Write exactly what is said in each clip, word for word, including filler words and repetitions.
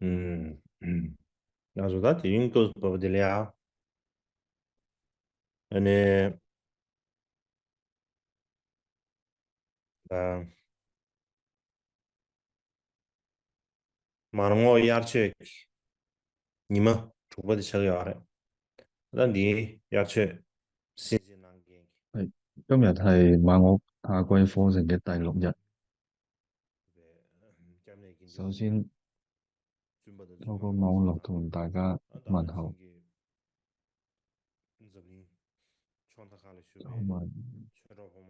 ཨུམ། ང་ཚོ་ད་དེ་རིང་ལྟོས་བབ་དེ་ལ་ཡ། ཨ་ནི། ཨ། མར་ངོ་དབྱར་ཆོས་ཀྱི་ཉི་མ་དྲུག་པ་དེ་ཆགས་ཡོད་རེད། ད་འདིའི་དབྱར་ཆོས་སྲིད་འཛིན་གནང་མཁན་གྱི། 哎，今日係馬我下季課程嘅第六日。首先，透過網絡同大家問候。同埋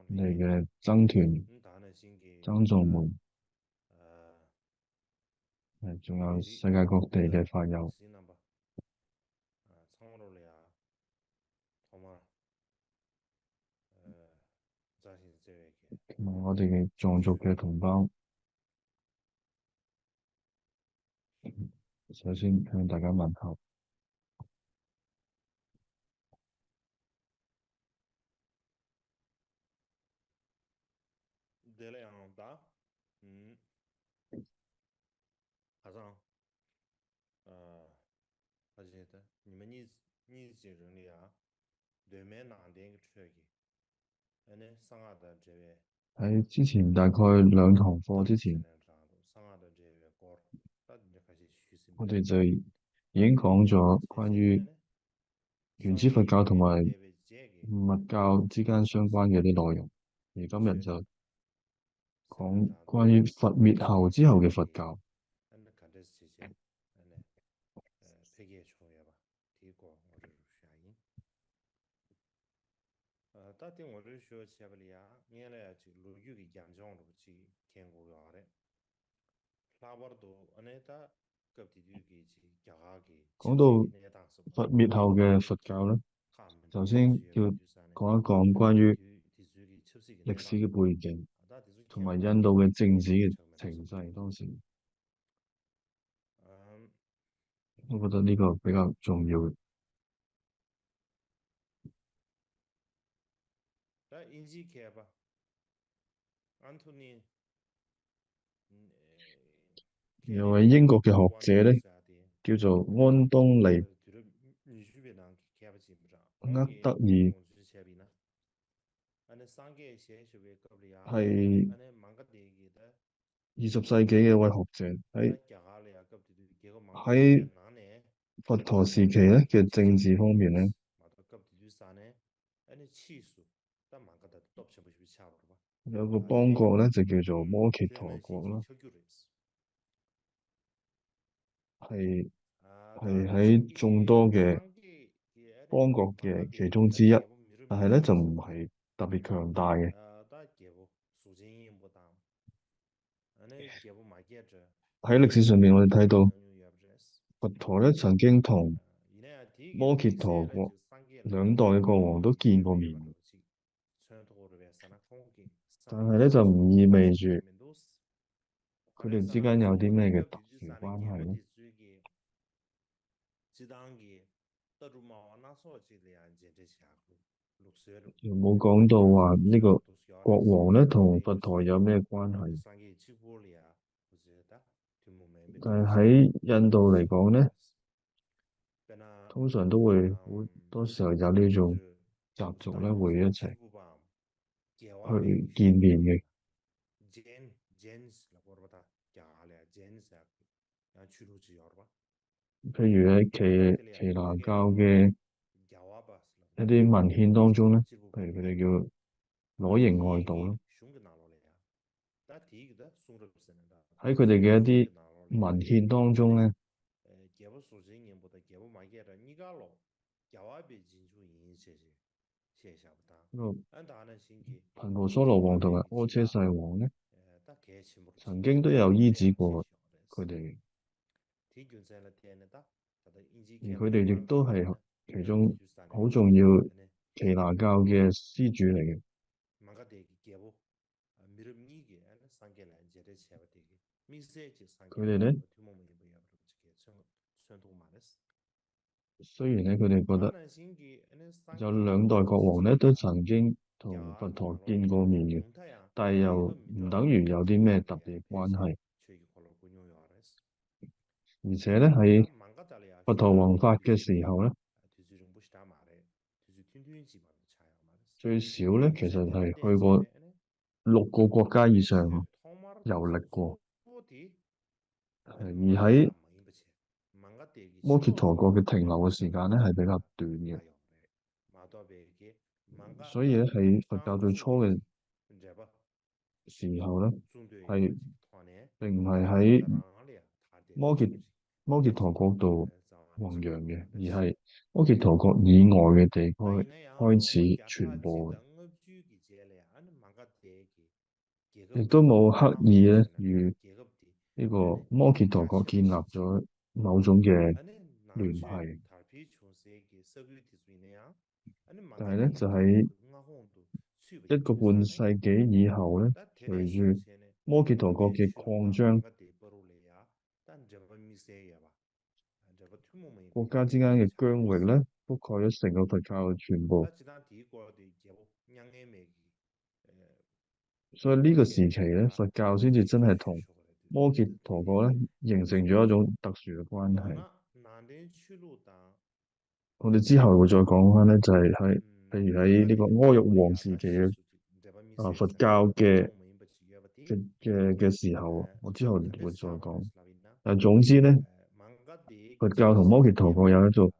你嘅爭團、爭眾們，誒，仲有世界各地嘅法友。同埋我哋嘅藏族嘅同胞，首先向大家問候。དེ་ལ་ཡང་ད། ཨུམ། ཁ་སང་། ཨ། ཁ་ཤས་ད་ཉི་མ་གཉིས་གཉིས་ཀྱི་རིང་ལ་ཡང་། གདོད་མའི་ནང་བསྟན་གྱི་ཁྲོད་ཀྱི། ཨ་ནི་གསང་སྔགས་དང་འབྲེལ་བའི། 在之前大概两堂课之前，གསང་སྔགས་དང་འབྲེལ་བའི་སྐོར། ད་འདི་འདྲ་ཁ་ཤས་ཞུས་ཟིན། 我哋就已经講咗關於原始佛教同埋密教之間相關嘅啲內容，而今日就講關於佛滅後之後嘅佛教。 འཕེལ་རྒྱས་བྱུང་ཡོད་པ་དེའི་སྐོར་ངོ་སྤྲོད་ཞུ་ཡ་ཡིན། ཨ། ད་དེ་ངོ་སྤྲོད་ཞུ་བ་བྱས་པ་ལ་ཡང་སྔོན་ལ་ཡང་ཅིག་ལོ་རྒྱུས་ཀྱི་རྒྱབ་ལྗོངས་འདྲ་པོ་ཅིག་མཁྱེན་དགོས་ཡོད་རེད། ལྷག་པར་དུ་ཨ་ནི་ད་སྐབས་དེ་དུས་ཀྱི་ཅིག་རྒྱ་གར་གྱི། 讲到佛灭后嘅佛教呢，首先要讲一讲关于历史嘅背景，同埋印度嘅政治嘅情势，当时。 我觉得呢个比较重要。有位英国嘅学者呢，叫做安东尼厄德尔，系二十世纪嘅一位学者，喺喺佛陀时期咧嘅政治方面咧，有个邦国咧就叫做摩揭陀国啦，系系喺众多嘅邦国嘅其中之一，但系咧就唔系特别强大嘅。 喺歷史上面，我哋睇到佛陀咧曾經同摩揭陀國兩代嘅國王都見過面，但係咧就唔意味住佢哋之間有啲咩嘅特殊關係咧。 冇講到話呢個國王咧同佛陀有咩關係。但係喺印度嚟講咧，通常都會好多時候有呢種習俗咧，會一齊去見面嘅。譬如喺耆耆那教嘅一啲文獻當中咧，譬如佢哋叫裸形外道啦。喺佢哋嘅一啲文獻當中咧，呢個頻婆娑羅王同埋阿闍世王咧，曾經都有醫治過佢哋。而佢哋亦都係其中好重要耆那教嘅施主嚟嘅。佢哋咧，雖然咧佢哋覺得有兩代國王咧都曾經同佛陀見過面嘅，但係又唔等於有啲咩特別關係。而且呢，喺佛陀弘法嘅時候呢，最少呢，其實係去過六個國家以上遊歷過。而喺摩揭陀國嘅停留嘅時間呢，係比較短嘅。所以咧，喺佛教最初嘅時候咧，係並唔係喺摩揭摩揭陀國度弘揚嘅，而係摩揭陀國以外嘅地區開始傳播嘅。亦都冇刻意咧與呢個摩揭陀國建立咗某種嘅聯繫。但係咧，就喺一個半世紀以後咧，隨住摩揭陀國嘅擴張，國家之間嘅疆域咧，覆蓋咗成個佛教嘅全部。所以呢個時期咧，佛教先至真係同摩揭陀國咧形成咗一種特殊嘅關係。我哋之後會再講翻咧，就係喺譬如喺呢個阿育王時期嘅啊佛教嘅嘅嘅嘅時候，我之後會再講。但總之咧，佛教同摩揭陀國有一種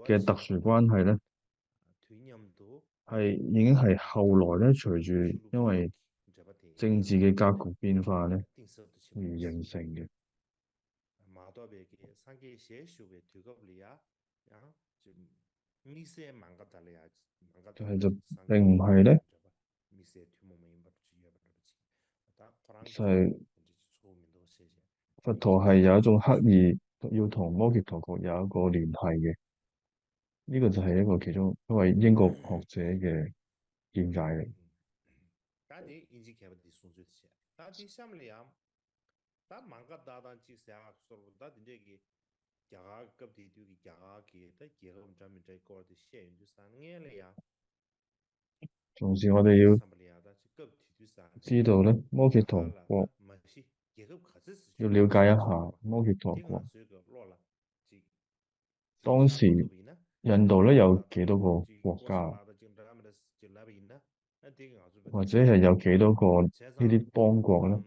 嘅特殊關係咧，係已經係後來咧，隨住因為政治嘅格局變化咧而形成嘅。但係就並唔係咧，就係佛陀係有一種刻意要同摩揭陀國有一個聯繫嘅。呢個就係一個其中一位英國學者嘅見解嚟。ད་མང་ག་ད་དང་གཅིག་ཟེར་ཡག་སོར་པོ་ད་དེ་འདྲས་ཀྱི་རྒྱ་གར་སྐབས་དེ་དུས་ཀྱི་རྒྱ་གར་གྱི་ད་རྒྱལ་ཁབ་འདྲ་མི་འདྲའི་སྐོར་དེ་བཤད་ཡོང་དུས་ས་ངན་ལ་ཡ། 总是我哋要知道咧，摩揭陀國，要了解一下摩揭陀國。當時印度咧有幾多個國家，或者係有幾多個呢啲邦國咧？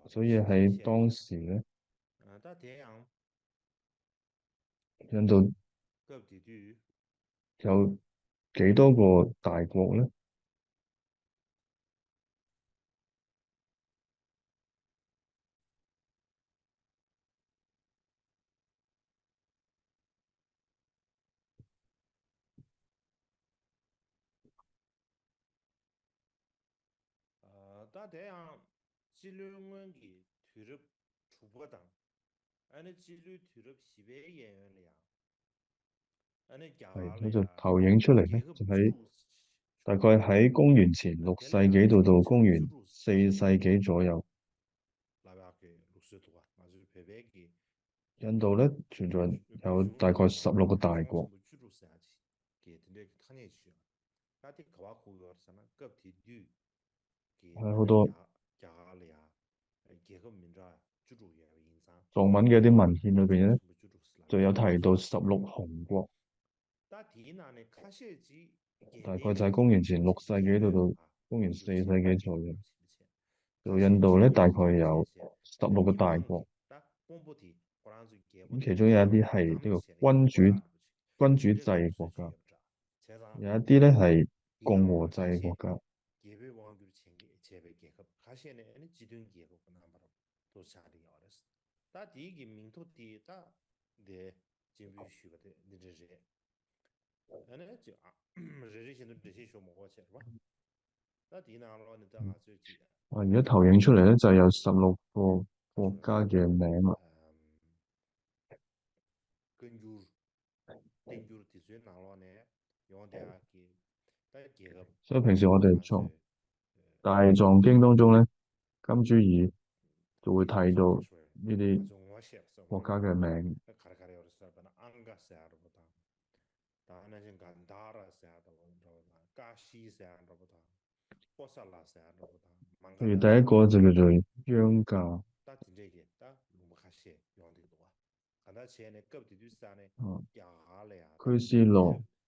所以喺當時咧，印度有幾多個大國咧？ད་དེ་ཡང་སྤྱི་ལོའི་སྔོན་གྱི་དུས་རབས་དྲུག་པ་དང་། ཨ་ནི་སྤྱི་ལོའི་དུས་རབས་བཞི་པའི་གཡས་གཡོན་ལ་ཡང་། ཨ་ནི་རྒྱ་གར་ལ་ཡང་རྒྱལ་ཁབ་བཅུ་དྲུག་ཟེར་ཡ་ཅིག་ཡོད་རེད། 係，呢度投影出嚟呢，就喺大概喺公元前六世紀度到公元四世紀左右，印度呢存在有大概十六個大國。係好多藏文嘅一啲文獻裏邊呢，就有提到十六雄國。大概就喺公元前六世紀到到公元四世紀左右，就印度呢，大概有十六個大國。咁其中有一啲係呢個君主君主制國家，有一啲呢係共和制國家。ད་དེའི་གི་མིང་ཐོ་དེ་ད་འདི་སྤྱན་འབུལ་ཞུས་པ་དེ་འདི་འདྲ་རེད། ཨ་ནི་ཅི་ཨ་རེ་རེ་བཞིན་དུ་འགྲེལ་བཤད་ཞུ་མ་དགོས་བྱས་རེད་པ། ད་དེའི་ནང་ལོགས་ནས་ད་ང་ཚོས་ཅི་ཨ་ཡོད་投影出来呢，就有十六个国家嘅名啦。 བཀའ་འགྱུར་བསྟན་འགྱུར་དེ་ཚོའི་ནང་ལོགས་ནས་ཡོང་བསྡད་ཡག་གི་ད་རྒྱལ་ཁབ། 所以平時我哋從大藏經當中呢，金珠爾就會睇到呢啲國家嘅名。 ག་རེ་ག་རེ་ཡོད་རེད་ཟེར་བ་ན་ཨང་ག་ཟེར་ཡག་འདྲ་པོ་དང་། ད་ནང་བཞིན་གན་དྷ་ར་ཟེར་ཡག་འདྲ་པོ་དང་། ཀ་ཤི་ཟེར་ཡག་འདྲ་པོ་དང་། ཀོ་ས་ལ་ཟེར་ཡ་འདྲ་པོ་དང་མང་ག་ཡི་ད་ཡི་ཀོ་ཙི་གི་རུ་ཡོང་ག་ད་དེ་འདྲས་ཀྱི་ད་ལུང་པ་ཁ་ཤས་ཡོང་གི་འདུག་བ། ག་འདྲ་བྱས་ནས་སྐབས་དེ་དུས་ས་ནས་ཨ། རྒྱ་གར་ལ་ཡང་ཁོའི་སྲིད་ལོ།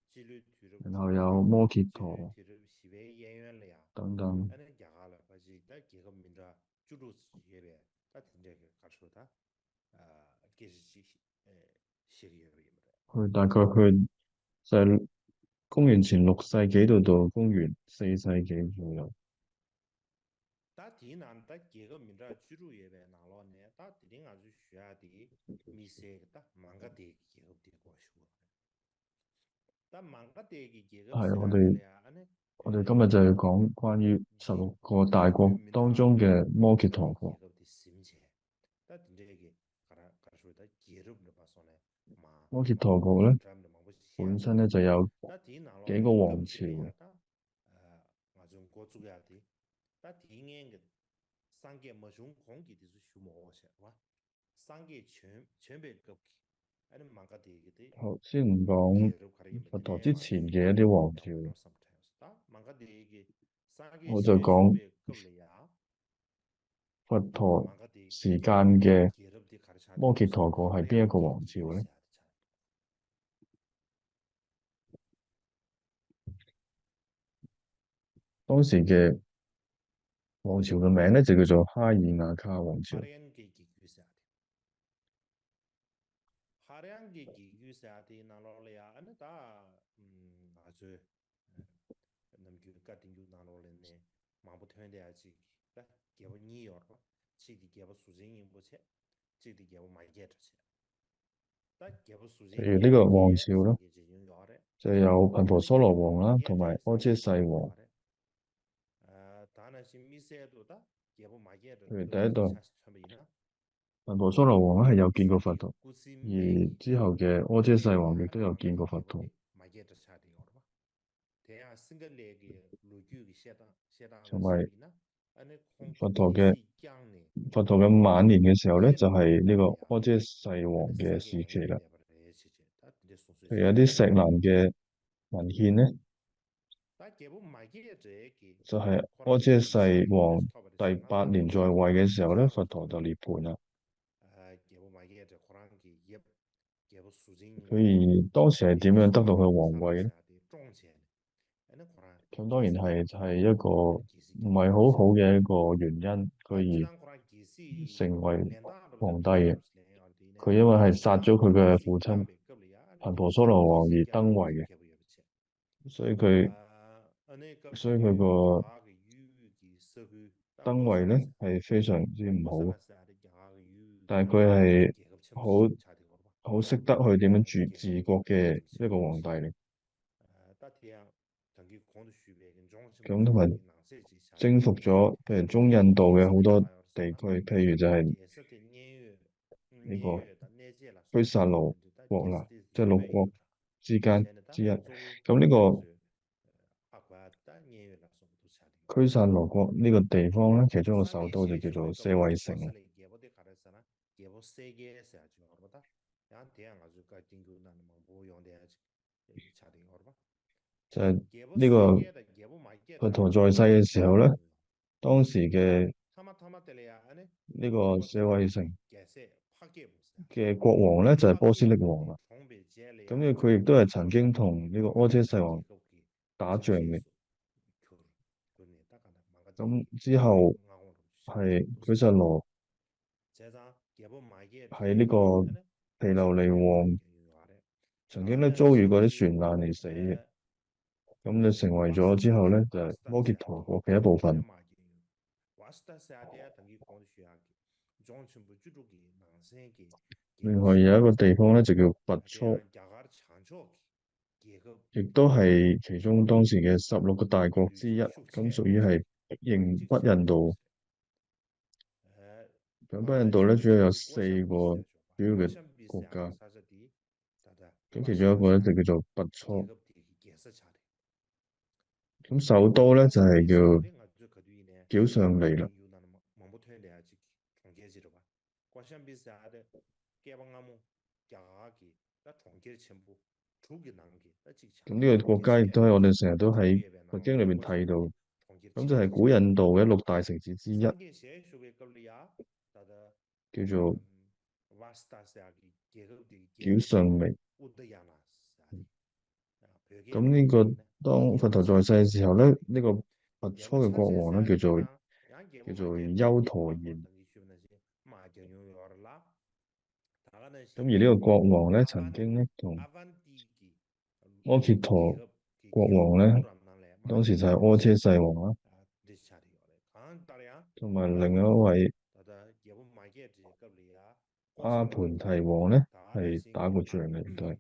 སྤྱི་ལོའི་དུས་རབས། ཡང་ཡང་དམག་གི་ཐོག་དུས་རབས་བཞི་པའི་གཡས་གཡོན་ལ་ཡང་། དང་དང་། ཨ་ནི་རྒྱ་གར་ལ་ཕལ་ཆེར་ད་རྒྱལ་ཁབ་མི་འདྲ་བཅུ་དྲུག་ཙམ་ཡོད་པས་ད་དེ་འདྲས་ཀྱི་ག་ཚོད་ད་སྐད་ཆ་ཅིག་བཤད་ཀྱི་ཡོད་པ་ཡིན་པ་རེད། 回答个回在公元前六世纪的公元四世纪左右。 ད་དེའི་ནང་ད་རྒྱལ་ཁབ་མི་འདྲ་བཅུ་དྲུག་ཡོད་པའི་ནང་ལོགས་ནས་ད་དེ་རིང་ང་ཚོས་ཞུ་ཡག་དེ་དམིགས་བསལ་གྱི་ད་མང་ག་དེ་གི་རྒྱལ་ཁབ་དེའི་སྐོར་ཞུ་དགོས་རེད། ད་མང་ག་དེ་གི་རྒྱལ་ཁབ་ཟེར་ཡག་དེ་ལ་ཡང་ཨ་ནི། 我对，我对，我对，今日就要讲关于十六个大国当中的摩揭陀国。 རྒྱལ་ཁབ་དེ་ཟིན་བྱས་ད་དེ་འདྲའི་གི་ག་ར་ག་ར་ཞུ་ད་རྒྱལ་རབས་འདྲ་པ་སོང་ནས་མ་摩揭陀国呢，འདྲ་འདྲ་མང་པོ་ཞིག་བཤད་本身呢，就有 ད་དེའི་ནང་ལོགས་几个王朝。 ནས་སྐབས་དེ་ཡ་ད་ང་ཚོའི་འགོ་བཙུགས་ཡག་དེ། ད་དེའི་སྔན་གྱི་སངས་རྒྱས་མ་བྱུང་གོང་གི་དེ་ཚོ་ཞུ་མ་འོ་ཞེས་པ། སངས་རྒྱས་བྱོན་བྱོན་པའི་སྐབས་ཀྱི་ཨ་ནི་མང་ག་དེ་གི་དེ། 好，先讲佛陀之前的一啲王朝。 ད་མང་ག་དེ་གི་སངས་རྒྱས་我就讲 བྱོན་པའི་སྐབས་ལ་ཡ། 佛陀时间的摩揭陀国是哪一个王朝呢？当时的王朝的名呢，就叫做哈里那卡王朝。 ཧ་ར་ཡན་གྱི་རྒྱལ་རྒྱུད་ཟེར་ཡ་དེ། ཧ་ར་ཡན་གྱི་རྒྱལ་རྒྱུད་ཟེར་ཡ་དེའི་ནང་ལོགས་ལ་ཡ་ཨ་ནི་ད་ང་ཚོའི་ནམ་རྒྱུན་བཀའ་བསྟན་འགྱུར་ནང་ལོགས་ལ་ནས་མང་པོ་ཐོན་བསྡད་ཡ་ཅིག་ད་རྒྱལ་པོ་གཉིས་ཡོད་རེད་པ། གཅིག་དེ་རྒྱལ་པོ་གཟུགས་ཅན་སྙིང་པོ་བྱས། གཅིག་དེ་རྒྱལ་པོ་མ་སྐྱེས་དགྲ་བྱས། ད་རྒྱལ་པོ་གཟུགས་ཅན་སྙིང་པོ་བྱས་སངས་རྒྱས་བྱེད་མྱོང་ཡོད་རེད། 这有盘婆娑罗王啊，同埋二界塞王。 ད་ནང་བཞིན་དམིགས་བསལ་དུ་ད་རྒྱལ་པོ་མ་སྐྱེས་དགྲ་དེ་ཆ་མཚོན་པ་ཡིན་ན། 盘婆娑罗王还有见过佛陀，而之后的二界塞王也都有见过佛陀。 མ་སྐྱེས་དགྲ་ཆགས་བསྡད་ཡོད་རེད་པ། དེ་ཡང་སིང་ག་ལའི་གི་ལོ་རྒྱུས་ཀྱི་བཤད་སྟངས་བཤད་སྟངས་ལ་གཞིགས་པ་ཡིན་ན་ཨ་ནི་ཁོང་གི་རྒྱལ་སྲིད་བསྐྱངས་ནས། 佛陀的晚年的时候呢，就係呢個二界塞王嘅時期啦。 ད་དེ་འདྲ་གསུངས་སྲོལ། 佢有啲石欄嘅文獻呢， ད་རྒྱལ་པོ་མ་སྐྱེས་དགྲའི་གི 就係二界塞王第八年在位嘅時候呢，佛陀就涅槃啦。 རྒྱལ་པོ་མ་སྐྱེས་དགྲ་ཁོ་རང་གི་ཡབ་རྒྱལ་པོ་གཟུགས་ཅན་སྙིང་པོ། 所以當時係點樣得到佢皇位呢？ ཟེར་ཡ་དེ་བཀྲོངས་བྱས་ནས་ཨ་ནི་ཁོ་རང་咁當然係係一個唔係好好嘅一個原因，佢而成為皇帝嘅。佢因為係殺咗佢嘅父親頻婆娑羅王而登位嘅。 所以佢所以佢個登位呢係非常之唔好，但係佢係好好識得去點樣治治國嘅一個皇帝嚟。 咁同埋征服咗譬如中印度嘅好多地區，譬如就係呢個居薩羅國啦，即係六國之間之一。咁呢個居薩羅國呢個地方咧，其中一個首都就叫做舍衛城啦。 就係呢個佛陀在世嘅時候咧，當時嘅呢個舍衛城嘅國王咧就係波斯匿王啦。咁呢，佢亦都係曾經同呢個阿闍世王打仗嘅。咁之後係佢就羅喺呢個毗琉璃王曾經咧遭遇過啲船難而死嘅。咁就成為咗之後咧，就係摩揭陀國嘅一部分。另外有一個地方咧就叫拔速，亦都係其中當時嘅十六個大國之一，咁屬於係北印北印度。咁北印度咧主要有四個主要嘅國家。 咁其中一個咧就叫做拔速。咁首都咧就係叫繳上利啦。咁呢個國家亦都係我哋成日都喺佛經裏邊睇到。咁就係古印度嘅六大城市之一，叫做 Jaisalmer。咁呢個當佛陀在世嘅時候咧，呢個拔初嘅國王咧叫做叫做優陀延。咁而呢個國王咧曾經咧同阿揭陀國王咧，當時就係阿闍世王啦，同埋另一位阿盤提王咧係打過仗嘅，都係。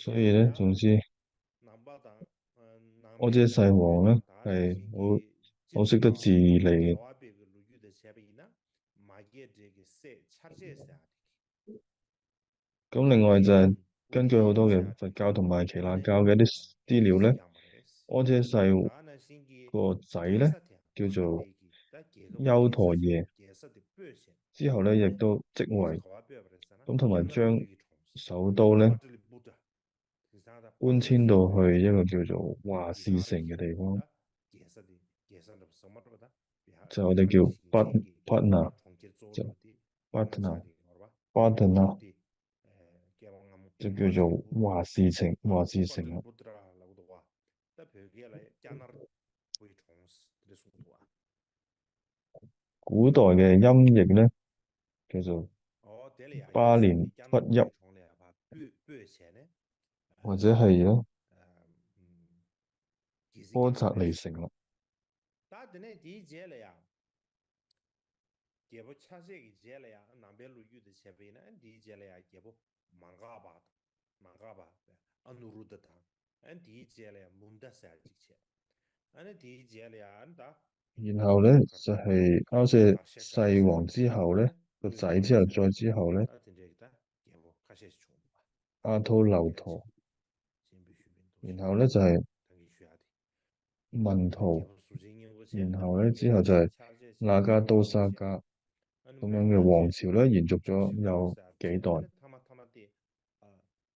所以咧，總之，阿闍世王咧係好好識得治理嘅。咁另外就係根據好多嘅佛教同埋耆那教嘅一啲資料咧，阿闍世個仔咧叫做優陀耶，之後咧亦都即位，咁同埋將首都咧搬遷到去一個叫做華氏城嘅地方，就我哋叫 Pat Patna，就 Patna Patna，就叫做華氏城，華氏城啦。古代嘅音譯咧叫做巴連弗邑，或者係咧波澤利城啦。རྒྱལ་པོ་ཆ་ཤས་ཀྱི་རྗེས་ལ་ཡང་ནང་པའི་ལོ་རྒྱུས་དེ་བྱས་པ་ཡིན་ན་འདིའི་རྗེས་ལ་ཡང་རྒྱལ་པོ་མ་འགགས་པ་དང་མ་འགགས་པ་ཨ་ནུ་རུ་དྷ་དང་། ཨ་ནི་དེའི་རྗེས་ལ་ཡང་མུན་ད་ཟེར་ཅིག་བྱས། ཨ་ནི་དེའི་རྗེས་ལ་ཡང་ཨ་ནི་ད། 然后呢，就係阿闍世王之後呢，個仔之後再之後呢， 阿闍樓闐，然後呢就係文闐，然後呢之後就係那加多薩迦，咁樣嘅王朝咧延續咗有幾代，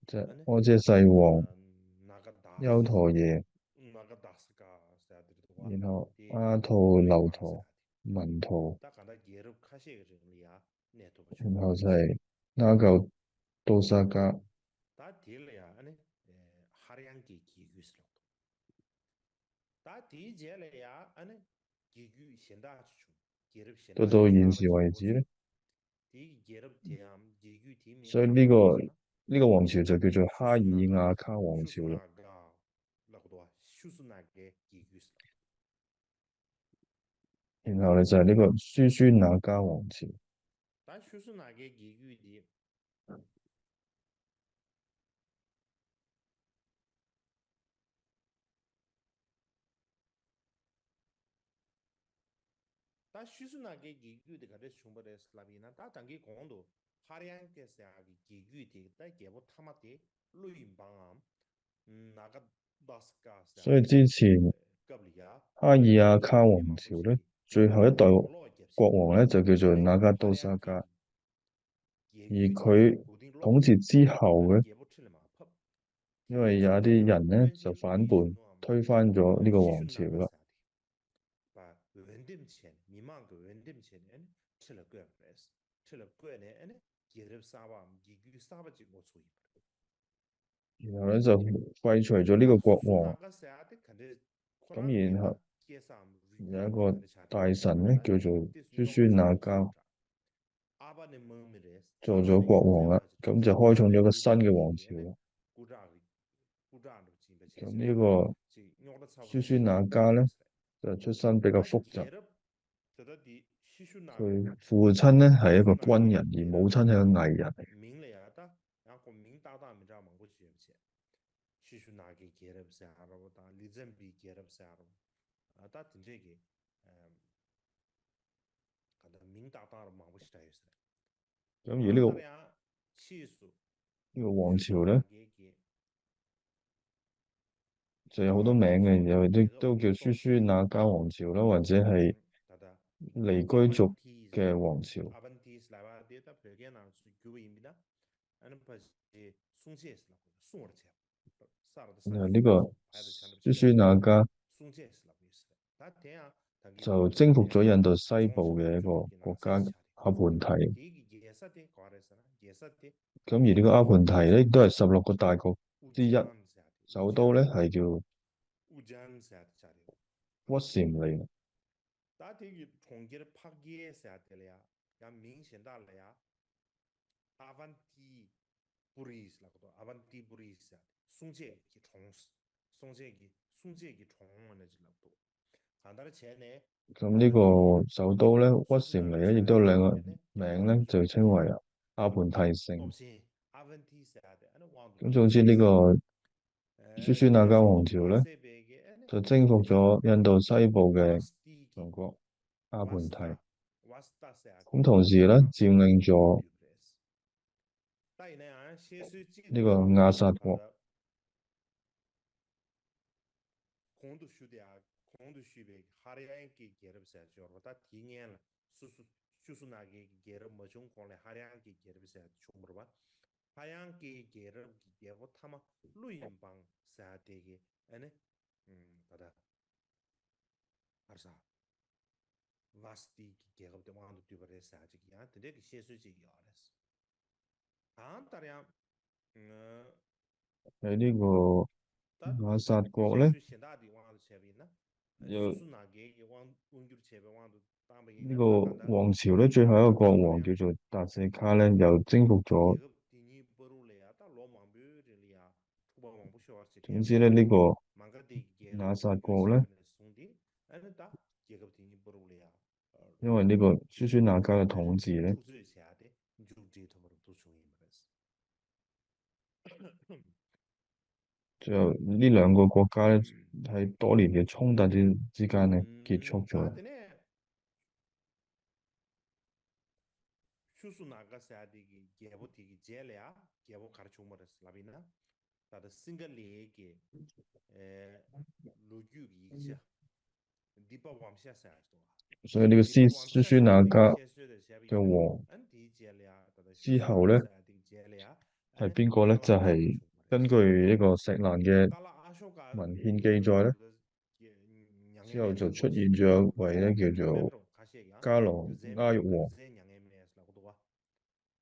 即係阿闍世王、優陀耶，然後阿闍樓闐、文闐，然後就係那加多薩迦。 到到現時為止咧，所以呢個呢個王朝就叫做哈爾瓦卡王朝啦。然後咧就係呢個舒舒那加王朝。ད་ཤུ་སུ་ན་གའི་རྒྱལ་རྒྱུད་དེ་ག་འདྲས་བྱུང་བ་རེད་ལབ་ཡིན་ན། ད་ད་གིན་གོང་དུ་ཧ་རི་ཡང་ཀ་ཟེར་ཡག་གི་རྒྱལ་རྒྱུད་དེ་ད་རྒྱལ་པོ་ཐ་མ་དེ་ཀླུ་ཡིན་པའམ། ན་ག་དཱ་ས་ཀ་ཟེར། 所以之前哈尔瓦卡王朝呢，最后一代国王呢，就叫做那加多萨迦。 以佢統治之後嘅，因為有一啲人呢，就反叛，推翻咗呢個王朝啦。然後呢，就廢除咗呢個國王。咁然後有一個大臣呢，叫做舒舒那加，做咗國王啦。咁就開創咗個新嘅王朝啦。咁呢個舒舒那加呢，就出身比較複雜。佢父親呢係一個軍人，而母親係個藝人嚟嘅。 ཤུ་ཤུ་ན་གའི་རྒྱལ་རབས་ཟེར་ཡ་རོ་དང་ལི་ཛན་པའི་རྒྱལ་རབས་ཟེར་ཡ་རོ། ད་དེ་འདྲས་ཀྱི་ག་ད་མིང་བཏགས་སྟངས་རོ་མང་པོ་ཞིག་རག་ཡོད་ཟེར། 咁而呢個། 呢個王朝呢，就有好多名嘅，有啲都叫舒舒那加王朝啦，或者係李居族嘅王朝。 ཨ་ཝན་ཏི་ཟེར་ལབ་པ་དེ་ད་བོད་སྐད་ནང་ཚུར་བསྒྱུར་བ་ཡིན་ན། ཨ་ནི་ཕ་གི་སྲུང་བྱེད་ཟེར་ལབ་དགོས། སྲུང་བར་བྱེད་པ། སར་ད་སར་འདི་ག་ཨ་ད་ཆ་འདྲ་སུ་སུའི་ནང་ག་སྲུང་བྱེད་ཟེར་ལབ་དགོས་ཟེར། ད་དེ་ཡང་ད་གི་ཚོ་征服咗印度西部嘅一個國家阿凡提。 དེ་གི་རྒྱལ་ས་དེ་ག་རེད་ཟེར་ན། རྒྱལ་ས་དེ་咁而呢個阿凡提咧，亦都係十六個大國之一，烏江་ཟེར་ཡ་དེ། 首都咧係叫 烏江་ཟེར་ཡ་དེ་ཆ་རེད། 屈禪嚟嘅。 ད་དེ་གི་གྲོང་ཁྱེར་འཕགས་རྒྱལ་ཟེར་ཡ་དེ་ལ་ཡ། ཡང་མིང་གཞན་དག་ལ་ཡ། ཨ་ཝན་ཏི་པུ་རི་ཟེར་ལབ་གོ། ཨ་ཝན་ཏི་པུ་རི་ཟེར་ཡ་དེ་སྲུང་བྱེད་ཀྱི་གྲོང་། སྲུང་བྱེད་ཀྱི་སྲུང་བྱེད་ཀྱི་གྲོང་ནས་ཅིག་ལབ་འདུག་གང་ལྟར་བྱས་ནས། 咁呢個首都咧，屈禪嚟嘅，亦都有另個名咧，就稱為阿凡提城。 སྟོབས་ཆེན་ཨ་ཝན་ཏི་ཟེར་ཡ་དེ་ཨ་ནི་དབང་དུ། 咁總之呢個 ཨ། 苏苏那加王朝咧，就征服咗印度西部嘅王國阿凡提。咁同時咧，佔領咗呢個亞薩國。 གོང་དུ་ཞུས་དེ་ཡང་གོང་དུ་ཞུས་པའི་ཧ་ར་ཡན་གྱི་རྒྱལ་རབས་ཟེར་ཡ་ཅིག་ཡོད་རེད་པ། ད་དེའི་སྔོན་ལ་སུ་སུ་ཤུ་སུ་ན་གའི་རྒྱལ་རབས་མ་བྱུང་གོང་ལ་ཧ་ར་ཡན་གྱི་རྒྱལ་རབས་ཟེར་ཡ་བྱུང་བ་རེད་པ། ཧ་ར་ཡན་གྱི་རྒྱལ་རབས་ཀྱི་རྒྱལ་པོ་ཐ་མ་ཀླུ་ཡི་འབངས་ཟེར་ཡ་དེ་གི་ཨ་ནི་ད་ལྟ་ཨར་ས་ཝ་སྟི་གི་རྒྱལ་ཁབ་དེ་དབང་དུ་བསྡུས་པ་རེད་ཟེར་ཡ་ཅིག་ཡང་དེ་འདྲའི་གི་བཤད་སྲོལ་ཅིག་ཡོད་རེད། གང་ལྟར་ཡང་། ཨ་ནི་གོ་ང་ས་ཀོག་ལེ། ཡོ། 那个王朝的最后一个国王叫做达斯卡勒，要征服咗。总之呢，那个拿撒国呢，因为那个苏苏那加的统治呢， 就那两个国家呢，在多年的冲突之之间呢，结束咗。 ཤུ་སུ་ན་ག་ཟེར་ཡ་དེ་གི་རྒྱལ་པོ་དེ་གི་རྗེས་ལ་ཡ་རྒྱལ་པོ་ག་རེ་བྱུང་བ་རེད་ལབ་ཡིན་ན། ད་ལྟ་སིང་ག་ལའི་གི་ཨེ་ལོ་རྒྱུས་ཀྱི་ཡིག་ཆ་དི་པ་བམ་ཤ་ཟེར་ཡ་ཞིག་འདུག་ག། 所以那个西苏苏那加的王 ཨ་ནི་དེའི་རྗེས་ལ་ཡ་ད་ལྟ་之后呢， ཟེར་ཡ་དེ་གི་རྗེས་ལ་ཡ། 是边个呢？就系根据这个石兰嘅文献记载呢，之后就出现咗一位呢叫做加罗亚育王，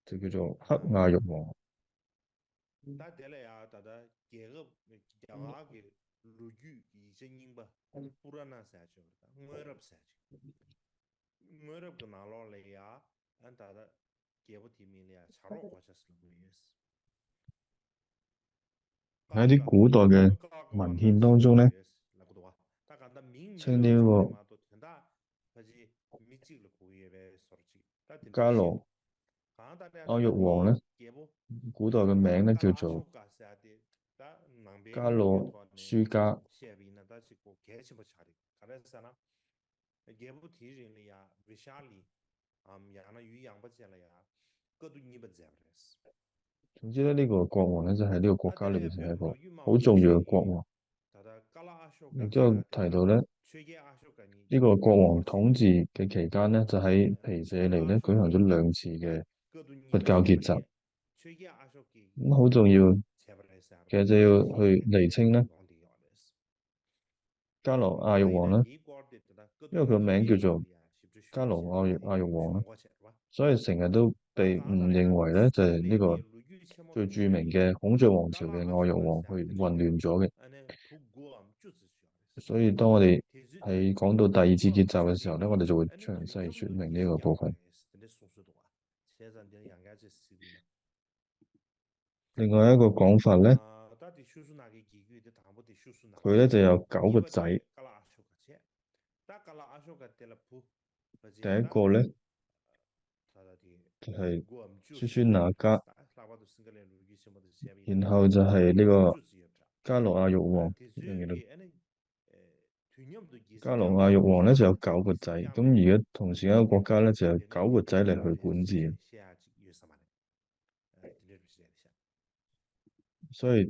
就叫做黑亚育王。 ད་དེ་ལ་ཡང་ད་ལྟ་རྒྱལ་ཁབ་རྒྱ་གར་གྱི་ལོ་རྒྱུས་ཀྱི་ཡིག་ཆ་རྙིང་པ་པུ་ར་ན་ཟེར་ཅིག་ཡོད་རེད། ད་སྔོན་རབས་ཟེར་ཅིག་སྔོན་རབས་ཀྱི་ནང་ལོགས་ལ་ཡང་ཨ་ད་ལྟ་རྒྱལ་པོ་དེའི་མིང་ལ་ཡང་བྱ་རོག་གོ་ཆ་ཟེར་ལབ་ཀྱི་ཡོད། 那啲古代嘅文献当中呢， ད་གང་ལྟར་མིང་ཚང་ནི་མ་གཏོགས་དོན་དག་ཕལ་ཆེར་མི་གཅིག་ལ་གོ་གི་ཡོད་པའི་བཟོ་འདྲ་ཅིག་ད་དེ་འདྲ་加罗 གང་ལྟར་ཡང་阿育王呢， རྒྱལ་པོ་古代嘅名呢叫做 ཀ་ཟེར་ཏེ་ད་ནང་པའི་加罗苏加。 བཤད་པ་ཡིན་ན་ད་ཅིག་གོ་གལ་ཆེན་པོ་ཆགས་རེད། ག་རེ་ཟེར་ན། རྒྱལ་པོ་དེའི་རིང་ལ་ཡང་བི་ཤཱ་ལི་འམ་ཡང་ན་ཡུལ་ཡངས་པ་ཅན་ལ་ཡང་དཀའ་སྡུག་གཉིས་པ་མཛད་པ་རེད། 总之呢，这个国王呢，就系这个国家里面就系一个好重要的国王。 ད་ལྟ་ཀ་ལ་ཨ་ཤོ་ཀ 然之后提到呢， ཆོས་རྒྱལ་ཨ་ཤོ་ཀ་གཉིས། 呢个国王统治嘅期间呢，就喺皮舍里呢举行咗两次嘅佛教结集。 ཆོས་རྒྱལ་ཨ་ཤོ་ཀའི་咁好重要，བྱས་པ་རེད་ཟེར། 其实要去厘清呢， ཡོང་བསྡད་ཡོད་རེད། 加罗亚育王呢，因为佢名叫做加罗亚育王呢，所以成日都被誤認為呢，就係呢個最著名嘅孔雀王朝嘅亞育王去混亂咗嘅。所以當我哋喺講到第二次結集嘅時候呢，我哋就會詳細說明呢個部分。 另外一個講法呢，佢呢就有九個仔。第一個呢，就係苏苏那加，然後就係呢個加羅亞育王，加羅亞育王呢就有九個仔，咁而家同時一個國家呢就有九個仔嚟去管治。 所以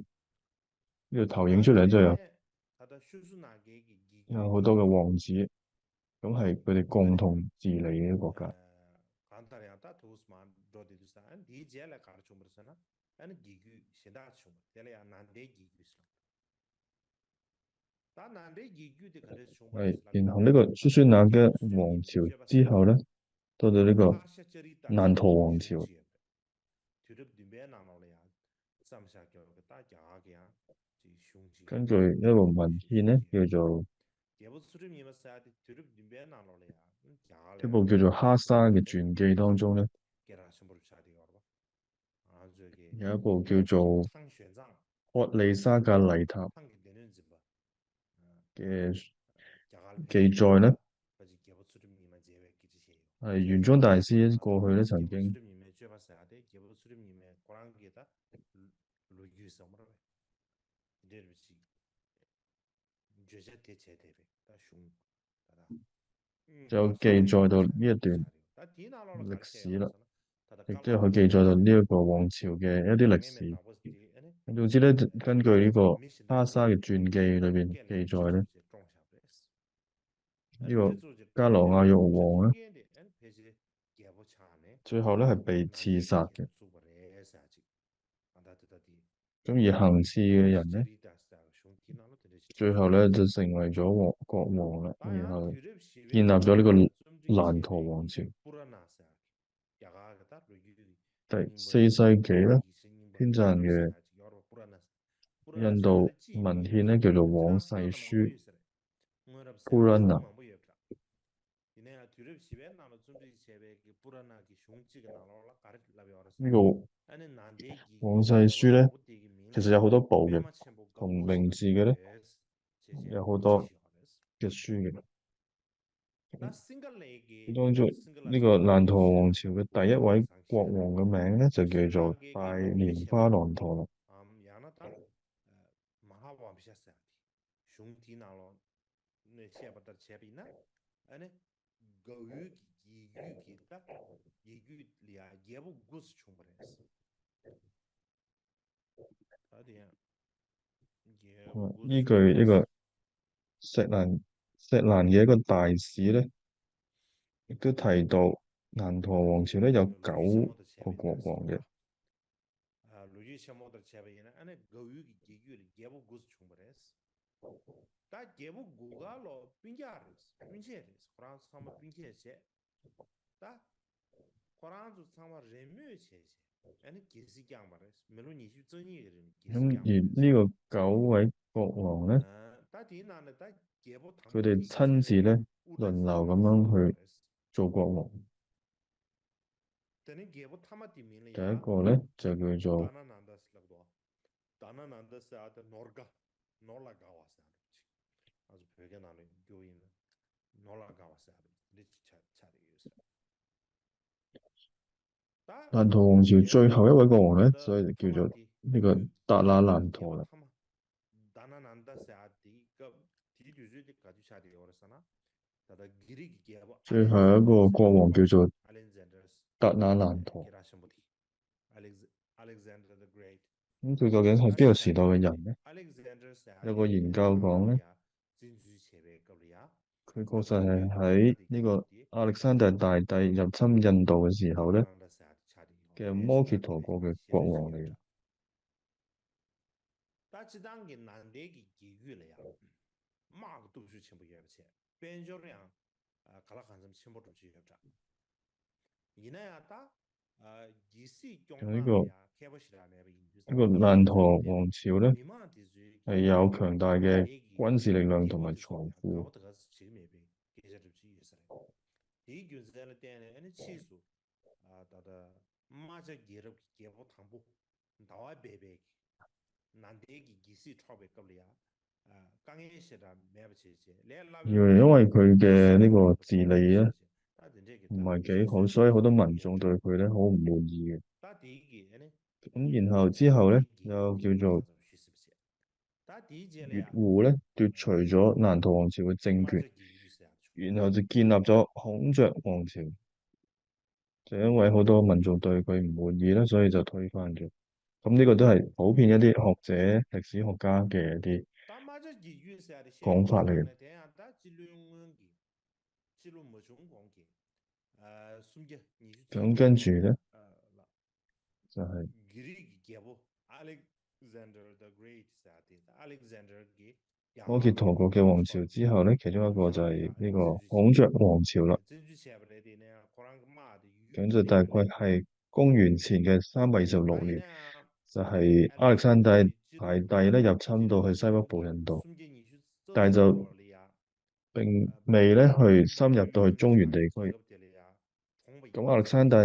呢度投影出嚟就有有好多嘅王子。咁係佢哋共同治理嘅國家。 གང་ལྟར་ཡང་ད་དུས་མ་འགྲོ་བསྡད་དུས་ས་ཨ་ནི་དེའི་རྗེས་ལ་ག་རེ་བྱུང་བ་རེད་ཟེར་ན། ཨ་ནི་རྒྱལ་རྒྱུད་གཞན་དག་བྱུང་བ་དེ་ལ་ཡང་ནཱ་ལེནྡྲའི་རྒྱལ་རྒྱུད་ཟེར། ད་ནཱ་ལེནྡྲའི་རྒྱལ་རྒྱུད་དེ་ག་འདྲས་བྱུང་བ་རེད་ཟེར་ན། 然后那个就是那个王朝之后呢，到了那个南唐王朝。 དུས་རབས་བདུན་པའི་ནང་ལོགས་ལ་ཡང་བརྩམས་བཞག་ཀྱང་ད་རྒྱ་གར་གྱི་ཡང་ཅིག་གཞུང་ཅིག 根据那个文献呢，叫做 རྒྱལ་པོ་ཚུལ་ཁྲིམས་ཉི་མ་ཟེར་ཡ་དེ་དུས་རབས་བདུན་པའི་ནང་ལོགས་ལ་ཡང་རྒྱ་གར་ལ་དེ་ཡང་པོ་ཀྱོ་ཅོ་ཧ་ས་གི་ཇུན་གེ་དང་ཅོང་ནི། སྐད་གྲགས་ཆེན་པོ་རུ་ཆགས་བསྡད་ཡོད་རེད་པ། ང་ཚོའི་གི་ཡ་པོ་ཀྱོ་ཅོ་ཐང་ཞོན་ཙང་ཧོ་ལེ་ས་ག་ལའི་ཐབ་ཐང་གི་སྡེ་སྣོད་འཛིན་པ། 给给 joy 呢？ ཡུན中大师过后的曾经 就给 joy 到这段历史了。 དེ་ཧོ་ཀེ་ཇོ་དང་ལེའུ་གོ་ཝང་ཆིའུ་གི་ཨེ་དེ་ལགས་སི། འདུག་ཅི་ལེ་ཀན་ཀོ་རི་གོ་ཧ་ས་གི་ཅུན་གེ་ཡི་ལ་བིན་ཀེ་ཇོ་རེ། ཡོ་ཀ་ལོ་ང་ཡོ་ཝང་ཨ། ཅོ་ཧོ་ལ་ཧ་པེ་ཆི་ས་གི། 中意行事嘅人呢，最後咧就成為咗王國王啦。然後建立咗呢個蘭陀王朝。第四世紀咧，天壇嘅印度文獻咧叫做往世書 Purana。 呢個往世書咧，其實有好多部嘅，同名字嘅咧，有好多嘅書嘅。當中呢個蘭陀王朝嘅第一位國王嘅名咧，就叫做大蓮花蘭陀啦。 གཞུང་དེའི་ནང་ལོགས་ནས་བཤད་པ་ལྟར་བྱས་པ་ཡིན་ན། ཨ་ནི་གའུ་གི་རྒྱལ་རྒྱུད་ཀྱི་ད་རྒྱལ་རྒྱུད་ལ་ཡང་རྒྱལ་པོ་དགུ་ཙམ་བྱུང་བ་རེད། ད་དེ་ཡང་རྒྱལ་པོ་དགུ་ཙམ། 依據呢個錫蘭，錫蘭嘅一個大史咧，亦都提到蘭陀王朝咧有九個國王嘅。 ལོ་རྒྱུས་ཆེན་མོ་ལྟར་བྱས་པ་ཡིན་ན་ཨ་ནི་གའུ་གི་རྒྱལ་རྒྱུད་ལ་རྒྱལ་པོ་དགུ་ཙམ་བྱུང་བ་རེད། ད་རྒྱལ་པོ་དགུ་ག་ལོ་སྤུན་ཀྱག་རེད། སྤུན་མཆེད་རེད། ཁོ་རང་ཚོ་ཚང་མ་སྤུན་མཆེད་བྱས། ད་ཁོ་རང་ཚོ་ཚང་མ་རེས་མོས་བྱས་བྱས་ཨ་ནི་རྒྱལ་སྲིད་བསྐྱངས་པ་རེད། མི་ལོ་ཉི་ཤུ་རྩ་གཉིས་ཀྱི་རིང་རྒྱལ་སྲིད་བསྐྱངས་པ་རེད། 那么以那个高为国王呢， ད་དེའི་ནང་ནས་ད་རྒྱལ་པོ་དང་པོ་དེ་ཚན་རྩིས་ལས་ལོན་ལའོ་ག་མང་ཧོས་ཅོ་གོ་མོ། དེ་ནས་རྒྱལ་པོ་ཐ་མ་དེ་མིང་ལ་ཡང་དེ་གོ་ལས་ཅ་གོས་ཅོ། ད་ན་ནན་ད་ཟེར་ལབ་དོ། ད་ན་ནན་ད་ཟེར་ཨ་དེ་ནོར་དགའ། ནོར་ལ་དགའ་བ་ཟེར་ཨ་འགྲོ་ཅིག་ང་ཚོ་བོད་སྐད་ནང་ལ་རྒྱུ་ཡིན་ན་ནོར་ལ་དགའ་བ་ཟེར་ཨ་འགྲོ་འདི་ཅིག་ཆ་ཆ་རེ་ཡོད་ཟེར། ད་ད་དོ་འོང་ཅིག་ཅོ་ཧ་ཝེ་ཝེ་གོ་འོང་ལས་ཚོ་རྒྱུ་ཅོ་འདི་ག་ད་ལ་ལན་ཐོ་ལ། ད་ན་ནན་ད་ཟེར་ཨ་དེའི་སྐབས་དེའི་དུས་ཚོད་དེ་ག་དུས་ཆགས་བསྡད་ཡོད་རེད་ཟེར་ན། ད་ལྟ་གྷི་རིག་གི་རྒྱལ་པོ་ཨ་ལེག་ཛན་ཌར། 最后一个国王叫做达那兰陀。 ཨ་ལེག་ཛན་ཌར། ཨ་ལེག་ཛན་ཌར་ད་གྷི་རེ་ཊི། 嗯，最高点还比较喜欢的人呢。 ཨ་ལེག་ཛན་ཌར་ཟེར་ཡ་有个研究讲呢， བཙན་འཛུལ་བྱས་པའི་སྐབས་ལ་ཡ། 佢確實係喺呢個亞歷山大大帝入侵印度嘅時候呢，嘅摩揭陀國嘅國王嚟嘅。 ད་སྤྱི་བཏང་གི་ནང་བསྟན་གྱི་རྒྱལ་རྒྱུད་ལ་ཡང་དམག་གི་སྟོབས་ཤུགས་ཆེན་པོ་ཡོད་པ་བྱས། དཔལ་འབྱོར་ཡང་ག་ལ་གང་འཚམ་ཆེན་པོ་འགྲོ་བཞིན་ཡོད་འདྲ། ཡིན་ན་ཡང་ད་རྒྱལ་སྲིད་སྐྱོང་སྟངས་ལ་ཡང་མཁས་པོ་ཞེ་དྲག་མེད་པ་ཡིན་དུས་ཙང་། 这个兰陀王朝呢，མི་མང་དེ་ཚོའི་གི་也有强大的军事力量同埋财富。 ད་ད་ག་ཚོད་བྱེད་ཀྱི་མེད་པའི་སྐད་ཆ་འདྲ་བྱེད་ཡོད་ས་རེད། དེའི་རྒྱུ་མཚན་ལ་བརྟེན་ནས་ཨ་ནི་ཕྱིས་སུ་ད་ལྟ་རྨ་བྱ་རྒྱལ་རབས་ཀྱི་རྒྱལ་པོ་དང་པོ་ཟླ་བ་སྦས་པའི་ནང་བསྟན་གྱི་རྒྱལ་སྲིད་འཕྲོག་པའི་སྐབས་ལ་ཡང་དཀའ་ངལ་ཞེ་དྲག་མེད་པ་བྱས་བྱས་ལས་སླ་བའི། 因为因为佢嘅呢個治理啊，唔係幾好，所以好多民眾對佢呢好唔滿意嘅。 ད་དེའི་གི་ཨ་ནི། 咁然後之後呢，又叫做越護呢，奪取咗蘭陀王朝嘅政權，然後就建立咗孔雀王朝。就因為好多民眾對佢唔滿意啦，所以就推翻咗。咁呢個都係普遍一啲學者、歷史學家嘅一啲講法嚟嘅。སྤྱི་ལོ་མ་བྱུང་གོང་གི་ཨ་སུམ་བརྒྱ་ཉི་ཤུ་རྩ་གཅིག 中间值的， ཨ་ལ། 这还 གྷི་རིག་གི་རྒྱལ་པོ་Alexander the Great ཟེར་ཏེ། Alexander གི་ཁོ་གི་ཐོག་ཁོ་གི་དབང་ཆ་之后呢，其中一个在那个孔雀王朝了。 བཙན་འཛུལ་བྱས་པ་རེད། དེ་ནས་ཁོ་རང་གི་དམག་དེ་ཡུལ་现在大概还公元前的三百一十六年，就係亞歷山大大帝咧入侵到去西北部印度，但係就並未咧去深入到去中原地區。咁亞歷山大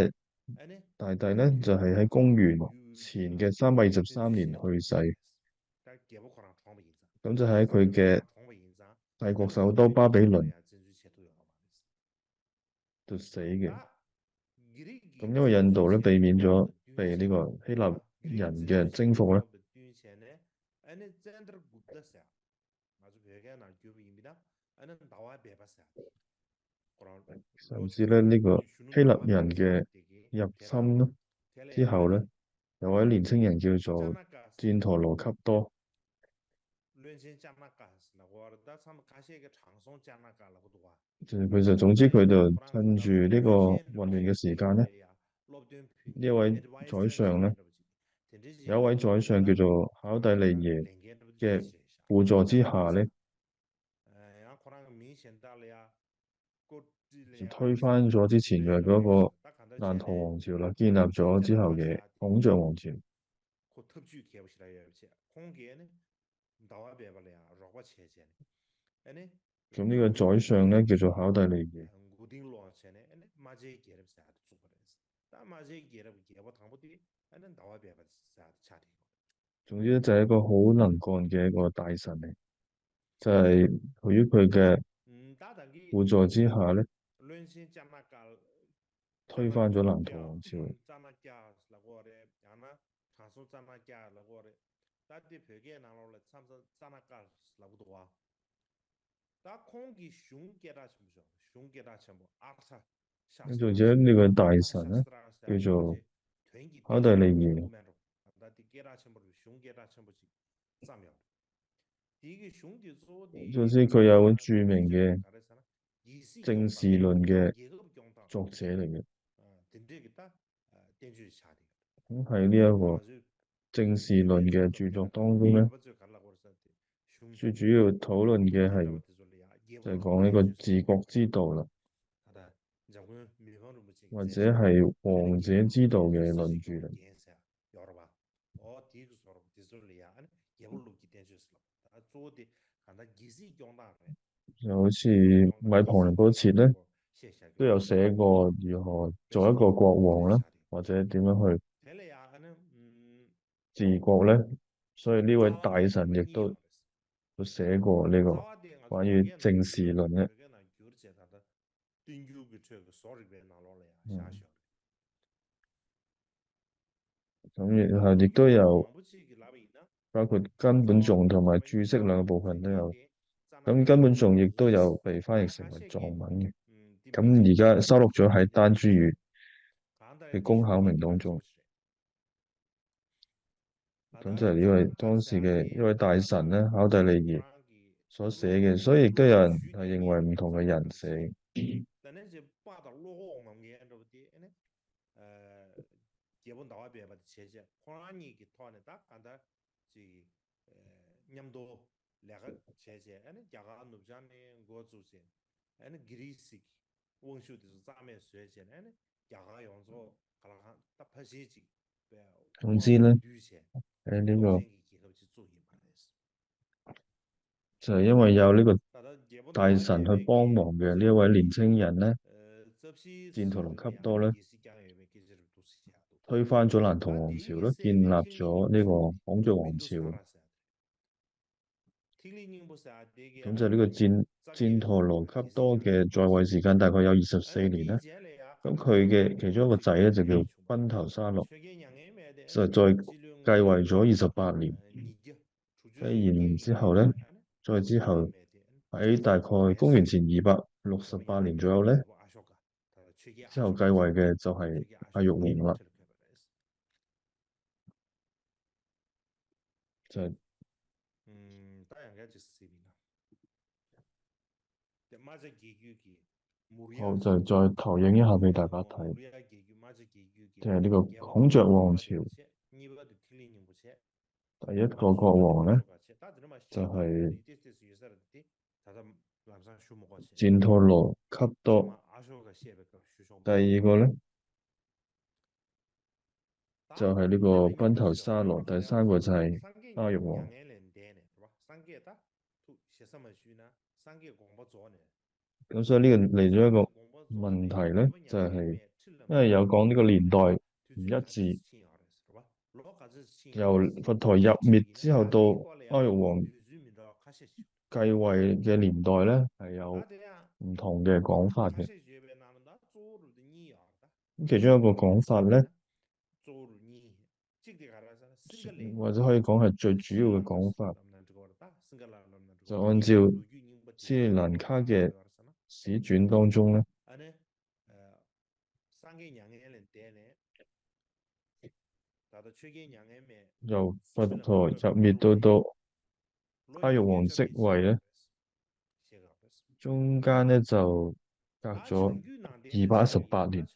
大帝咧就係喺公元前嘅三百二十三年去世。咁就喺佢嘅帝國首都巴比倫就死嘅。咁因為印度咧避免咗被呢個希臘人嘅征服咧，甚至咧呢個希臘人嘅入侵咧之後咧，有位年青人叫做戰陀羅笈多。 བློན་ཆེན་ཅ་ན་ཀ་ཟེར་ལབ་དགོས་རེད། ད་མཚམས་ཁ་ཤས་ཀྱིས་དྲང་སྲོང་ཅ་ན་ཀ་ལབ་ཀྱི་འདུག་བ། 就是 总之佢就趁住呢個混亂嘅時間呢，宰相呢，有一位宰相叫做考第利耶嘅輔助之下呢，就推翻咗之前嘅嗰個難陀王朝啦，建立咗之後嘅孔雀王朝。 ཁོ་ཐབས་ཇུས་མཁས་པོ་ཞེ་དྲག་ཡོད་པ་བྱས། ཁོང་གིས་ནི་ཟླ་བ་བེ་བ་ལ་ཡང་རོགས་པ་བྱས་བྱས་ནས་ཨ་ནི 就那个宰相呢，叫做考第利耶。 མགོ་རྟིང་སློག་བྱས་ནས་ཨ་ནི་རྨ་བྱའི་རྒྱལ་རབས་ཟེར་ཡག་དེ་བཙུགས་པ་རེད། ད་རྨ་བྱའི་རྒྱལ་རབས་ཀྱི་རྒྱལ་པོ་དང་པོ་དེ་ཨ་ནི་ཟླ་བ་བེ་བ་ཟེར་ཡག་དེ་ཆགས་བསྡད་ཡོད་རེད། 总之在一个好能干的一个大臣呢，在由于佢嘅辅助之下呢， བློན་ཆེན་ཅ་ན་ཀ་ལ། 推翻咗南唐王朝。 ཙ་ན་ཀྱ་ལབ་དགོས་རེད། ཡང་ན་དྲང་སྲོང་ཙ་ན་ཀྱ་ལབ་དགོས་རེད། ད་དེ་བོད་སྐད་ནང་ལོགས་ལ་མཚམས་མཚམས་ཙ་ན་ཀ་ལབ་གི་འདུག་བ། ད་ཁོང་གི་གཞུང་སྐད་གྲགས་ཆེན་པོ་ཞིག་གཞུང་སྐད་གྲགས་ཆེན་པོ་ཨར་ཐ་ཤ་སྟྲ། 那种人那个大臣呢，叫做 དོན་གྱི་考第利耶。 ད་དེ་སྐད་གྲགས་ཆེན་པོ་རེད། གཞུང་སྐད་གྲགས་ཆེན་པོ་ཅིག་བརྩམས་ཡོད་རེད། དེ་གི་གཞུང་དེ་གཙོ་བོ་དེ 就是佢有著名的 ག་རེ་ཟེར་ན། རྒྱལ་སྲིད་སྐྱོང་སྟངས། 政治论的 རྒྱལ་ཁབ་སྐྱོང་སྟངས། 作者来的。 ཨ་དེ་འདྲས་ཀྱི་ད་ཨ་བསྟན་བཅོས་ཆགས་བསྡད་ཡོད་རེད། 还有那个政治论的著作当中呢， ང་ཚོས་ག་རེ་ལབ་དགོས་རེད་ཟེར་ན། གཞུང་最主要讨论的还有在讲那个治国之道了， ད་ལྟ་འཇམ་མགོན་མི་ཕམ་རིན་པོ་ཆེ་གི་或者还有王者之道的论据了。 ཡོད་རེད་བ། ཨོ་དེའི་གི་བཟོ་འདྲ་དེ་ཚོ་ལ་ཡ་ཨ་ནི་རྒྱལ་པོ་ལུགས་ཀྱི་བསྟན་བཅོས་ཟེར་ལབ། ད་གཙོ་བོ་དེ་གང་ལྟར་རྒྱལ་སྲིད་སྐྱོང་སྟངས་རེད། 然后是买捧人不起的，都有写过如何做一个国王了，或者点样去 དེ་ལ་ཡ་ཨ་ནི་ཨུམ། 治国呢，所以那位大臣也都都写过那个关于政治论的。 བསྟན་འགྱུར་གྱི་ཁྲོད་ཀྱི་བཟོ་རིག་པའི་ནང་ལོགས་ལ་ཡང་བཞག་ཤོག་རེད། 咱们也还也都有，包括根本种同埋注释两个部分都有。咱们根本种也都有被翻译成为中文。咁而家收錄咗喺單朱語嘅公考名當中。 總之係呢位當時嘅一位大臣咧，考第利耶所寫嘅，所以亦都有人係認為唔同嘅人寫。 ཅིག་ཨ་མཉམ་དུ་ལས་ཀ་བྱས་བྱས་ཨ་ནི་རྒྱ་གར་ནུབ་བྱང་ནས་འགོ་བཙུགས་བྱས་ཨ་ནི་གྷི་རི་སིག་དབང་ཤུགས་དེ་ཚོ་རྩ་མེད་བཟོས་བྱས་ཨ་ནི་རྒྱ་གར་ཡོངས་རྫོགས་ག་ལ་གང་ད་ཕ་ཤེལ་ཅིག་དཔེ་དབང་ལུང་ཚིག་ལ་བསྡུས་བྱས་ཨེ་འདི་གོ་སྟོབས་ཆེན་གྱི་རྒྱལ་ཁབ་ཅིག་བཙུགས་ཡིན་པ་རེད། 这因为有呢个大臣去帮忙嘅呢位年青人呢，战陀罗笈多呢，推翻咗南唐王朝咯，建立咗呢个孔雀王朝。咁就呢个战战陀罗笈多嘅在位时间大概有二十四年啦。咁佢嘅其中一个仔呢，就叫宾头沙罗，就在继位咗二十八年。 然之後呢，再之後喺大概公元前二百六十八年左右呢，之後繼位嘅就係阿育王啦。就係 ད་ཡང་བསྐྱར་ཅིག་གཟིགས་པ་ཡིན་ན། དེ་རྨ་བྱ་རྒྱལ་རྒྱུད་ཀྱི་ 好，就再投影一下俾大家睇。就係呢個孔雀王朝。第一個國王呢，就係戰陀羅笈多。第二個呢，就係呢個賓頭沙羅。第三個就係阿育王。咁所以呢個嚟咗一個問題呢，就係因為有講呢個年代唔一致，由佛陀入滅之後到阿育王繼位嘅年代呢，係有唔同嘅講法嘅。咁其中一個講法呢，或者可以講係最主要嘅講法，就按照斯里蘭卡嘅史傳當中呢，由佛陀入滅到到阿育王即位呢，中間呢就隔咗二百一十八年。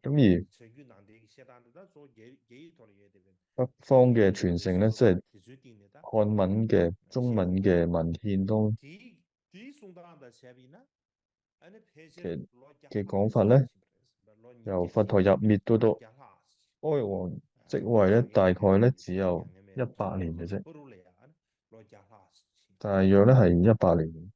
咁而北方嘅傳承呢，即係漢文嘅、中文嘅文獻當嘅嘅講法呢，由佛陀入滅到到阿育王即位呢，大概呢只有一百年嘅啫，大約呢係一百年。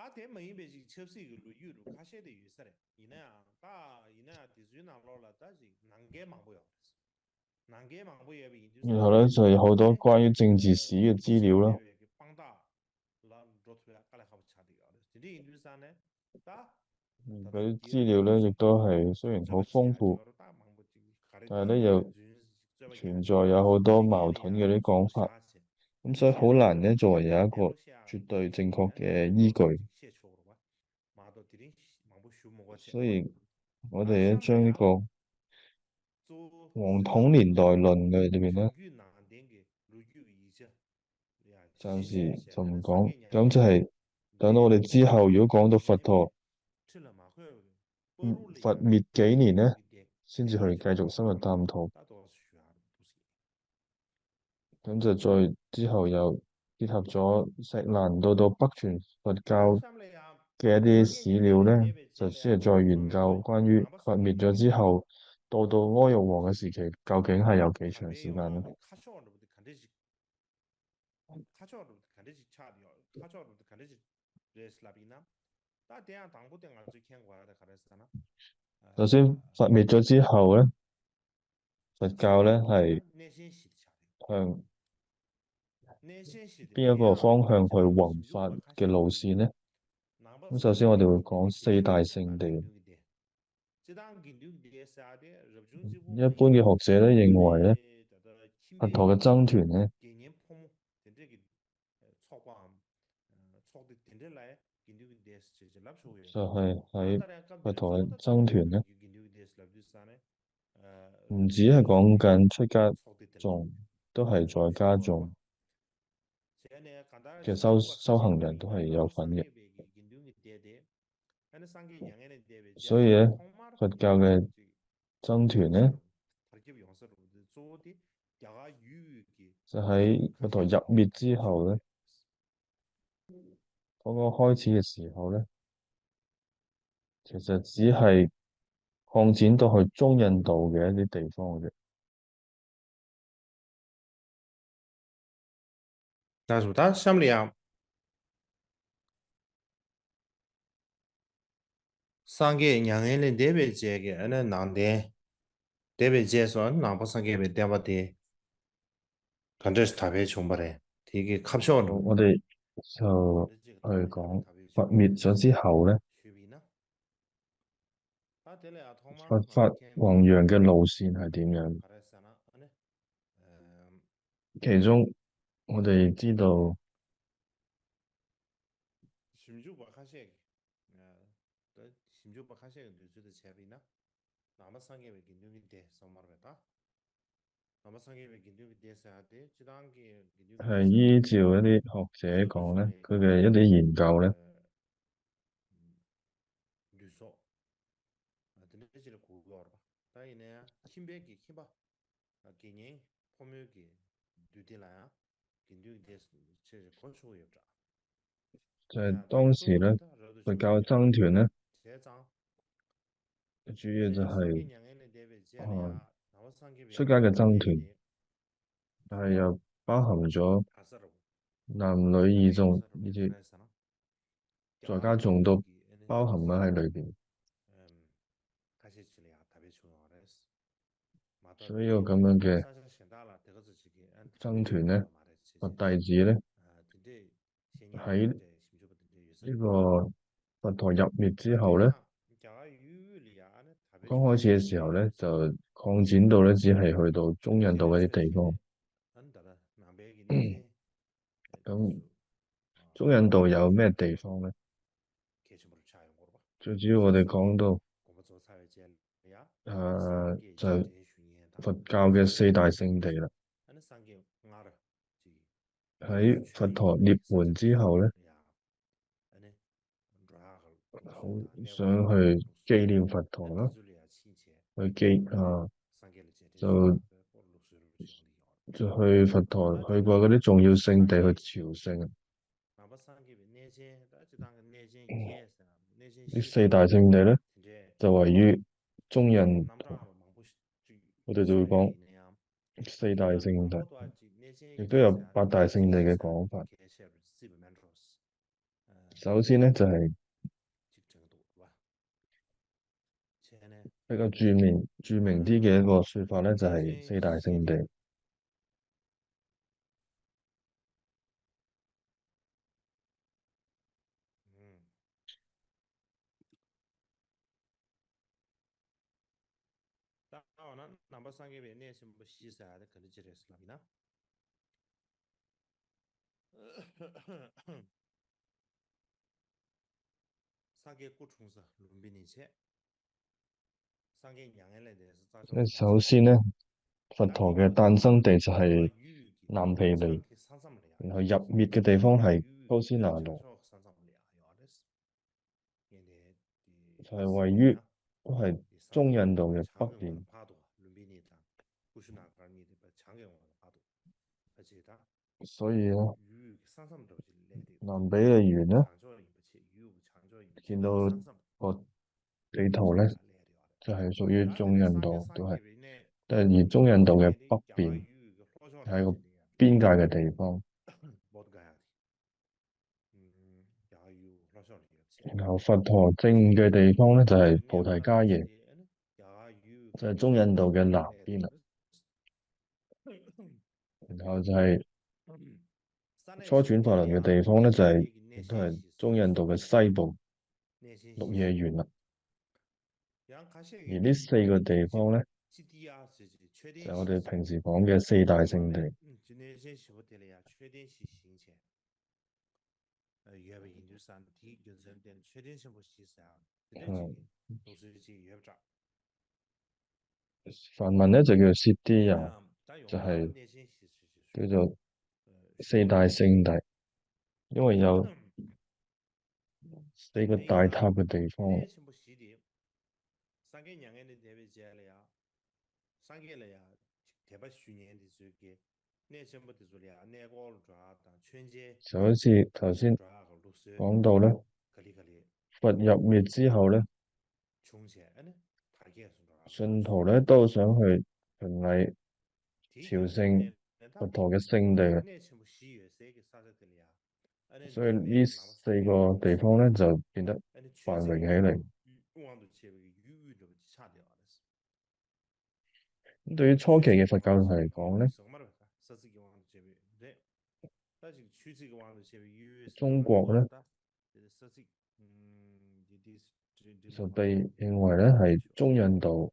ད་དེ་མ་ཡིན་པའི་ཅིག་ཆབ་སྲིད་ཀྱི་ལོ་རྒྱུས་རུ་ཁ་ཤས་དེ་ཡོད་ས་རེད། ཡིན་ན་ཡང་ད་ཡིན་ན་ཡང་དེ་ཚོའི་ནང་ལོགས་ལ་ད་ཅིག་ནང་འགལ་མང་པོ་ཡོད་རེད། ནང་འགལ་མང་པོ་ཡོད་པ་ཡིན་དུས། 有的时候有好多关于政治史的资料了。 དཔང་རྟགས་ལ་འགྲོ་ཐུབ་ཡ་དཀའ་ལས་ཁག་པོ་ཆགས་བསྡད་ཡོད་རེད། དེ་འདྲ་ཡིན་དུས་ཙང་ནས་ད། 嗯，搿些资料呢，亦都係雖然好豐富，但係呢，又存在有好多矛盾嘅啲講法。咁所以好難呢，作為有一個絕對正確嘅依據。所以我哋呢，將呢個黃銅年代論嘅裏邊呢，暫時就唔講。咁就係等到我哋之後，如果講到佛陀，嗯，佛滅幾年呢，先至去繼續深入探討。咁就再之後又結合咗錫蘭到到北傳佛教嘅一啲史料呢，就先係再研究關於佛滅咗之後，到到阿育王嘅時期，究竟係有幾長時間呢？ ཁ་ཕྱོགས་འདྲ་པོ་དེ་ག་འདྲ་ཞིག་ཁ་ཕྱོགས་འདྲ་པོ་དེ་ག་འདྲ་ཞིག་ཆགས་ཡོད། ཁ་ཕྱོགས་འདྲ་པོ་དེ་ག་འདྲ་ཞིག་རེད་ལབ་ཡིན་ན། ད་དེ་ཡང་དང་པོ་དེ་ང་ཚོས་མཁྱེན་དགོས་ཡ་དེ་ག་རེ་ཟེར་ན། 首先，佛滅咗之後呢，佛教呢係向邊一個方向去弘法嘅路線呢？咁首先我哋會講四大聖地。 一般嘅學者咧認為咧，佛陀嘅僧團咧，就係喺佛陀嘅僧團咧，唔止係講緊出家眾，都係在家眾嘅修修行人都係有份嘅。 所以咧，佛教嘅僧團咧，就喺佛陀入滅之後咧，剛剛開始嘅時候咧，其實只係擴展到去中印度嘅一啲地方嘅啫。 ད་སུ་ད་གཤམ་ལ་ཡང་སངས་རྒྱས་མྱ་ངན་ལས་འདས་པའི་རྗེས་ཀྱི་ཨ་ནི་ནང་བསྟན། འདས་པའི་རྗེས་སུ་ཨ་ནི་ནང་པ་སངས་རྒྱས་པའི་བསྟན་པ་དེ་ག་འདྲ་ཞིག་དར་འཕེལ་བྱུང་བ་རེད། དེ་གི་ཁ་ཕྱོགས་འགྲོ། 我哋就去講佛滅咗之後呢，佛法弘揚嘅路線係點樣？其中我哋知道，ཞིབ་འཇུག་པ་ཁ་ཤས་ཀྱིས་ནང་པ་སངས་རྒྱས་པའི་དགེ་འདུན་གྱི་སྡེ་གསུམ་པ་རེད་ད། ནང་པ་སངས་རྒྱས་པའི་དགེ་འདུན་གྱི་སྡེ་ཟེར་ཡ་དེ་སྤྱི་བཏང་གི་དགེ་འདུན་གྱི་སྡེ་ཟེར་ཡ་དེ་ཡིད་ཆེས་པ་དེ་ཧོག་ཟེར་གོང་ལ་ཁོ་གི་ཡ་དེ་ཡིན་དགའ་བ་ལ། འདུས་ཚོགས། དེ་འདྲའི་ཅིག་ལ་གོ་གི་ཡོད་རེད་པ། ད་ཡིན་ན་ཡང་ཁྱིམ་པའི་གི་ཁྱིམ་པ། དགེ་བསྙེན་ཕོ་མོའི་གི་འདུས་སྡེ་ལ་ཡང་དགེ་འདུན་གྱི་སྡེ་ཟེར་གོ་ཆོག་གི་ཡོད་པ་འདྲ། 在当时呢，佛教藏传呢，就有着很，呃，佛教的藏传，还有包含着男女一种，一些佛教中毒包含了在里边。所以我感觉藏传呢，佛代子呢， 喺呢個佛陀入滅之後呢，剛開始嘅時候呢，就擴展到呢，只係去到中印度嗰啲地方。咁中印度有咩地方呢？最主要我哋講到，誒，就佛教嘅四大聖地啦。喺佛陀涅槃之後呢，好想去紀念佛陀啦，去紀，啊，就，就去佛陀去過嗰啲重要聖地去朝聖。呢四大聖地呢，就位於中印度，我哋就會講四大聖地，亦都有八大聖地嘅講法。首先呢，就係比較著名，著名啲嘅一個說法呢，就係四大聖地。 ད་འོ་ན་ནང་པ་སངས་རྒྱས་པའི་གནས་ཆེན་པོ་བཞི་ཟེར་ཡ་དེ་ག་འདྲ་ཅིག་རེད་ཟེར་ལབ་ཡིན་ན། སངས་རྒྱས་སྐུ་འཁྲུངས་ས་ལུམ་བི་ནི་བྱས། སངས་རྒྱས་མྱ་ངན་ལས་འདས་ས་རྩྭ་མཆོག་ལ་ཟེར། 首先呢，佛陀嘅誕生地就係南毗尼，然後入滅嘅地方係高斯那羅。 就係位於，都係中印度嘅北邊。所以呢，南毗尼園呢，見到個地圖呢，就係屬於中印度，都係，但係而中印度嘅北邊，係一個邊界嘅地方。 然後佛陀靜嘅地方呢，就係菩提伽耶，就係中印度嘅南邊啦。然後就係初轉法輪嘅地方呢，就係，亦都係中印度嘅西部鹿野園啦。而呢四個地方呢，就係我哋平時講嘅四大聖地。 ཡོད་པ་ཡིན་དུས་ཙང་དེའི་རྒྱུ་མཚན་བརྟེན་མཆོད་རྟེན་ཆེན་པོ་བཞི་ཟེར་ཡང་དེ་འདྲ་ཅིག་གི་ལུགས་སྲོལ་ཅིག་ཡོད་པ་འདྲ། 梵文呢，就叫 Siddhiya， ཡང་ད་ཡོང་ན་གནས་ཆེན་བཞི་ཞེས་叫做四大聖地，因為有四個大塔嘅地方。 གནས་ཆེན་པོ་བཞི་དེ། སངས་རྒྱས་མྱ་ངན་ལས་འདས་པའི་རྗེས་ལ་ཡང་། སངས་རྒྱས་ལ་ཡང་དད་པ་ཞུ་མཁན་དེ་ཚོའི་གི་གནས་ཆེན་པོ་དེ་ཚོ་ལ་ཡང་གནས་སྐོར་འགྲོ་ཡག་དང་མཆོད་མཇལ་所以头先འགྲོ་ཡག་གི་ལུགས་སྲོལ་讲到呢，ག་ལེ་ག་ལེ། 佛入滅之後呢， བྱུང་བྱས་ཨ་ནི་དར་རྒྱས་སུ་འགྲོ་ཡག་གི་ལུགས་སྲོལ། 信徒呢，都想去云来朝聖佛陀嘅聖地。 གནས་ཆེན་པོ་བཞི་ཡོད་སའི་གི་ས་ཆ་དེ་ལ་ཡང་། 所以呢，四個地方呢，就變得繁榮起嚟。 དབང་དུ་བྱས་པའི་ཡུལ་དབུས་འདྲ་བོ་ཅིག་ཆགས་བསྡད་པ་རེད། 对于初期嘅佛教嚟講呢，中國呢，就被認為呢係中印度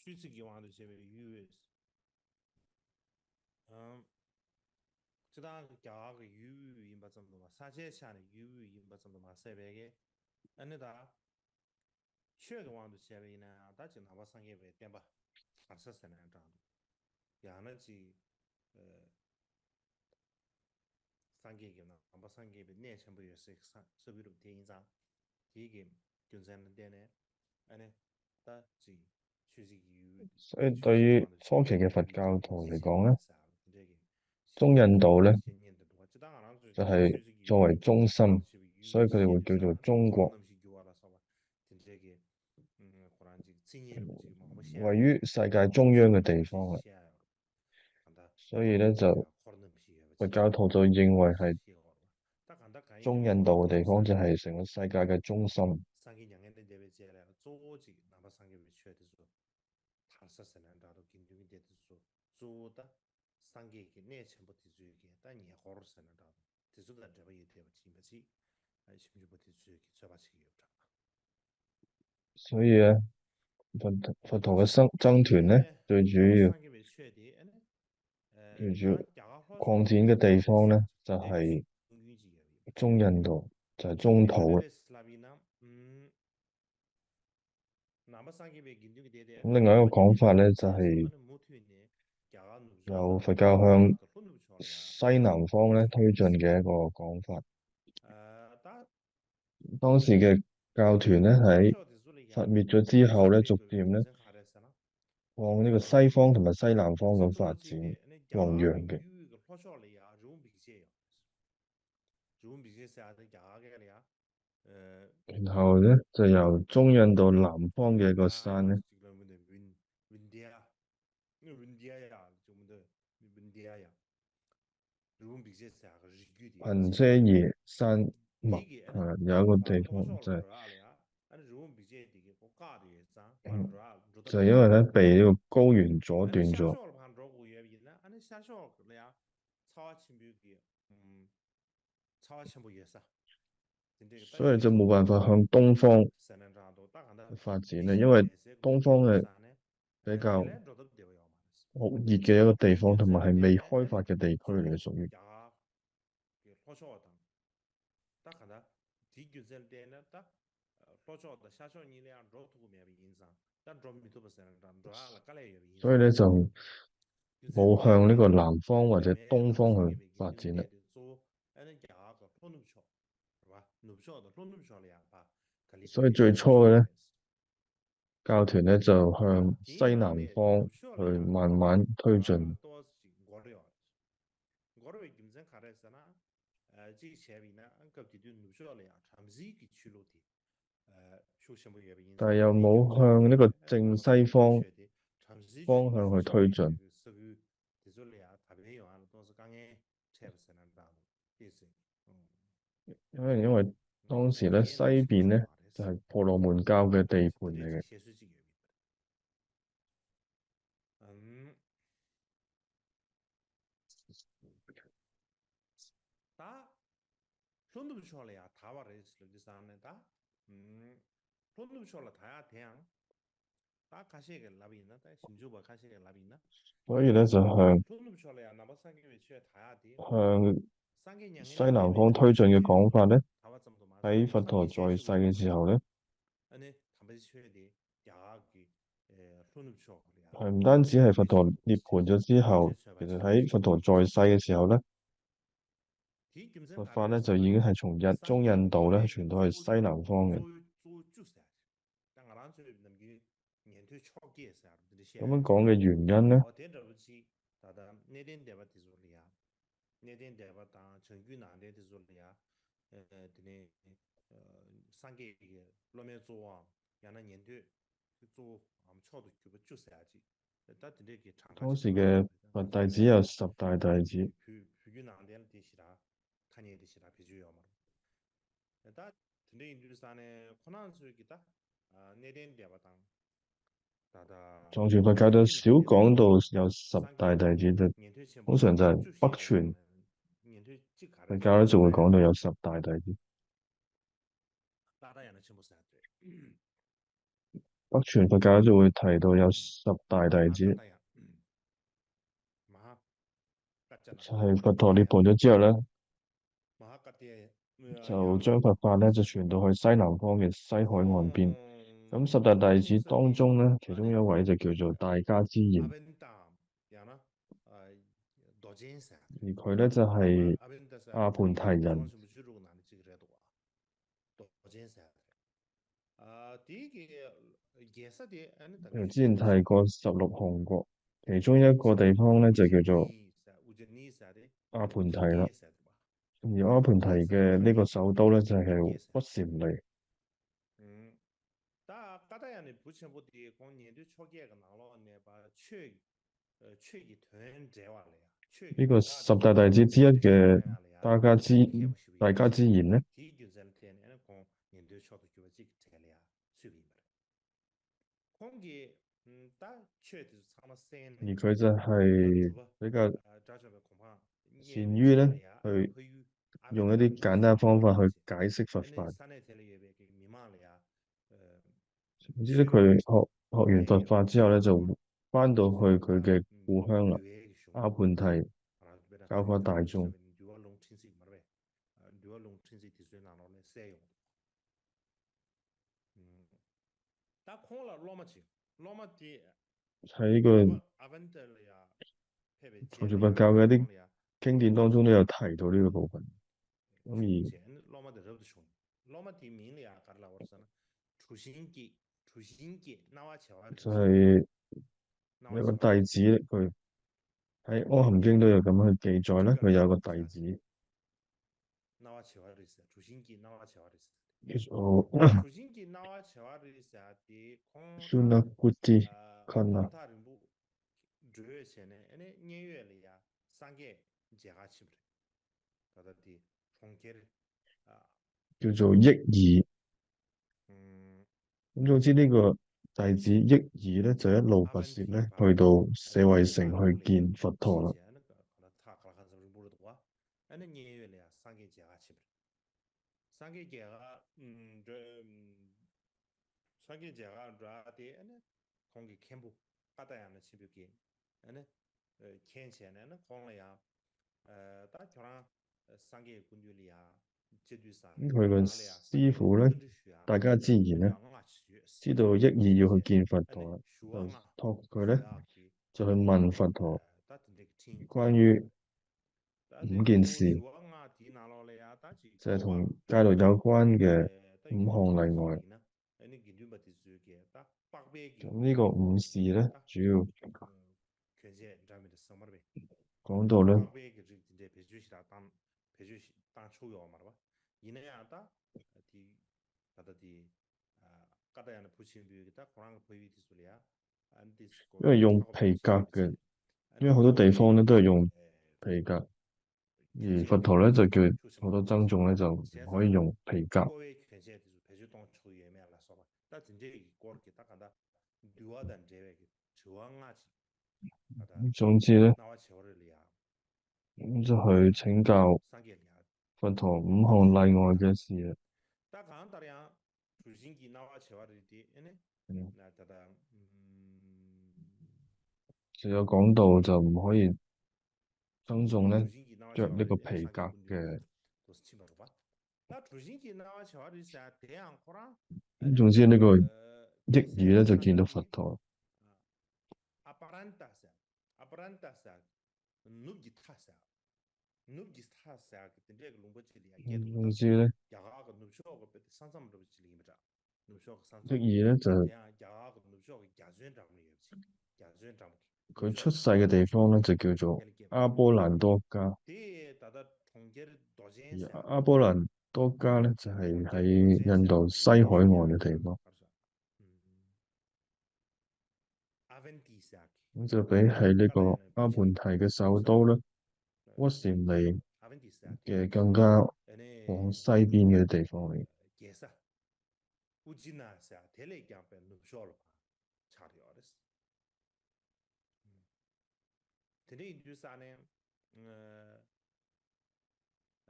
ཆོས་སྲིད་ཀྱི་དབང་དུ་བྱས་པའི་ཡུལ། ཨམ། སྤྱིར་བཏང་གི་རྒྱ་གར་གྱི་ཡུལ་དབུས་ཡིན་པ་ཙམ་དུ་མ། ས་ཆའི་ཆ་ནས་ཡུལ་དབུས་ཡིན་པ་ཙམ་དུ་མ་ཟད་པའི་གི། ཨ་ནི་ད། ཆོས་ཀྱི་དབང་དུ་བྱས་པ་ཡིན་ན་ཡང་ད་ཅིག་ནང་པ་སངས་རྒྱས་པའི་བསྟན་པ་དར་ས་ཟེར་ན་ཡང་འདྲ་འདུག། ཡང་ན་ཅིག་ཨ། སངས་རྒྱས་ཀྱི་ནང་པ་སངས་རྒྱས་པའི་གནས་ཆེན་པོ་ཡོད་སའི་ས་ས་ཁུལ་རུ་དེ་ཡིན་ཙང་། དེའི་གི་རྒྱུ་མཚན་ལ་བརྟེན་ནས་ཨ་ནི་ད་ཅིག་ཆོས་སྲིད་ཀྱི་ཡུལ། 所以对于初期嘅佛教徒嚟講呢，中印度呢，就係作為中心，所以佢哋會叫做中國。位於世界中央嘅地方啦。所以呢，就佛教徒就認為係中印度嘅地方就係成個世界嘅中心。 དར་ས་ཟེར་ན་འདྲ་འདུག། དགེ་འདུན་གྱི་སྡེ་དེ་ཚོ་གཙོ་བོ་ད་སངས་རྒྱས་ཀྱི་གནས་ཆེན་པོ་དེ་ཚོའི་གི་ད་ཉེ་འཁོར་ཟེར་ན་འདྲ་འདུག། དེ་ཚོ་དང་འབྲེལ་བ་ཡོད་བསྡད་པ་ཅིག་ཡིན་པ་ཅིག་ཞིབ་འཇུག་པ་དེ་ཚོས་ཀྱི་ཚོད་དཔག་བྱེད་ཀྱི་ཡོད་པ་འདྲ། 所以啊，佛佛陀的僧僧團呢，最主要最主要擴展嘅地方呢，就係中印度，就係中土啦。另外一個講法呢，就係有佛教向西南方呢推進嘅一個講法。當時嘅教團呢，喺佛滅咗之後呢，逐漸呢往呢個西方同埋西南方咁發展弘揚嘅。然後呢，就由中印度南方嘅一個山呢，盤遮耶山脈，啊，有一個地方就係，嗯，就係因為呢，被呢個高原阻斷咗。 所以就冇辦法向東方發展啦，因為東方係比較酷熱嘅一個地方，同埋係未開發嘅地區嚟嘅，屬於。所以呢，就冇向呢個南方或者東方去發展啦。 所以最初嘅呢，教團呢，就向西南方去慢慢推進。 但係又冇向呢個正西方方向去推進。因為因為當時呢，西邊呢，就係婆羅門教嘅地盤嚟嘅。 ད་ལྷོ་ནུབ་ཕྱོགས་ལ་ཡང་དར་བ་རེད་ཟེར་ལབ་དུས་ཙང་ནས་ད། ལྷོ་ནུབ་ཕྱོགས་ལ་དར་ཡག་དེ་ཡང་། ད་ཁ་ཤས་ཀྱིས་ལབ་ཡིན་ན། ད་ཞིབ་འཇུག་པ་ཁ་ཤས་ཀྱིས་ལབ་ཡིན་ན། 所以呢，就向，ལྷོ་ནུབ་ཕྱོགས་ལ་ཡང་ནང་པ་སངས་རྒྱས་པའི་ཆོས་དར་ཡག་དེ། 向西南方推進嘅講法呢，喺佛陀在世嘅時候呢， ཨ་ནི་དམ་པའི་ཆོས་དེ་རྒྱ་གར་གྱི་ཨེ་ལྷོ་ནུབ་ཕྱོགས་ལ་ཡང་། 係，唔單止係佛陀涅槃咗之後，其實喺佛陀在世嘅時候呢，佛法呢，就已經係從印中印度呢傳到去西南方嘅。咁樣講嘅原因呢， གནས་བརྟན་སྡེ་པ་དེ་ཚོ་ལ་ཡང་། གནས་བརྟན་སྡེ་པ་དང་བྱང་རྒྱུད་ནང་བསྟན་དེ་ཚོ་ལ་ཡང་། ཨ་དེ་ནས་ཨ་སངས་རྒྱས་ཀྱི་སློབ་མའི་གཙོ་བོའམ་ཡང་ན་ཉན་ཐོས་ཀྱི་གཙོ་བོའམ་མཆོག་ཏུ་གྱུར་པ་བཅུ་ཟེར་ཡག་ཅིག། ད་དེ་འདྲས་ཀྱི་གྲངས་ཀ་ཞིག་ཡོད་པ་རེད། 当时的八大弟子有十大弟子。 བོད་བོད་བརྒྱུད་ནང་བསྟན་ལ་དེ་ཞེ་དྲག་ཐ་སྙད་དེ་ཞེ་དྲག་བེད་སྤྱོད་ཡོད་མ་རེད། ད་དེ་འདྲ་ཡིན་དུས་ཙང་ནས་ཁོ་རང་ཚོས་ཀྱི་ད་ཨ་གནས་བརྟན་སྡེ་པ་དང་། ད་ད། 藏传佛教都少讲到有十大弟子的，通常在北传佛教就会讲到有十大弟子。 北传佛教就会提到有十大弟子。 ཏདྱ་ཡ། མ་ཧཱ་ཀཱ་ 就係佛陀涅槃咗之後咧，就將佛法咧就傳到去西南方嘅西海岸邊。咁十大弟子當中咧，其中一位就叫做大迦旃延，而佢咧就係阿盤提人。誒，之前提過十六項國，其中一個地方咧就叫做阿盤提啦。而阿盤提嘅呢個首都咧就係鬱禪利。呢個十大弟子之一嘅大迦之大迦之言呢，而佢就係比較善於咧去用一啲簡單方法去解釋佛法。總之咧，佢學學完佛法之後咧，就翻到去佢嘅故鄉啦，阿盤提，教化大眾。喺呢個藏傳佛教嘅一啲經典當中都有提到呢個部分。咁而就係有個弟子，佢喺《阿含經》都有咁樣去記載咧，佢有個弟子。叫做 Sunakuti Kana。叫做益爾。咁總之呢個弟子益爾咧，就一路跋涉咧，去到舍衛城去見佛陀啦。咁佢個師傅咧，大迦旃延咧，知道益爾要去見佛陀啦，就託佢咧，就去問佛陀關於五件事，就係同戒律有關嘅五項例外。咁呢個五事咧，主要講到咧，因為用皮革嘅，因為好多地方咧都係用皮革，而佛陀咧就叫好多僧眾咧就唔可以用皮革。總之咧，咁就去請教佛陀五項例外嘅事。就有講到就唔可以僧眾咧着呢個皮革嘅。總之呢個益爾咧就見到佛陀。總之咧，益爾咧就佢出世嘅地方咧就叫做阿波蘭多加。而阿波蘭多加咧就係喺印度西海岸嘅地方。咁就比起呢個阿盤提嘅首都咧，鬱禪利嘅更加往西邊嘅地方嚟。དེ་འདྲ་ཡིན་དུས་ས་ནས།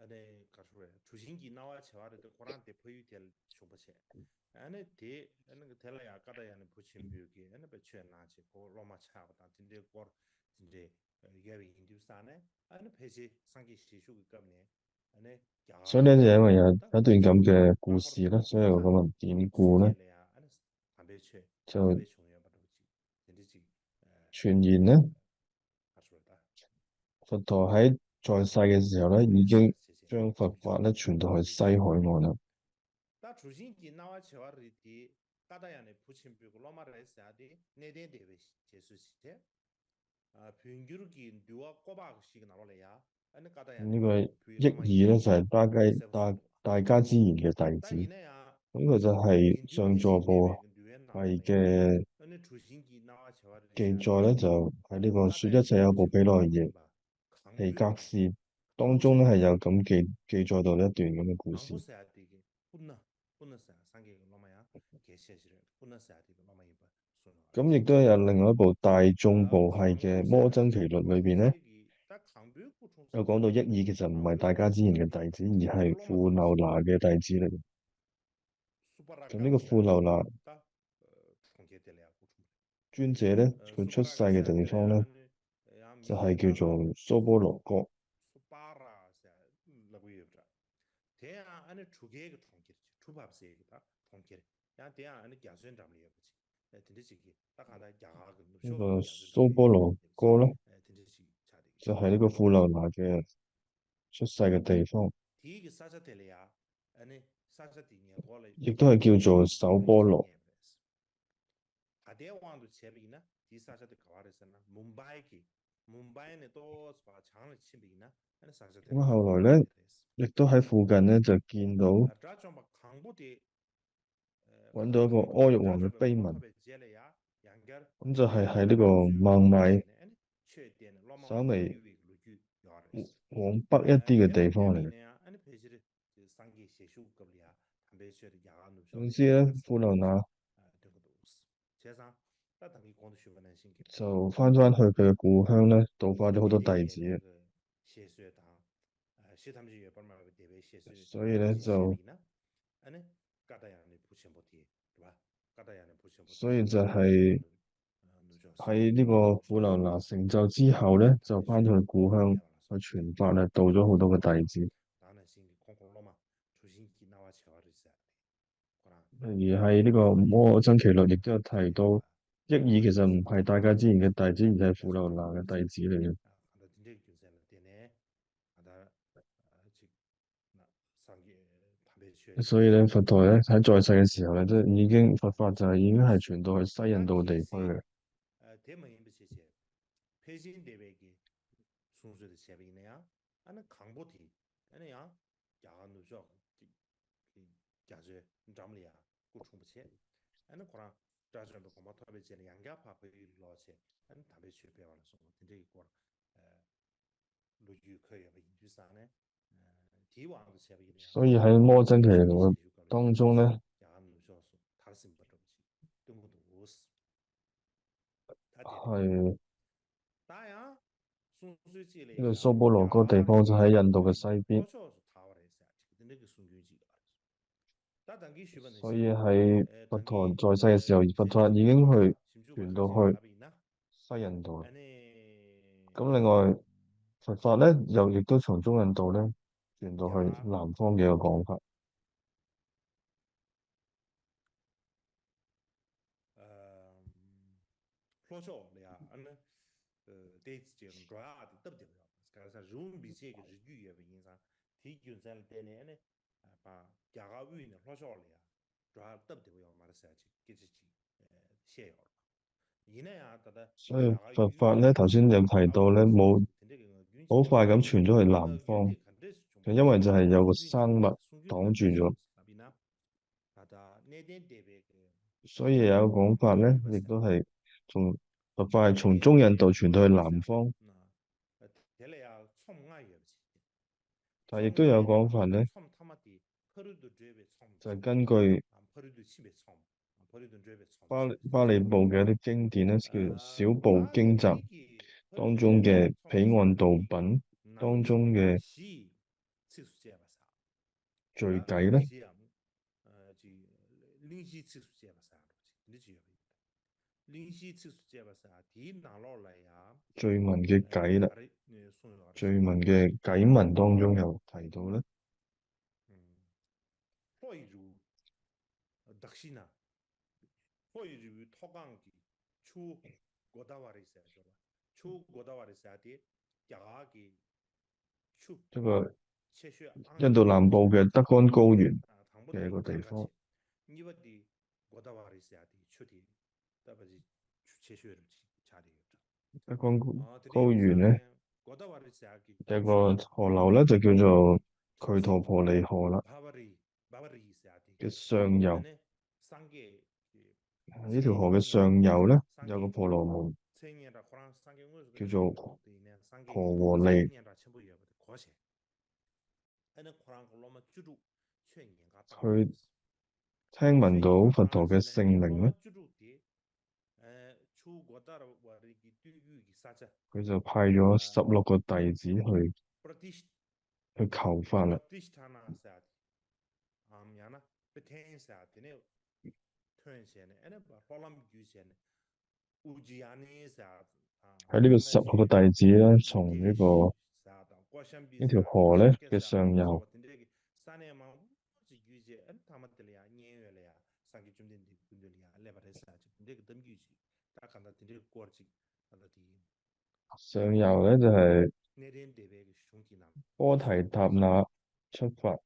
ཨ་ནི་ག་རེ་ཟེར་དགོས་རེད། གྲུ་བཞིན་གྱི་སྣང་བ་བྱེ་བ་རེད་དེ། ཁོ་རང་དེ་ཕ་ཡུལ་དེ་ལ་བྱུང་བ་བྱས། ཨ་ནི་དེ་ཨ་ནི་དེ་ལ་ཡང་ཀ་ཏ་ཡ་ནི་བུ་ཆེན་པོས་ཀྱིས་ཨ་ནི་དཔེ་ཆོས་གནང་བྱས། ཁོ་སློབ་མ་ཆགས་པ་དང་དེ་འདྲའི་སྐོར་དེ་འདྲའི་ ཡོད་པ་ཡིན་དུས་ཙང་ནས་ཨ་ནི་ཕལ་ཆེར་སངས་རྒྱས་ཞལ་བཞུགས་ཀྱི་སྐབས་ནས་ཨ་ནི་རྒྱ་གར་སོ་ལན་ཡང་ཡང་ད་དུང་གམ་གྱི་གུ་སི་ལ་སོ་ཡང་གམ་གྱི་གུ་ལ་ཨ་ནི་དམ་པའི་ཆོས་ཚོ་དམ་པའི་བྱུང་ཡོད་པ་འདྲ་པོ་ཅིག་དེ་འདྲ་ཅིག་ཆོས་ཉིད་ནི། ཨ་སོ་ད། 佛陀还在世的时候呢，已经跟佛法呢传到海西海岸了。 ད་གྲུ་བཞིན་གྱི་སྣང་བ་བྱེ་བ་རིས་དེ་ཀ་ཏ་ཡ་ནའི་བུ་ཆེན་པོའི་སློབ་མ་རེད་ཟེར་ཡ་དེ་གནས་བརྟན་སྡེ་པའི་ཞེས་སུ་ཞིག་བྱས། ཨ་བོད་འགྱུར་གྱི་འདུལ་བ་ཀོ་པ་ཞིག་གི་ནང་ལོགས་ལ་ཡ་ཨ་ནི་ཀ་ཏ་ཡ་ནའི་བུའི་སློབ་མ་ཡིན་པ་ཞིག་ད་ཀ་ད་ད་ཀ་ཅི་ཡིན་གྱི་ད་ཡིན་ཅི། ཡིན་ན་ཡང་། 那个在海上脚步，还有一个给着了就还那个暑假才要不陪了也，还学习当中呢还要跟给给着到了对那个故事。 ཀུན་ན་ཀུན་ན་ཟེར་སངས་རྒྱས་ཀྱི་སློབ་མ་ཡང་གལ་ཆེ་ཞིག་རེད། ཀུན་ན་ཟེར་དེ་གི་སློབ་མ་ཡིན་པ་གསུངས་ཡོད་རེད། 咁亦都有另外一部大眾部系嘅《摩僧祇律》裏邊呢，有講到一二其實唔係大迦旃延嘅弟子，而係富樓那嘅弟子嚟嘅。咁呢個富樓那尊者呢，佢出世嘅地方呢，就係叫做蘇波羅國。 དེ་ཡང་ཨ་ནི་གྲུ་ཁའི་གི་གྲོང་ཁྱེར་ཅིག་གྲུ་བབས་སའི་གི་ད་གྲོང་ཁྱེར་ཡང་དེ་ཡང་ཨ་ནི་རྒྱ་མཚོའི་འགྲམ་ལ་ཡོད་པ་ཅིག་ཨ་དེ་འདྲ་ཅིག་གི་ད་གང་ལྟར་རྒྱ་གར་གི་ནུབ་ཕྱོགས་ཀྱི་རྒྱ་མཚོའི་འགྲམ་ལ་ཡོད་པ་ཅིག་ཨ་དེ་འདྲ་ཅིག་ཆགས་བསྡད་ཀྱི་རེད། 这还有一个富楼那个出世的地方。 དེའི་གི་ས་ཆ་དེ་ལ་ཡང་ཨ་ནི་ས་ཆ་དེ་ཉེ་འཁོར་ལ་也都还叫做苏波罗。 ད་ལྟའི་དབང་དུ་བྱས་པ་ཡིན་ན་དེའི་ས་ཆ་དེ་ག་བ་རེད་ཟེར་ན་མུམ་བྷའི་གི་མུམ་བྷའི་ནས་ཏོག་ཙམ་བྱང་ལ་ཕྱིན་པ་ཡིན་ན་ཨ་ནི་ས་ཆ་དེ་ལ་ཡོད་པ་རེད། 然后来了，也都还附近呢，在印度， དགྲ་བཅོམ་པ་གང་པོ་དེ་玩到个奥育王的北门， ཐོབ་པའི་རྗེས་ལ་ཡང་ཡང་བསྐྱར 我们这还还那个孟买， ཆོས་བསྟན་ནས་སློབ་མ་稍微 བསྐུལ་བའི་ལོ་རྒྱུས་ཡོད་རེད། 往北一点的地方了。 ཡང་བསྐྱར་དེ་ཡིན་ན་ཡང་ཨ་ནི་ཕལ་ཆེར་སངས་རྒྱས་ཞལ་བཞུགས་སྐབས་ལ་ཡང་དམ་པའི་ཆོས་དེ་རྒྱ་གར་ནུབ་ཕྱོགས་ལ་ཡང་སྤེལ་ས་རེད། 那些富楼那 སྟོན་གྱི་འདུག་བྱས་ཙང་ད་ད་གིན་གོང་དུ་ཞུས་པ་ནང་བཞིན་གྱི། 走翻转后的故乡呢，都发了好多代际。 ཞེས་གསོལ་དང་། ཨ་ཤེས་ཐམས་ཅད་ཡོད་པར་སྨྲ་བའི་དད་པའི་ཞེས་གསོལ། 所以呢，就 ཡིན་ན། ཨ་ནི་ཀ་ཏ་ཡ་ནའི་བུ་ཆེན་པོ་དེ་རེད་པ། ཀ་ཏ་ཡ་ནའི་བུ་ཆེན་པོ་དེ། 所以在还还那个富楼那神州之后呢，走翻转故乡和群发呢，都有好多个代际。 ད་ནང་བཞིན་གྱི་ཁོང་ཁོང་སློབ་མ་གྲུ་བཞིན་གྱི་སྣང་བ་བྱེ་བ་རེད་ཟེར། 也还有那个《摩僧祇律》里头提到，一二其实唔係大迦旃延嘅弟子，而係富樓那嘅弟子嚟嘅。 所以呢，佛陀呢，喺在世嘅時候呢，即係已經佛法就係已經係傳到去西印度地區嘅。 ཨ་ནི་གང་པོ་དེ་ཨ་ནི་ཡང་རྒྱ་གར་ནུབ་ཕྱོགས་ཀྱི་རྒྱ་མཚོའི་འགྲམ་ལ་ཡང་སྐུ་འཁྲུངས་པ་བྱས། ཨ་ནི་ཁོ་རང་དགྲ་བཅོམ་པའི་གོ་འཕང་ཐོབ་པའི་རྗེས་ལ་ཡང་བསྐྱར་ཕར་བལ་ཡུལ་ལོག་བྱས། ཨ་ནི་དམ་པའི་ཆོས་སྤེལ་བ་ལ་སོགས་པ་དེ་འདྲའི་སྐོར་ལོ་རྒྱུས་འཁོད་ཡོད་པ་ཡིན་དུས་ཙང་ནས། དེའི་དབང་དུ་བྱས་པ་ཡིན་ན་ཡང་། 所以还有《摩僧祇律》当中呢， རྒྱ་གར་ནུབ་ཕྱོགས་སུ་དར་ཟིན་པ་འདྲ་པོ་ཞིག་སྟོན་གྱི་འདུག 还有 那个苏波罗国地方就喺印度嘅西邊。 所以喺佛陀在世嘅時候，佛陀已經去傳到去西印度啦。咁另外，佛法呢，又亦都從中印度呢，傳到去南方嘅一個講法。 ལྷོ་ཕྱོགས་ལ་ཡང་ཨ་ནི་ཏེ་ཅེ་འགྲོ་ཡག་དེ་སྟབས་བདེ་པོ་ཡོད་མ་རེད། ག་རེ་ཟེར་རི་བོ་འབིགས་བྱེད་ཀྱི་རི་རྒྱུད་ཡོད་པ་ཡིན་ཙང་དེའི་རྒྱུ་མཚན་ལ་བརྟེན་ནས་ཨ་ནི་རྒྱ་གར་དབུས་ནས་ལྷོ་ཕྱོགས་ལ་ཡང་འགྲོ་ཡག་སྟབས་བདེ་པོ་ཡོད་མ་རེད་ཟེར་ཅིག་སྐད་ཆ་ཅིག་བཤད་ཡོད་རེད། 所以佛法呢，頭先有提到呢，冇好快咁傳咗去南方，就因為就係有個生物擋住咗。所以有個講法呢，亦都係從佛法係從中印度傳到去南方。但亦都有講法呢，就係根據巴巴利部嘅一啲經典呢，叫小部經集當中嘅彼岸道品當中嘅序偈呢， བདེན་བཞིའི་ཚིགས་སུ་བཅད་པ་ཟེར་དེའི་ནང་ལོགས་ལ་ཡང་追问的改了，གསུངས་ཡོད་རེད། 追问的改问当中有提到了。 ལྷོ་ཡི་རི་བོ། དག་ཤི་ན། ལྷོ་ཡི་རི་བོའི་མཐོ་སྒང་གི་ཆུ་བོ་གོ་ད་ཝ་རི་ཟེར་ཞོར་ལ། ཆུ་བོ་གོ་ད་ཝ་རི་ཟེར་དེ་རྒྱ་གར་གྱི་ཆུ་这个ཆེ་ཤོས་ཨང་印度南部的大关高原的一个地方。 གཉིས་པ་དེ་གོ་ད་ཝ་རི་ཟེར་དེ་ཆུ་དེ་ད་བ་ཆུ་ཆེ་ཤོས་རུ་ཆགས་བསྡད་ཡོད། 大关高原呢，这个河流呢，就叫做奎陀婆利河了。的上游，这条河的上游呢，有个婆罗门，叫做婆罗利。 佢聽聞到佛陀嘅聖名呢，佢就派咗十六個弟子去，去求法啦。 喺呢個十六個弟子呢，從呢個，呢條河呢嘅上游，上游呢就係波提塔那出發。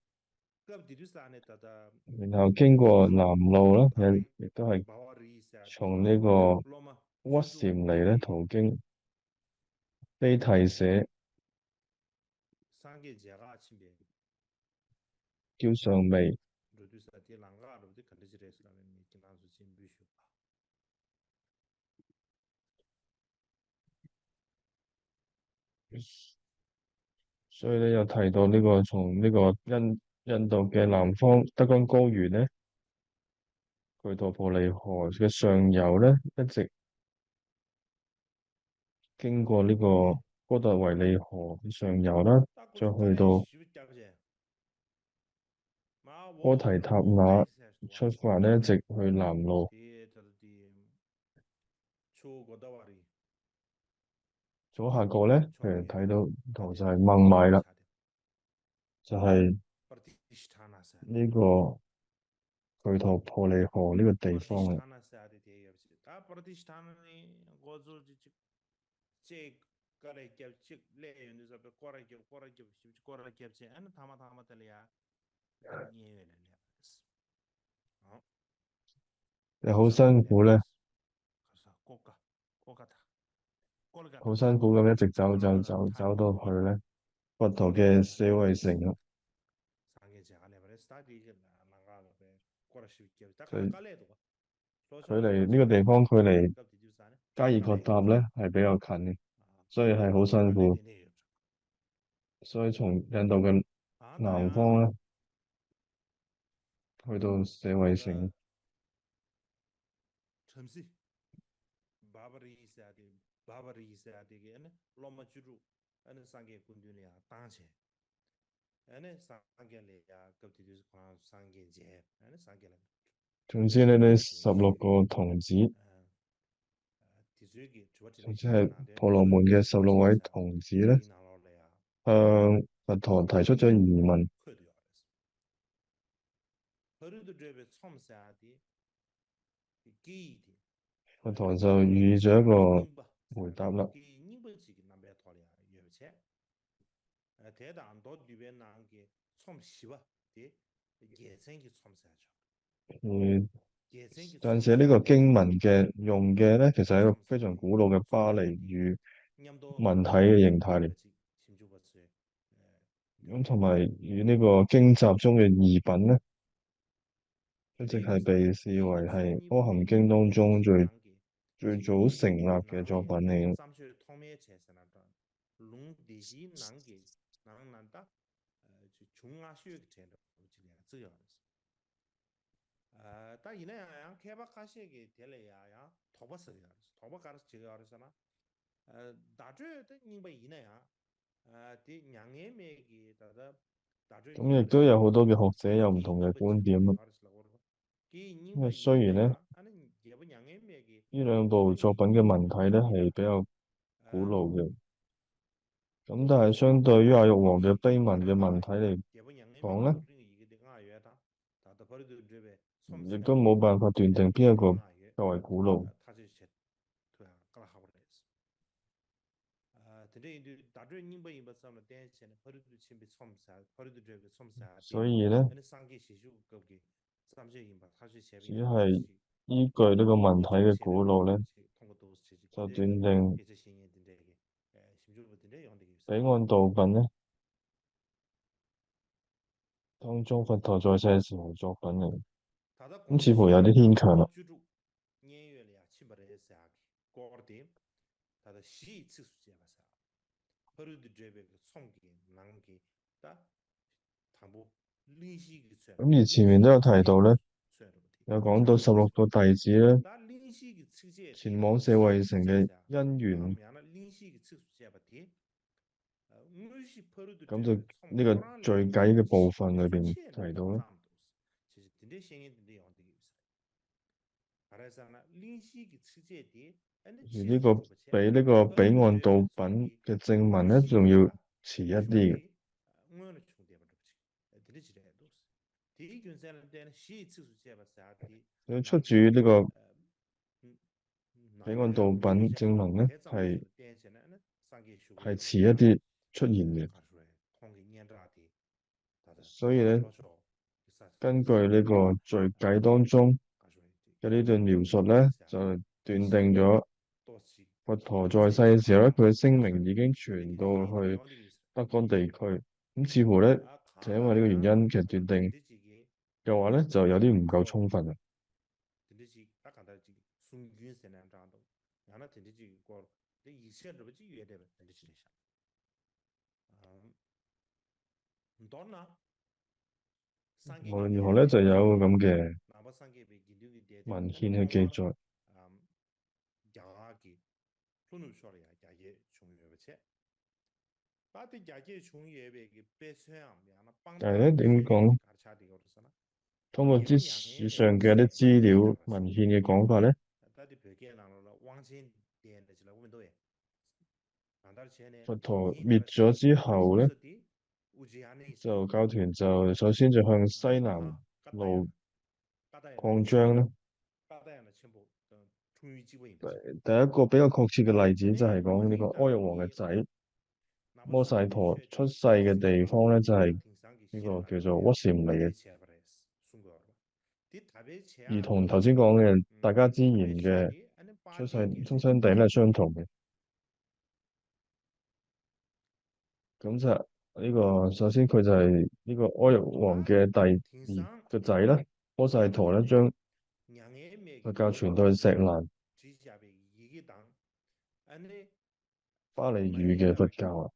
然後經過南路啦，亦，亦都係從呢個鬱禪嚟咧途經，悲提舍，叫上味。 所以咧又提到呢個從呢個印，印度嘅南方德干高原呢，去到婆利河嘅上游呢，一直經過呢個哥特維利河嘅上游啦，再去到波提塔那出發呢，一直去南路。 左下角呢，其實睇到圖就係孟買啦，就係呢個去到婆利河呢個地方啦。 又好辛苦咧。好辛苦咁一直走走走走到去咧，佛陀嘅舍衛城啊。佢，佢離呢個地方距離加爾各答咧係比較近嘅，所以係好辛苦。所以從印度嘅南方咧，去到舍衛城。 總之呢，呢十六個童子，總之係婆羅門嘅十六位童子呢，向佛陀提出咗疑問。 佛陀就予以咗一個回答啦。 嗯，但是呢個經文嘅用嘅呢，其實係一個非常古老嘅巴利語文體嘅形態嚟。咁同埋與呢個經集中嘅異品呢，一直係被視為係阿含經當中最，最早成立嘅作品嚟。 ད་ཡིན་ན་ཡང་ཡང་མཁས་པ་ཁ་ཤས་ཀྱིས་དེ་ལ་ཡང་ཡང་དོགས་པ་ཟེར་ཡོད་རེད། དོགས་པ་ག་རེ་བྱེད་ཀྱི་ཡོད་རེད་ཟེར་ན། བརྡ་སྤྲོད་དེ་རྙིང་པ་ཡིན་ན་ཡང་དེ་མྱ་ངན་མེད་ཀྱི་ད་ལྟ་བརྡ་སྤྲོད། 咁亦都有好多嘅學者有唔同嘅觀點啊。因為雖然呢，玉林堡作品嘅文體咧係比較古老嘅。咁但係相對於阿育王嘅碑文嘅文體嚟講咧，亦都冇辦法斷定邊一個較為古老。所以咧，只係依據呢個文體嘅古老咧，就斷定彼岸道品咧，當中佛陀在世時候作品嚟。咁似乎有啲牽強啦。咁而前面都有提到咧，有講到十六個弟子咧，前往舍衛城嘅因緣。咁就呢個最尾嘅部分裏邊提到啦。而呢個比呢個彼岸道品嘅正文咧，仲要遲一啲嘅。佢出自於呢個彼岸道品正文咧，係係遲一啲出現嘅。所以咧，根據呢個最偈當中嘅呢段描述咧，就斷定咗佛陀在世嘅時候咧，佢嘅聲名已經傳到去北方地區。咁似乎咧，就因為呢個原因，其實斷定嘅話咧，就有啲唔夠充分啊。無論如何咧，就有咁嘅文獻去記載。但係咧，點講？通過啲史上嘅啲資料文獻嘅講法咧，佛陀滅咗之後咧，就教團就首先就向西南路擴張咧。第一個比較確切嘅例子就係講呢個阿育王嘅仔摩悉陀出世嘅地方咧，就係呢個叫做鬱禪嚟嘅。而同頭先講嘅大迦旃延嘅出世出生地咧係相同嘅。咁就呢個首先佢就係呢個阿育王嘅第二個仔啦，摩悉陀咧將佛教傳到去錫蘭。巴利語嘅佛教啊，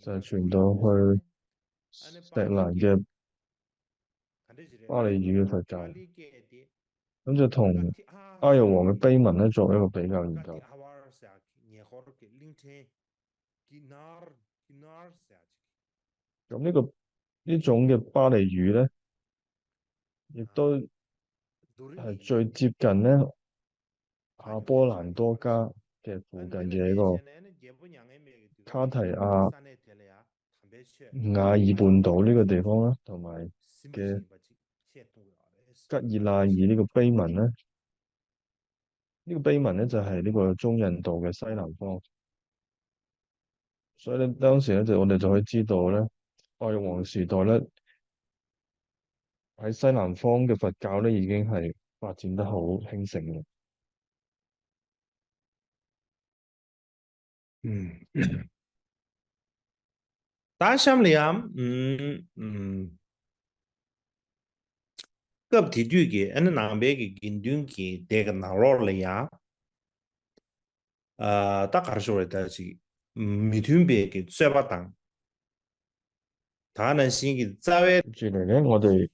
就係傳到去錫蘭嘅巴利語嘅佛教，咁就同阿育王嘅碑文咧作一個比較研究。咁呢個呢種嘅巴利語咧，亦都係最接近咧亞波蘭多加嘅附近嘅一個卡提亞瓦爾半島呢個地方啦，同埋嘅吉爾納爾呢個碑文咧。呢個碑文咧就係呢個中印度嘅西南方。所以咧當時咧就我哋就可以知道咧，愛玉皇時代咧喺西南方嘅佛教咧已經係發展得好興盛嘅。嗯，ད་གཤམ་ལ་ཡང་ཨུམ་ཨུམ་སྐབས་དེ་དུས་ཀྱི་ཨ་ནི་ནང་པའི་གི་དགེ་འདུན་གྱི་སྡེ་གི་ནང་ལོགས་ལ་ཡང་ཨ་ད་ག་རེ་ཞུ་དགོས་རེད། ད་ཅིག་མི་མཐུན་པའི་གི་རྩོད་པ་དང་། ད་ནང་བཞིན་གྱི་རྩ་བའི་这里呢，我对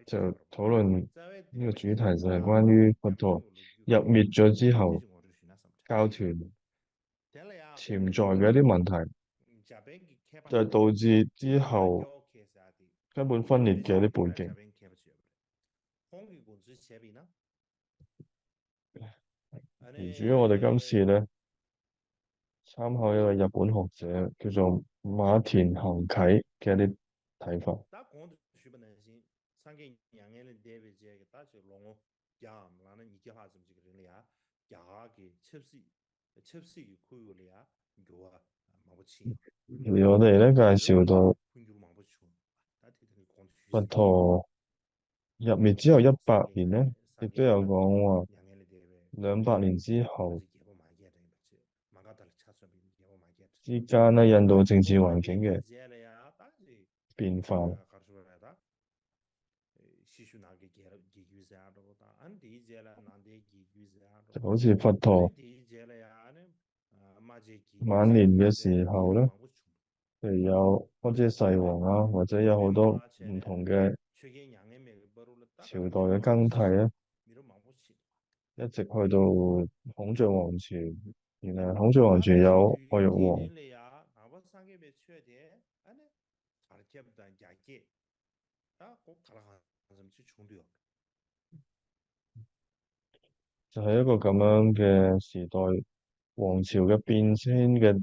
这讨论那个主题是关于佛陀要灭绝之后，教徒存在嘅一啲問題，在道之之後根本分裂嘅一啲背景。བྱས་པ་ཡིན་ན། ཨ་ནི། 主要我的感谢呢，参考一个日本学者，叫做马丁航凯给的睇法。 ད་གོང་དུ་ཞུས་པ་ནང་བཞིན་སངས་རྒྱས་མྱ་ངན་ལས་འདས་པའི་རྗེས་ཀྱི་ད་ཅིག་ལོ་ངོ་བརྒྱའམ་ལགས་ན་ཉིས་བརྒྱ་ལྷག་ཙམ་ཅིག་གི་རིང་ལ་ཡ་རྒྱ་གར་གྱི་ཆབ་སྲིད། ཆབ་སྲིད་ཀྱི་ཁོར་ཡུག་ལ་ཡང་འགྱུར་བ་མང་པོ་ཕྱིན་ཡོད། 有的人感受到 འཕོ་འགྱུར་མང་པོ་བྱུང་། ད་དེ་དེ་ནི་གོང་དུ་ཞུས་ཟིན། 佛陀也没只有一百年呢，也不要讲哇，两百年之后，这个呢，印度政治环境的变化。 ཤི་ཤུ་ནང་གི་རྒྱལ་རབས་རྒྱལ་རྒྱུད་ཟེར་ཡག་འདྲ་པོ་དང་ཨ་ནི་དེའི་རྗེས་ལ་ནང་བསྟན་རྒྱལ་རྒྱུད་ཟེར་ཡག་འདྲ་པོ། 好像佛陀 ཨ་ནི་དེའི་རྗེས་ལ་ཡང་ཨ་ནི་རྨ་བྱའི་རྒྱལ་རྒྱུད་ཟེར་ཡག་འདྲ་པོ་དེ་ཡང་མང་པོ་བྱུང་། 对，然后或者赛翁啊，或者有好多不同的 ཆོས་རྒྱལ་མྱ་ངན་མེད་ཀྱི་བར་དུ་ལ་ད་修道的状态啊， མི་རབས་མང་པོ་ཕྱིན། 一直去到孔雀王朝，然后孔雀王朝有我有王。 དུས་དེ་ལ་ཡང་ནང་པ་སངས་རྒྱས་པའི་ཆོས་དེ་ཨ་ནི་དར་ཁྱབ་དང་རྒྱ་སྐྱེད། ད་གོ་ག་ལ་གང་འཚམ་ཅིག་བྱུང་འདུག་ཡོད། 还有一个咱们的时代，王朝的变迁的，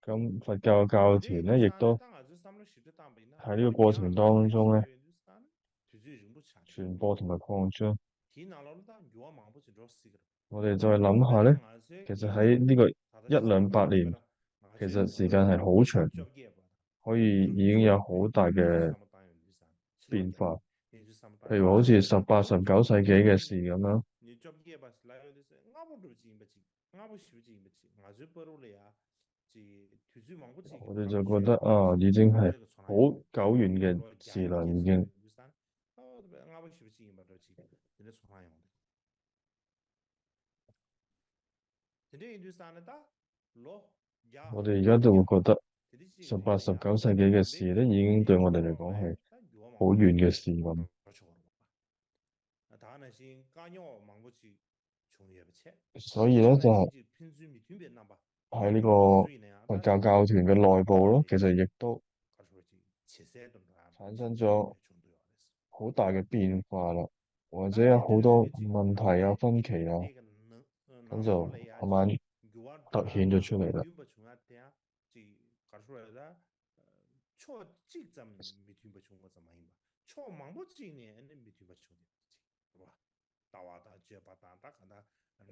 跟佛教教条呢，也都在这个过程当中呢，传播同埋擴张。我哋再諗下呢，其實喺呢個一兩百年，其實時間係好長，可以已經有好大嘅變化。譬如好似十八、十九世紀嘅事咁樣， 我哋就覺得啊，已經係好久遠嘅事啦，已經。我哋而家都會覺得十八、十九世紀嘅事咧，已經對我哋嚟講係好遠嘅事咁。 所以呢，就係喺呢個佛教教團嘅內部咯，其實亦都產生咗好大嘅變化啦，或者有好多問題啊、分歧啊，咁就慢慢突顯咗出嚟啦。 ཕྱོགས་གཅིག་ཙམ་ནས་མི་མཐུན་པ་བྱུང་བ་ཙམ་མ་ཡིན་པ། ཕྱོགས་མང་པོ་གཅིག་ནས་ཨ་ནི་མི་མཐུན་པ་བྱུང་ཡོད་པ་ཅིག་རེད་བ། ལྟ་བ་དང་སྤྱོད་པ་དང་ད་ག་འདྲ་འདྲ་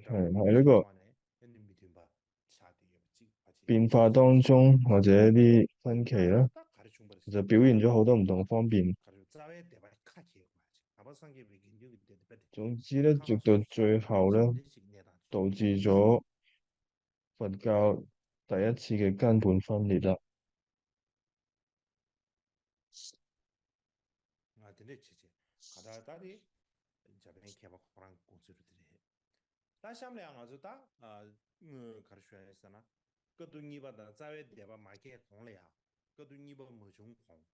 ཧོ་ཧོ་ལེ་གོ། ཕྱོགས་ནས་ཨ་ནི་མི་མཐུན་པ་ཆགས་བསྡད་ཡོད་པ་ཅིག་ཕལ་ཆེར། 变化当中，或者一些分歧啊，ད་ག་རེ་བྱུང་བ་རེད་ཟེར་ན། 就表现出好多不同方面。 ག་རེ་རྩ་བའི་དད་པ་ཁ་གྱེས་པ་ཅིག་ནང་པ་སངས་རྒྱས་པའི་དགེ་འདུན་གྱི་སྡེ་དེ་དཔེ་དེ། 总之呢，直到最后呢，导致咗佛教第一次嘅根本分裂啦。 ང་དེ་འདྲས་བྱེད་བྱེད། ག་ད་ད་དེ་འཇར་པན་མཁས་པ་ཁོ་རང་གི་དགོངས་ཚུལ་རེད་དེ་རེད། ད་གཤམ་ལ་ཡང་ང་ཚོ་ད་ཨ་ངོས་ག་རེ་ཞུ་ཡ་ཡོད་ཟེར་ན། བཀའ་བསྡུ་གཉིས་པ་དང་རྩ་བའི་བཟླས་པ་མ་སྐྱེས་གོང་ལ་ཡང་། བཀའ་བསྡུ་གཉིས་པ་མ་བྱུང་གོང་།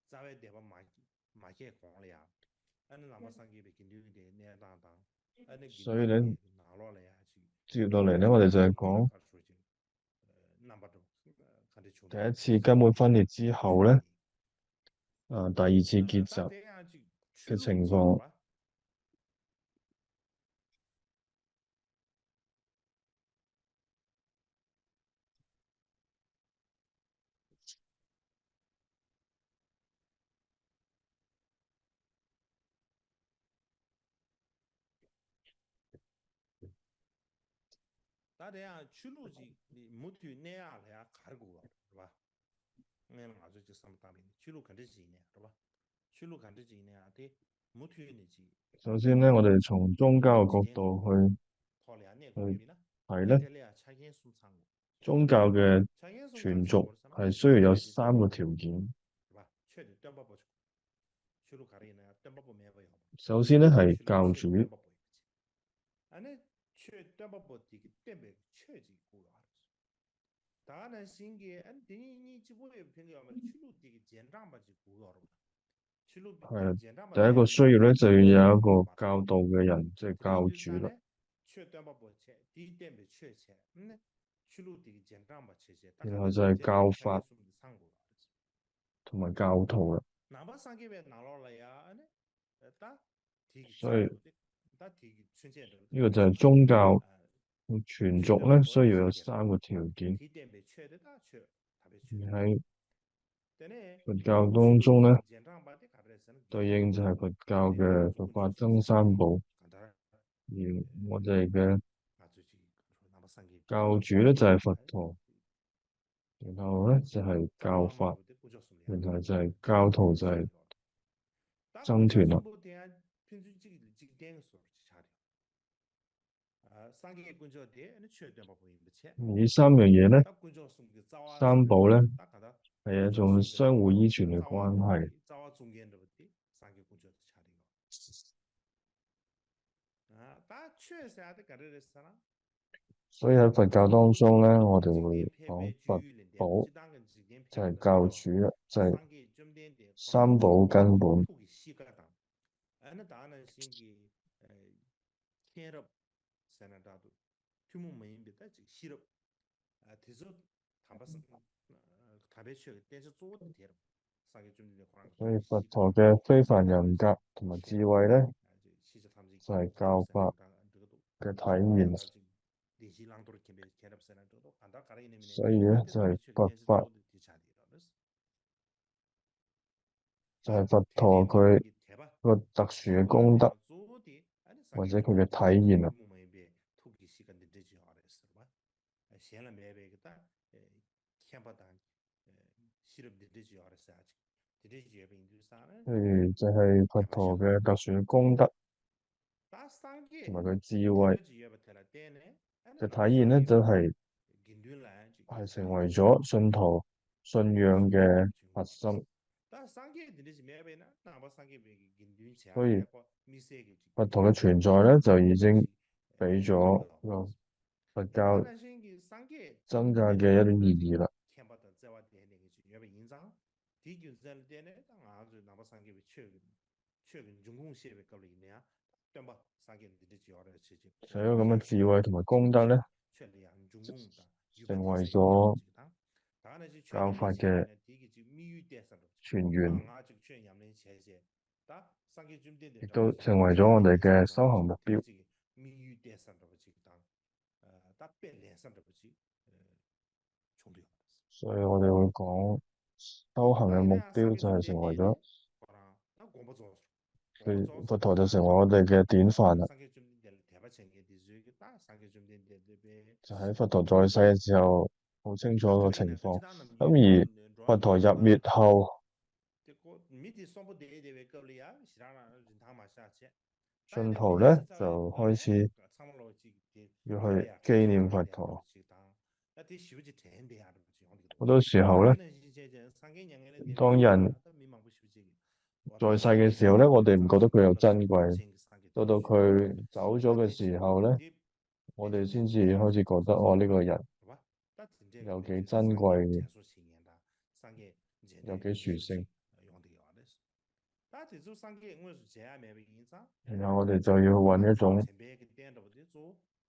རྩ་བའི་བཟླས་པ་མ་མ་སྐྱེས་གོང་ལ་ཡང་། ཨ་ནི་ནང་པ་སངས་རྒྱས་པའི་དགེ་འདུན་གྱི་སྡེའི་གནས་སྟངས་དང་། ཨ་ནི་དགེ་འདུན་གྱི་སྡེའི་ནང་ལོགས་ལ་ཡང་ཅིག་ཅིག་ལོ་ལས་ནས་མ་ལས་ཙང་གོང་། ག་རེ་ཞུ་ཅིག་རྣམ་པ་འགྲོ། ག་འདྲ་བྱུང་། 第一次根本分裂之后呢，啊，第二次结集的情况。 ད་དེ་ཡང་ཆོས་ལུགས་ཅིག་མུ་མཐུད་གནས་ཡག་ལ་ཡང་ག་རེ་དགོས་པ་རེད་བ། སྔོན་ལ་ང་ཚོས་ཅིག་བསམ་བློ་བཏང་བ་ཡིན་ན་ཆོས་ལུགས་ག་འདྲ་ཅིག་ཡིན་ནའང་རེད་བ། ཆོས་ལུགས་ག་འདྲ་ཅིག་ཡིན་ནའང་དེ་མུ་མཐུད་ནས་ཅིག 首先呢，我哋从宗教角度去 ཐོག་ལ་ཡང་གནས་དགོས་ཡོད་ན། 还呢， དེ་ལ་ཡང་ཆ་རྐྱེན་གསུམ་ཚང་དགོས། 宗教的存续还需要有三个条件。 རེད་བ། ཆོས་དེ་སྟོན་པ་པོ་ཆོས་ལུགས་ག་རེ་ཡིན་ན་ཡང་སྟོན་པ་པོ་མེད་པ་ཡོང་བ། 首先呢，还有教主。 ཆོས་སྟོན་པ་པོ་ཡིན་པ་ཅིག་ཨ་ནི་ཆོས་སྟོན་པ་པོ་དེ་གིས་སྟོན་པའི་ཆོས་ཅིག་དགོས་ཡོད་རེད། ད་ནང་བཞིན་གྱི་ཨ་ནི་དེ་གཉིས་གཉིས་གཅིག་པོ་ཡོད་ཕན་གྱི་ཡོད་མ་རེད། ཆོས་ལུགས་དེ་གི་རྗེས་འབྲང་པ་ཅིག་དགོས་ཡོད་རེད། ཆོས་ལུགས་དེ་གི་རྗེས་འབྲང་པ་ད་གོ་སོ་ཡོད་རེད་ཟེར་ཡ་གོ་ཀའོ་ཏོ་གི་ཡང་ཚེ་ཀའོ་ཇུ་ལ། ཆོས་སྟོན་པ་པོ་བྱས་དེས་བསྟན་པའི་ཆོས་བྱས་ནས་ཆོས་ལུགས་དེ་གི་རྗེས་འབྲང་པ་བྱས་བྱས་ད་ཡང་ཚེ་ཀའོ་ཧྥ་ཐུ་མ་ཀའོ་ཐོ་ལ། ནང་པ་སངས་རྒྱས་པའི་ནང་ལོགས་ལ་ཡ་ཨ་ནི་ད་ 所以，因为在宗教寻找呢，所以有三个条件。你还佛教当中呢，对应在佛教的佛法僧三宝，有我这个教主呢在佛陀，然后呢就系教法，然后就系教徒就系僧团啦。呢三样嘢呢，三宝呢，係一种相互依存嘅关系。所以喺佛教当中呢，我哋会讲佛宝，就系教主啦，就系三宝根本。མཁྱེན་རབ་ཟེར་ན་འདྲ་འདུག་ཐུན་མོང་མ་ཡིན་པའི་ད་ཅིག་ཤེས་རབ། ཨ་དེ་ཚོ་དམ་པ་ས་དམ་པའི་ཆོས་ཀྱི་བསྟན་བྱ་གཙོ་བོ་དེ་དེ་རེད། སངས་རྒྱས་བཅོམ་ལྡན་འདས་ཁོ་རང་གི 所以佛陀嘅非凡人格同埋智慧呢，在教法嘅体现。所以呢，在佛法 就係佛陀佢個特殊嘅功德，或者佢嘅體現啊。所以就係佛陀嘅特殊嘅功德，同埋佢智慧嘅體現呢，就係係成為咗信徒信仰嘅核心。所以佛陀嘅存在呢，就已經俾咗個佛教增加嘅一啲意義啦。所以咁嘅智慧同埋功德呢，成為咗教法嘅泉源，亦都成為咗我哋嘅修行目標。所以我哋會講修行嘅目標就係成為咗，佢佛陀就成為我哋嘅典範啦。就喺佛陀在世嘅時候，好清楚個情況。咁而佛陀入滅後，信徒呢，就開始要去紀念佛陀。好多時候呢，當人在世嘅時候呢，我哋唔覺得佢有珍貴，到到佢走咗嘅時候呢，我哋先至開始覺得，哦，呢個人有幾珍貴，有幾殊勝。然後我哋就要揾一種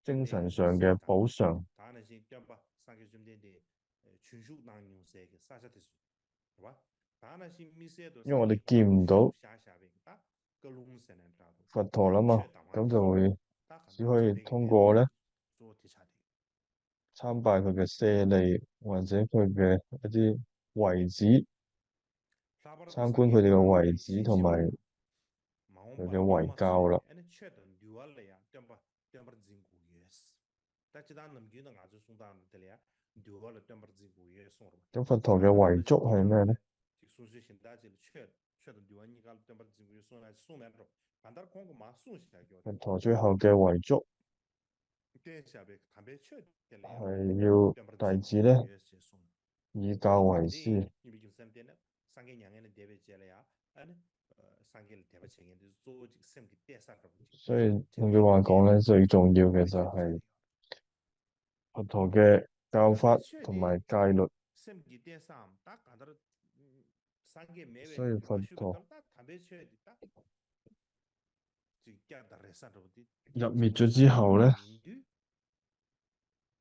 精神上嘅補償。因為我哋見唔到佛陀啦嘛，咁就會只可以通過呢參拜佢嘅舍利或者佢嘅一啲遺址，參觀佢哋嘅遺址同埋佢嘅遺教啦。咁佛陀嘅遺囑係咩呢？佛陀最後嘅遺囑係要弟子呢，以教為師。所以換句話講呢，最重要嘅就係佛陀嘅教法同埋戒律。所以佛陀入滅咗之後呢，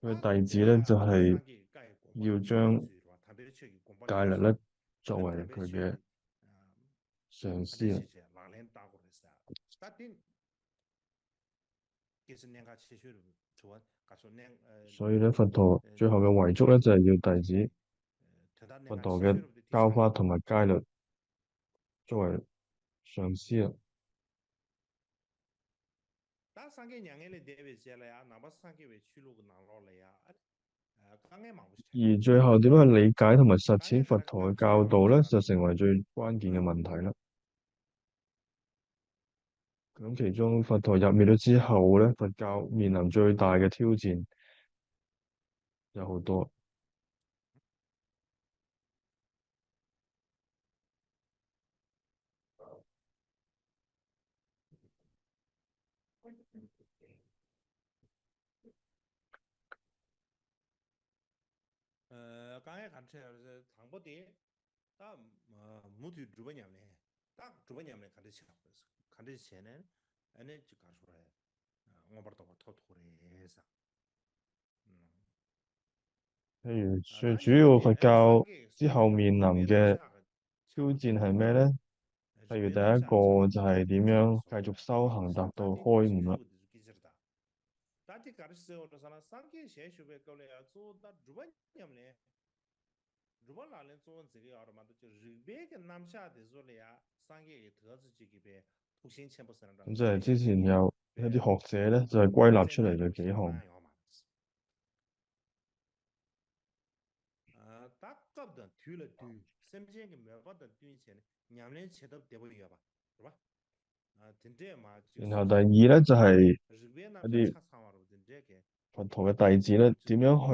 佢弟子呢，就係要將戒律呢作為佢嘅上司啊。ད་དེ་སྐད་ཆ་གནད་འགག་ཆེ་ཤོས་རེད། དྲི་བ་ག་ཚོད་གནད་ཨ། 所以呢，佛陀最后的遺嘱呢，就要带着 དོན་དག་གནད་佛陀 འགག་ཆེ་ཤོས་རེད་དེ། 的教法同埋戒律作为赏赐。 ད་སངས་རྒྱས་མྱ་ངན་ལས་འདས་པའི་རྗེས་ལ་ཡང་ནང་པ་སངས་རྒྱས་པའི་ཆོས་ལུགས་ཀྱི་ནང་ལོགས་ལ་ཡང་ཨ་ནི་དཀའ་ངལ་མང་པོ་ཞིག་འཕྲད། 以最后的那个理解同埋实践佛陀的教导呢，就成为最关键的问题了。 咁其中佛陀入滅咗之後咧，佛教面臨最大嘅挑戰有好多。 ཨ། དཀའ་ངལ་ག་འཕྲད་ཡོད་རེད་ཟེར། དང་པོ་དེ་ད་མུ་མཐུད་སྒྲུབ་པ་ཉམས་ལེན། ད་སྒྲུབ་པ་ཉམས་ལེན་ག་འདྲ་བྱེད་དགོས་རེད། ག་འདྲ་བྱས་ནས་ཨ་ནི་ཅིག་ག་རེ་ཟེར་རེད། མངོན་པར་རྫོགས་པ་ཐོབ་ཐུབ་ཀྱི་རེད་ཟེར། 还有是只有佛教之后面臨嘅挑戰係咩呢？例如第一個就係點樣繼續修行達到開悟啦。 ད་དེ་ག་རེ་ཟེར་བ་རེད་ཟེར་ན། སངས་རྒྱས་ཞལ་བཞུགས་པའི་སྐབས་ལ་ཡང་གཙོ་བོ་ད་སྒྲུབ་པ་ཉམས་ལེན། སྒྲུབ་པ་ལག་ལེན་གཙོ་བོ་འཛིན་གྱི་ཡོད་རེད་མ་གཏོགས་ཅིག་རིག་པའི་གི་རྣམ་གཞག་དེ་ཚོ་ལ་ཡང་སངས་རྒྱས་ཀྱིས་དེ་ག་ཚོད་ཅིག་གིས་པའི་ཐུགས་ཞེན་ཆེན་པོ་ཟེར་ན་འདྲ། 现在之前有一些学者呢，就归纳出来了几行。 ད་སྐབས་དང་དུས་ལ་བསྟུན། སེམས་ཅན་གྱི་མོས་པ་དང་བསྟུན་བྱས་ནས་ཉམས་ལེན་བྱེད་ཐབས་བདེ་པོ་ཡོད་པ་རེད་པ། ཨ། དེ་འདྲས་མ་ཅིག 然后第二呢，就係 རིག་པའི་རྣམ་གཞག་ཆ་ཚང་བ་རེད་པ། དེ་འདྲས་ཀྱི། 佛陀的弟子呢，點樣去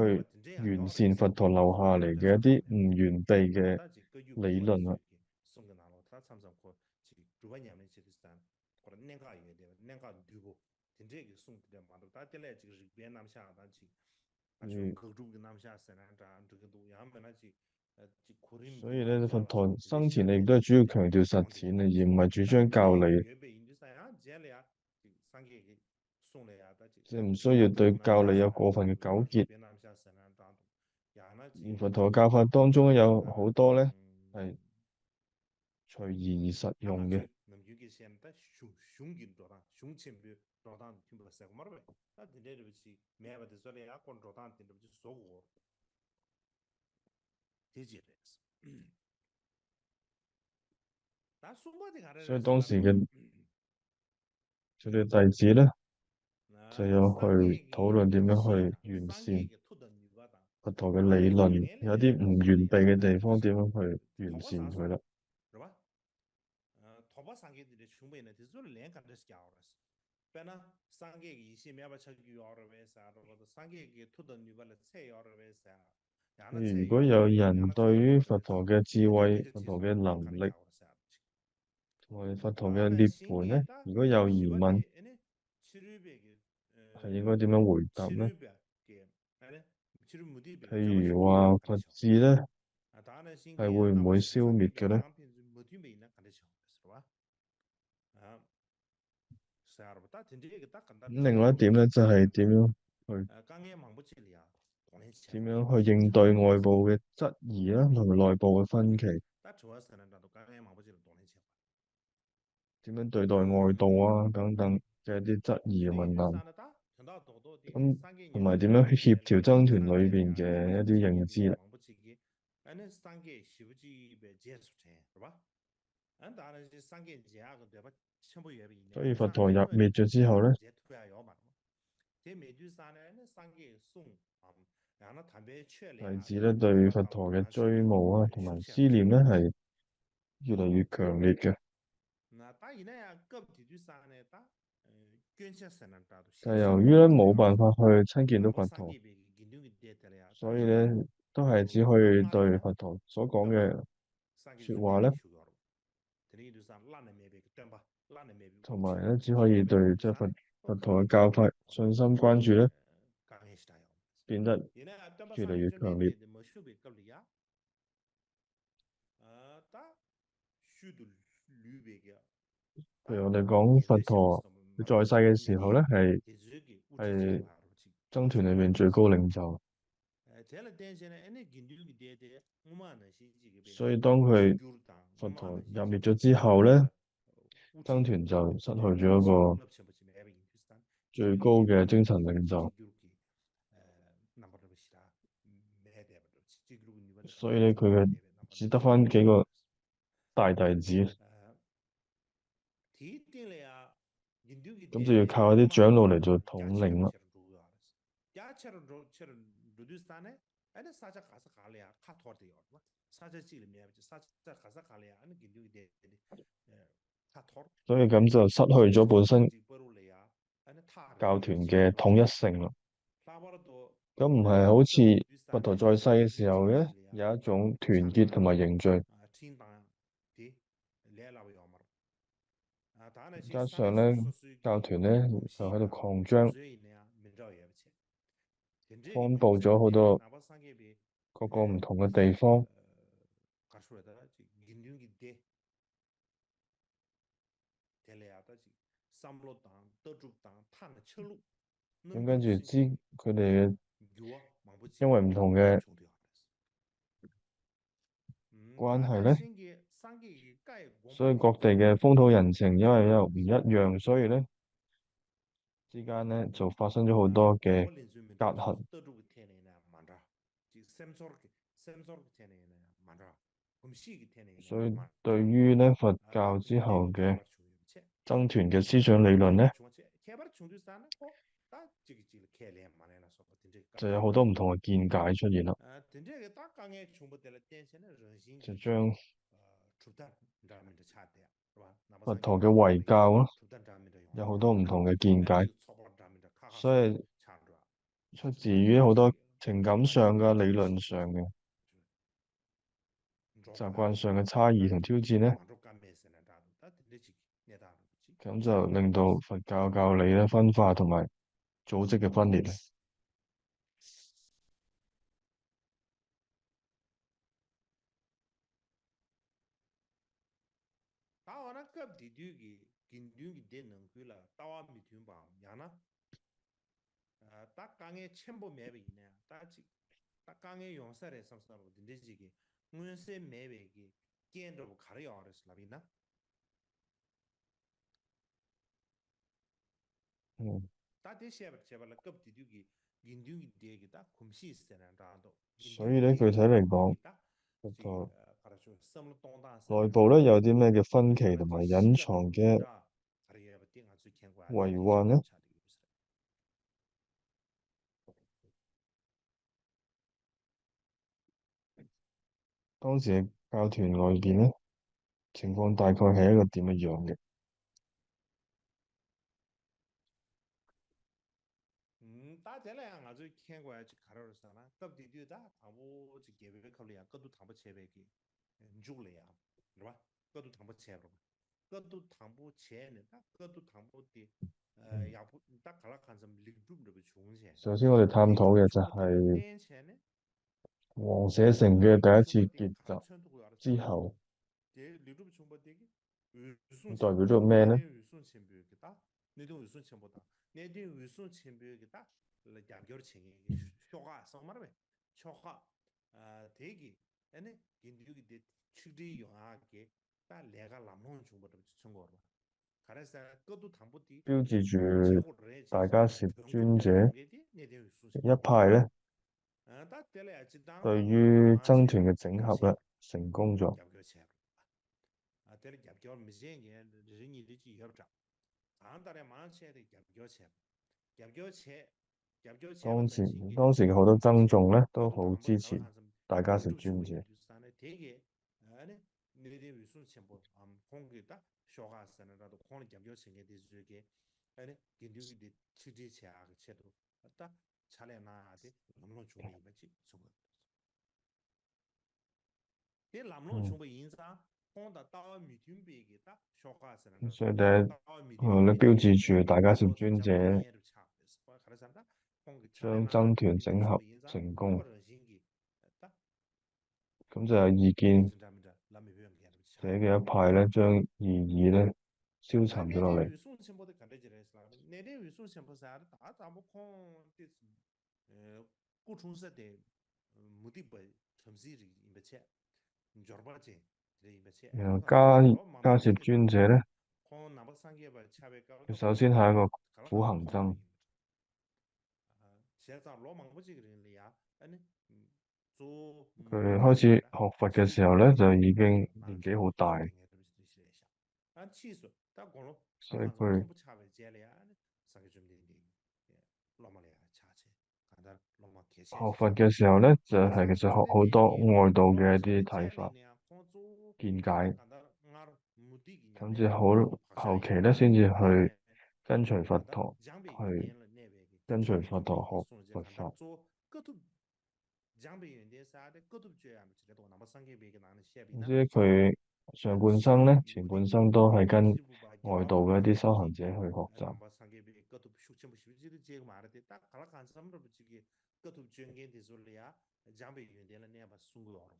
完善佛陀留下嚟嘅一啲唔完備嘅理論啊？ གསུང་གི་ནང་ལོགས་ད་མཚམས་མཚམས་ཁོ་ཅིག་སྒྲུབ་པ་ཉམས་ལེན་བྱེད་དུས་ཙང་ཁོ་ལ་གནད་འགག་ཡོད་དེ། གནད་འགག་འདུས་པོ་དེ་འདྲས་ཀྱི་གསུང་དེ་འདྲས་མ་གཏོགས། ད་དེ་ལས་ཅིག་རིག་པའི་རྣམ་གཞག་དང་ཅིག་ཨ་ཅིག་དགག་སྒྲུབ་ཀྱི་རྣམ་གཞག་ཟེར་ན་འདྲ་འགྲིག་གི་འདུག་ཡང་མིན་ན་ཅིག་ཨ་ཅིག་གོ་རིམ། 所以呢，佛陀生前呢，亦都係主要強調實踐呢，而唔係主張教理。 ཡོད་པ་ཡིན་དུས་ཙང་ཡང་རྗེས་ལ་ཡང་ཅིག་སངས་རྒྱས་ཀྱི་གསུང་ལ་ཡང་ད་ཅིག 即係唔需要對教理有過分嘅糾結。 རིག་པའི་རྣམ་གཞག་ཟེར་ན་འདྲ་འདུག་ཡང་ན་ཅིག 佛陀教法當中有好多呢，係 隨意而實用嘅。 ནམ་རྒྱུན་གྱི་བཤད་ན་ད་གཞུང་གཞུང་གི་འགྲོ་སྟངས། གཞུང་ཆེན་པོའི་འགྲོ་སྟངས་དང་མཐུན་པ་ཟེར་གོ་མ་རེད་པས། ད་དེ་འདྲའི་རེ་བ་ཅིག་མེད་པ་དེ་ཚོ་ལ་ཡང་ཁོ་འགྲོ་སྟངས་དེ་འདྲ་བ་ཅིག་བཟོ་དགོས། དེ་ཅིག་རེད། ད་གསུམ་པ་དེ་ག་རེ་རེད། 所以当时的 这个代际呢，就要去讨论点样去完善佛陀的理论，有啲唔完備嘅地方點样去完善佢啦。 རེད་པ། ཨ། དོགས་པ་བཟང་མཁན་དེ་འདྲ་བྱུང་བ་ཡིན་ན་དེ་ཚོ་ལ་ལན་ག་འདྲ་ཞིག་རྒྱག་དགོས་རེད། དཔེར་ན་སངས་རྒྱས་ཀྱི་ཡེ་ཤེས་མེད་པ་ཆགས་ཀྱི་ཡོད་རེད་པས་ཟེར་རེད་པ། སངས་རྒྱས་ཀྱི་མཐུ་དང་ནུས་པ་ལ་ཚད་ཡོད་རེད་པས་ཟེར། ཡང་ན་ཚད་ཡོད་རེད། 如果有人对于佛陀的智慧、佛陀的能力、 同埋佛陀嘅涅槃呢，如果有疑問，係應該點樣回答呢？譬如話佛智呢，係會唔會消滅嘅呢？ 另外一點呢，就係點樣去，點樣去應對外部嘅質疑啦，同埋內部嘅分歧。 點樣對待外道啊等等嘅一啲質疑嘅問題。咁同埋點樣去協調僧團裏邊嘅一啲認知啦。 所以佛陀入滅咗之後呢，弟子呢對佛陀嘅追慕啊同埋思念呢係越嚟越強烈嘅。 但由於呢冇辦法去親見到佛陀，所以呢都係只可以對佛陀所講嘅說話呢，同埋呢只可以對即係佛佛陀嘅教法信心關注呢變得越嚟越強烈。 譬如我哋講佛陀佢在世嘅時候呢，係係僧團裏面最高領袖。所以當佢佛陀入滅咗之後呢，张挺长，石头觉得最高的精神领袖。所以呢，佢嘅只得翻幾個大弟子。咁就要靠啲長老嚟做統領啦。所以咁就失去咗本身教團嘅統一性啦。咁唔係好似佛陀在世嘅時候嘅有一種團結同埋凝聚。加上呢，教團呢就喺度擴張，分布咗好多各個唔同嘅地方。咁跟住知佢哋因為唔同嘅關係呢，所以各地嘅風土人情因為又唔一樣，所以呢之間呢就發生咗好多嘅隔閡。所以對於呢佛教之後嘅僧團嘅思想理論呢，就有好多唔同嘅見解出現啦。就將佛陀嘅遺教咯，有好多唔同嘅見解，所以出自於好多情感上嘅、理論上嘅、習慣上嘅差異同挑戰呢，咁就令到佛教教理咧分化同埋組織嘅分裂。ད་འོ་ན་སྐབས་དེ་དུས་ཀྱི་དགེ་འདུན་གྱི་སྡེ་ནང་ཁུལ་ལ་ལྟ་བ་མི་མཐུན་པའམ་ཡང་ན། ད་དཀའ་ངལ་ཆེན་པོ་མེད་པ་ཡིན་ན་ཡང་ད་ཅིག་ད་དཀའ་ངལ་ཡོང་ས་རེད་བསམ་བསམ་རོགས་འདི་འདྲའི་ཅིག་གི་མངོན་གསལ་མེད་པའི་གི་རྐྱེན་འདྲ་པོ་ག་རེ་ཡོང་རེད་ལབ་ཡིན་ན། ད་དེ་བཤད་པར་བྱེད་པ་ལ་སྐབས་དེ་དུས་ཀྱི་དགེ་འདུན་གྱི་སྡེ་གི་ད་གོམས་གཤིས་ཟེར་ན་འདྲ་འདུག 所以呢，具体来讲，这个 内部呢有啲咩嘅分歧同埋隱藏嘅 外患呢？當時嘅教團外邊呢，情況大概係一個點嘅樣嘅？ ད་དེ་ལ་ཡང་ང་ཚོས་མཁྱེན་དགོས་ཡ་ཅིག་ག་རེ་རེད་ཟེར་ན། སྐབས་དེ་དུས་ད་དང་པོ་ཅིག་རྒྱལ་པོའི་ཁབ་ལ་ཡང་བཀའ་བསྡུ་དང་པོ་བྱས་པའི་གི་མཇུག་ལ་ཡང་རེད་བ། བཀའ་བསྡུ་དང་པོ་བྱས་པ་རེད་བ། བཀའ་བསྡུ་དང་པོ་བྱས་ནས་ད་བཀའ་བསྡུ་དང་པོ་དེ་ཡག་པོ་ད་ག་ལ་གང་འཚམ་ལེགས་གྲུབ་འདྲ་པོ་བྱུང་བྱས། 首先，我哋探讨嘅就係王舍城嘅第一次結集之後，代表咗咩呢？ གནད་དོན་འོས་སྲུང་ཆེན་པོ་དང་གནད་དོན་འོས་སྲུང་ཆེན་པོའི་གི་ད་ལ་རྒྱབ་སྐྱོར་བྱེད་མཁན་གྱི་ཤོག་ཁག་སོང་མ་རེད་པས། ཤོག་ཁག་དེ་གི་ཨ་ནི་དགེ་འདུན་གྱི་སྡེ་ཆིག་སྒྲིལ་ཡོང་ཡག་གི་ད་ལས་ཀ་ལམ་ལྷོང་བྱུང་བ་འདྲ་པོ་ཅིག་མཚོན་གྱི་ཡོད་རེད་པ། ག་རེ་ཟེར་ན་བཀའ་བསྡུ་དང་པོ་དེ་标记局大家是尊者，གནད་དོན་འོས་སྲུང་ཆེན་པོ་一派呢，ད་དེ་ལ་ཡ་སྤྱིར་བཏང་对于张挺的整合了，成功了。 རྒྱབ་སྐྱོར་བྱས་པ་རེད་པ། དེར་རྒྱབ་སྐྱོར་མི་བྱེད་མཁན་རེ་རེ་གཉིས་རེ་གཅིག་ཡོད་པ་འདྲ། གང་ལྟར་ཡང་མང་ཆེ་དེ་རྒྱབ་སྐྱོར་བྱས་པ། རྒྱབ་སྐྱོར་བྱས། རྒྱབ་སྐྱོར་བྱས་པ་དང་གཅིག་གི་当时，当时好多僧众呢，都好支持大家是尊者。 དེ་གི་ཨ་ནི་གནད་དོན་འོས་སྲུང་ཆེན་པོའམ་ཁོང་གི་ད་ཤོག་ཁག་ཟེར་ན་འདྲ་འདུག་ཁོང་ལ་རྒྱབ་སྐྱོར་བྱེད་མཁན་དེ་ཚོས་གི་ཨ་ནི་དགེ་འདུན་གྱི་སྡེ་ཆིག་སྒྲིལ་བྱེད་ཡག་གི་ཆེད་དུ་ད་ཕྱག་ལས་གནང་ཡག་དེ་ལམ་ལྷོང་བྱུང་བ་ཡིན་པ་ཅིག་མཚོན་གྱི་འདུག་དེ་ལམ་ལྷོང་བྱུང་བ་ཡིན་ཙང་ཁོང་དང་ལྟ་བ་མི་མཐུན་པའི་གི་ད་ཤོག་ཁག་ཟེར་ན་འདྲ། 所以呢，ལྟ་བ་མི་མཐུན་པའི་གི་ལ་标记局大家是尊者，ག་རེ་ཟེར་ན་ད་ཁོང་གི་ཕྱག་ལས་གནང་ཡག་མཚོན་གྱི་འདུག་ག་རེ་ཟེར་ན་ད་ཁོང་གི་ཕྱག་ལས་གནང་ཡག་མཚོན་གྱི་འདུག 将张挺整合成功。 ཁོ་རང་བཞིན་གྱི་ད། 咁就已經，འདྲ་མི་འདྲ་ལ་མི་འོས་འགན་རེད་ཆགས། 这个派呢，将异议呢，消沉咗落嚟。 གནད་དོན་འོས་སྲུང་ཆེན་པོ་དེ་ག་འདྲ་ཅིག་རེད་ཟེར་ན། གནད་དོན་འོས་སྲུང་ཆེན་པོ་ཟེར་ཡ་ད་དང་པོ་ཁོང་དེ་སྐུ་འཁྲུངས་ས་དེ་མུ་སྟེགས་པ་བྲམ་ཟེའི་རིགས་ཡིན་པ་བྱས། འབྱོར་པ་ཅན་དེ་འདྲ་ཡིན་པ་བྱས། 嗯，加加是君子呢， ཁོང་ནང་པ་སངས་རྒྱས་པ་ཆགས་པའི་སྐབས་ལ།首先还有个福恒藏。 བྱས་ཙང་ལོ་མང་པོ་ཅིག་གི་རིང་ལ་ཡ། ཨ་ནི། གཙོ་བོ། 对，后期学佛的时候呢，就已经年纪好大。 ཨ་ཕྱིས་སུ་ད་དགུང་ལོ། 所以 མཐོན་པོ་ཆགས་པའི་རྗེས་ལ་ཡ་ཨ་ནི་སངས་རྒྱས་བཅོམ་ལྡན་འདས་སློབ་མ་ལ་ཡ་ཆགས་བྱས། གང་ལྟར་སློབ་མ་གལ་ཆེན། 学佛的时候呢，就还是好多外道的一些睇法、见解，甚至后后期呢，甚至去跟随佛陀，去跟随佛陀学佛法。 སྦྱངས་པའི་ཡོན་ཏན་ཟེར་ཡ་དེ་དཀའ་ཐུབ་སྤྱོད་ཡ་འདྲ་ཅིག་རེད་འདུག་ནང་པ་སངས་རྒྱས་པའི་གི་ནང་ནས་བཤད་པའི་ནང་། 这个上半生呢，前半生都还跟外道的一些修行者学习。 ནང་པ་སངས་རྒྱས་པའི་དཀའ་ཐུབ་ཤུགས་ཆེན་པོ་ཞེ་པོ་ཅིག་ཅིག་མ་རེད་དེ། ད་ག་ལ་གང་འཚམ་འདྲ་པོ་ཅིག་གི་དཀའ་ཐུབ་སྤྱོད་མཁན་དེ་ཚོ་ལ་ཡ་སྦྱངས་པའི་ཡོན་ཏན་ལ་གནས་པ་གསུང་གི་ཡོད་རེད།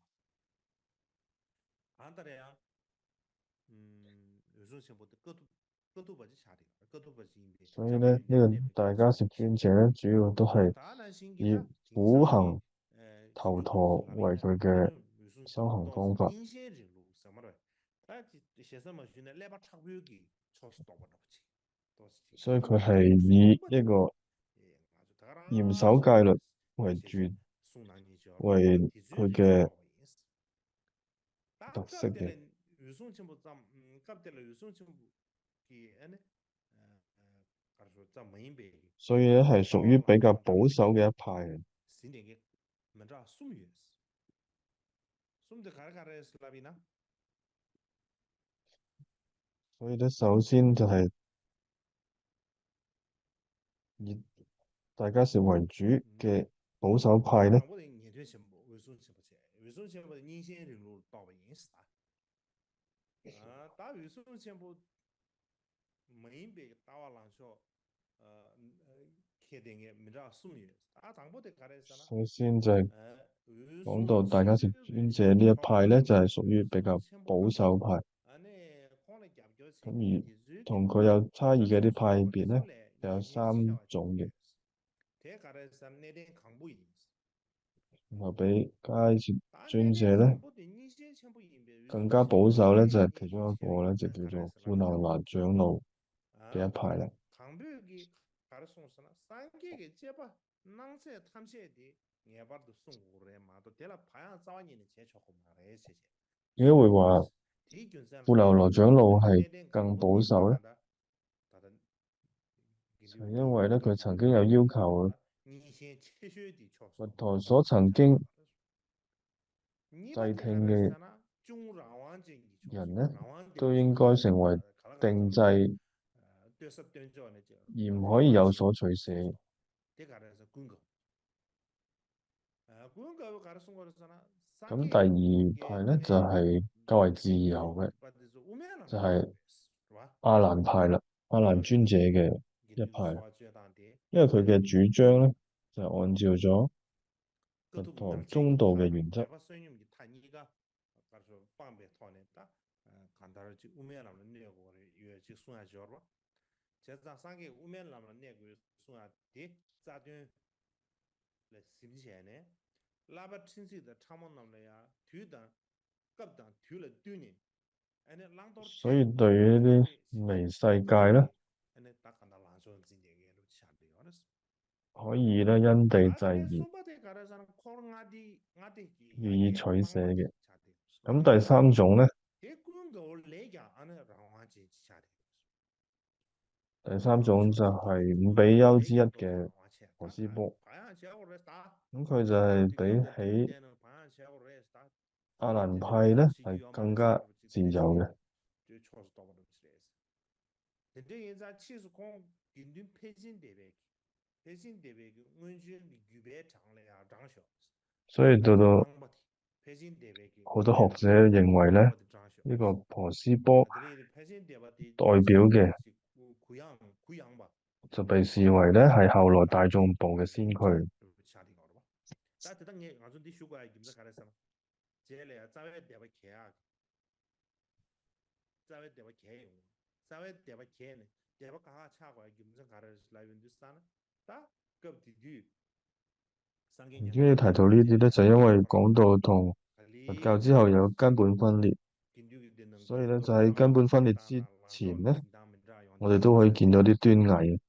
གང་ལྟར་ཡང་། ཨུམ། འོད་སྲུང་ཆེན་པོ་དེ་དཀའ་ཐུབ་དཀའ་ཐུབ་པ་ཅིག་ཆགས་རེད། དཀའ་ཐུབ་པ་ཅིག་ཡིན་པའི། 所以呢，那个大迦叶尊者呢，主要都是以福恒头陀为这个修行方法。 སྙིང་ཤེས་རིང་ལུགས་ཟེར་མ་རེད། ད་ཅི་ཞེ་ས་མ་ཞུས་ན་ཀླད་པ་མཁྲེགས་པོའི་གི་ཕྱོགས་སུ་གཏོགས་པ་འདྲ་པོ་ཅིག་ཏོག་ཙམ་ཅིག 所以他还以那个严守戒律为主，为这个特色的。 ད་སྐབས་དེ་ལ་འོད་སྲུང་ཆེན་པོ་ཙམ། སྐབས་དེ་ལ་འོད་སྲུང་ཆེན་པོ་གི་ཨ་ནི། ག་རེ་ཟེར་ཙམ་མ་ཡིན་པའི། 所以还属于比较保守的一派。 ཟིན་བྲིས་མི་འདྲ་གསུམ་ཡོད། གསུམ་དེ་ག་རེ་ག་རེ་ལབ་ཡིན་ན། 所以呢，首先就系以大迦叶为主的保守派呢。 དང་པོ་དེ་ངེས་དོན་ཆེན་པོ་འོད་སྲུང་ཆེན་པོ་བྱས། འོད་སྲུང་ཆེན་པོ་དེ་སྙིང་ཤེས་རིང་ལུགས་ལ་གཏོགས་པ་ཡིན་ཟེར། ད་འོད་སྲུང་ཆེན་པོ་མ་ཡིན་པའི་ལྟ་བ་ལངས་ཕྱོགས་ཁྱེད་དེ་ངས་མི་འདྲ་གསུམ་ཡོད། ད་དང་པོ་དེ་ག་རེ་ཟེར་ན། 首先在 འོད་སྲུང་讲到大迦叶尊者这一派呢，就系属于比较保守派。 ཨ་ནི་ཁོང་ལ་རྒྱབ་སྐྱོར་བྱེད་མཁན་དེ་ཚོའི། 同佢有差异嘅一啲派別呢，有三种嘅。 དེ་ག་རེ་ཟེར་ན་གནད་དོན་གང་པོ་ཡིན། 那比大迦叶尊者呢更加保守呢，就系其中一个呢，就叫做富楼那长老这一派了。 དང་པོས་ཀྱི་ག་རེ་གསུངས་ཟེར་ན། སངས་རྒྱས་ཀྱི་བཅས་པ་གནང་ཚད་ཐམས་ཅད་དེ་ངེས་པར་དུ་སྲུང་དགོས་རེད་མ་གཏོགས་དེ་ལ་བག་ཡངས་རྩ་བ་ཉིད་ནས་བྱས་ཆོག་གི་མ་རེད་ཟེར་བྱས། 因为话， དེའི་རྒྱུ་མཚན་ལ། 富楼那长老系更保守了。 ད་ལྟ་因为呢，佢曾经有要求佛陀所曾经制定的人呢，都应该成为定制，而唔可以有所取捨。 咁第二派呢，就係較為自由嘅，就係阿難派啦，阿難尊者嘅一派啦。因為佢嘅主張呢，就係按照咗佛陀中道嘅原則。 ག་རེ་ཟེར་སྤངས་པའི་ཐོག་ནས་ད་གང་ལྟར་ཅིག་དབུ་མའི་ལམ་ལ་གནས་དགོས་རེད་ཡོད་ཅིག་གསུང་ཡ་འབྱོར་བ། བྱས་ཙང་སངས་རྒྱས་དབུ་མའི་ལམ་ལ་གནས་དགོས་གསུང་ཡ་དེ་རྩ་དོན་ལ་གཟིམ་བྱས་ནས། བསླབ་པ་ཁྲིམས་གཟིགས་དང་ཕྲ་མོ་རྣམས་ལ་ཡང་དུས་དང་སྐབས་དང་དུས་ལ་བསྟུན་ནས་ཨ་ནི་བླང་དོར། 所以对于这个美赛界呢， ཨ་ནི་ད་གང་ལྟར་ལངས་ཕྱོགས་འཛིན་བྱེད་མཁན་ལུགས་ཆགས་བསྡད་ཡོད་རེད། 可以呢，因地制宜，予以取捨嘅。咁第三種呢，第三種就係五比丘之一嘅婆斯波。咁佢就係比起阿蘭派呢，係更加自由嘅。 དེ་འདྲ་ཡིན་ཙང་ཕྱིས་སུ་ཁོང་དགེ་འདུན་ཕལ་ཆེན་སྡེ་པའི་གི་ཕལ་ཆེན་སྡེ་པའི་གི་སྔོན་བྱོན་གྱི་རྒྱུད་པའི་གྲངས་ལ་ཡང་བགྲངས་ཤོག 所以得到 ཕལ་ཆེན་སྡེ་པའི་གི 好多学者认为呢，这个婆斯波代表的 གུ་ཡངས་གུ་ཡངས་པ། 就被视为呢，是后来大众部的先驱。 ད་དེ་ད་ངས་ང་ཚོ་འདི་ཞུ་དགོས་ཡ་རྒྱུ་མཚན་ག་རེ་ཟེར་ན། རྗེས་ལ་ཡང་རྩ་བའི་སྡེ་པ་གྱེས་ཡག་རྩ་བའི་སྡེ་པ་གྱེས་ཡོང་། རྩ་བའི་སྡེ་པ་གྱེས་ནས་སྡེ་པ་ཁག་ཁག་ཆགས་དགོས་ཡ་རྒྱུ་མཚན་ག་རེ་རེད་ལབ་ཡོང་དུས་ཙང་ན། ད་སྐབས་དེ་དུས་སངས་རྒྱས་མྱ་ངན། 因为太多律的这因为讲道同佛教之后有根本分裂，所以呢，在根本分裂之情呢，我哋都可以見到啲端倪嘅。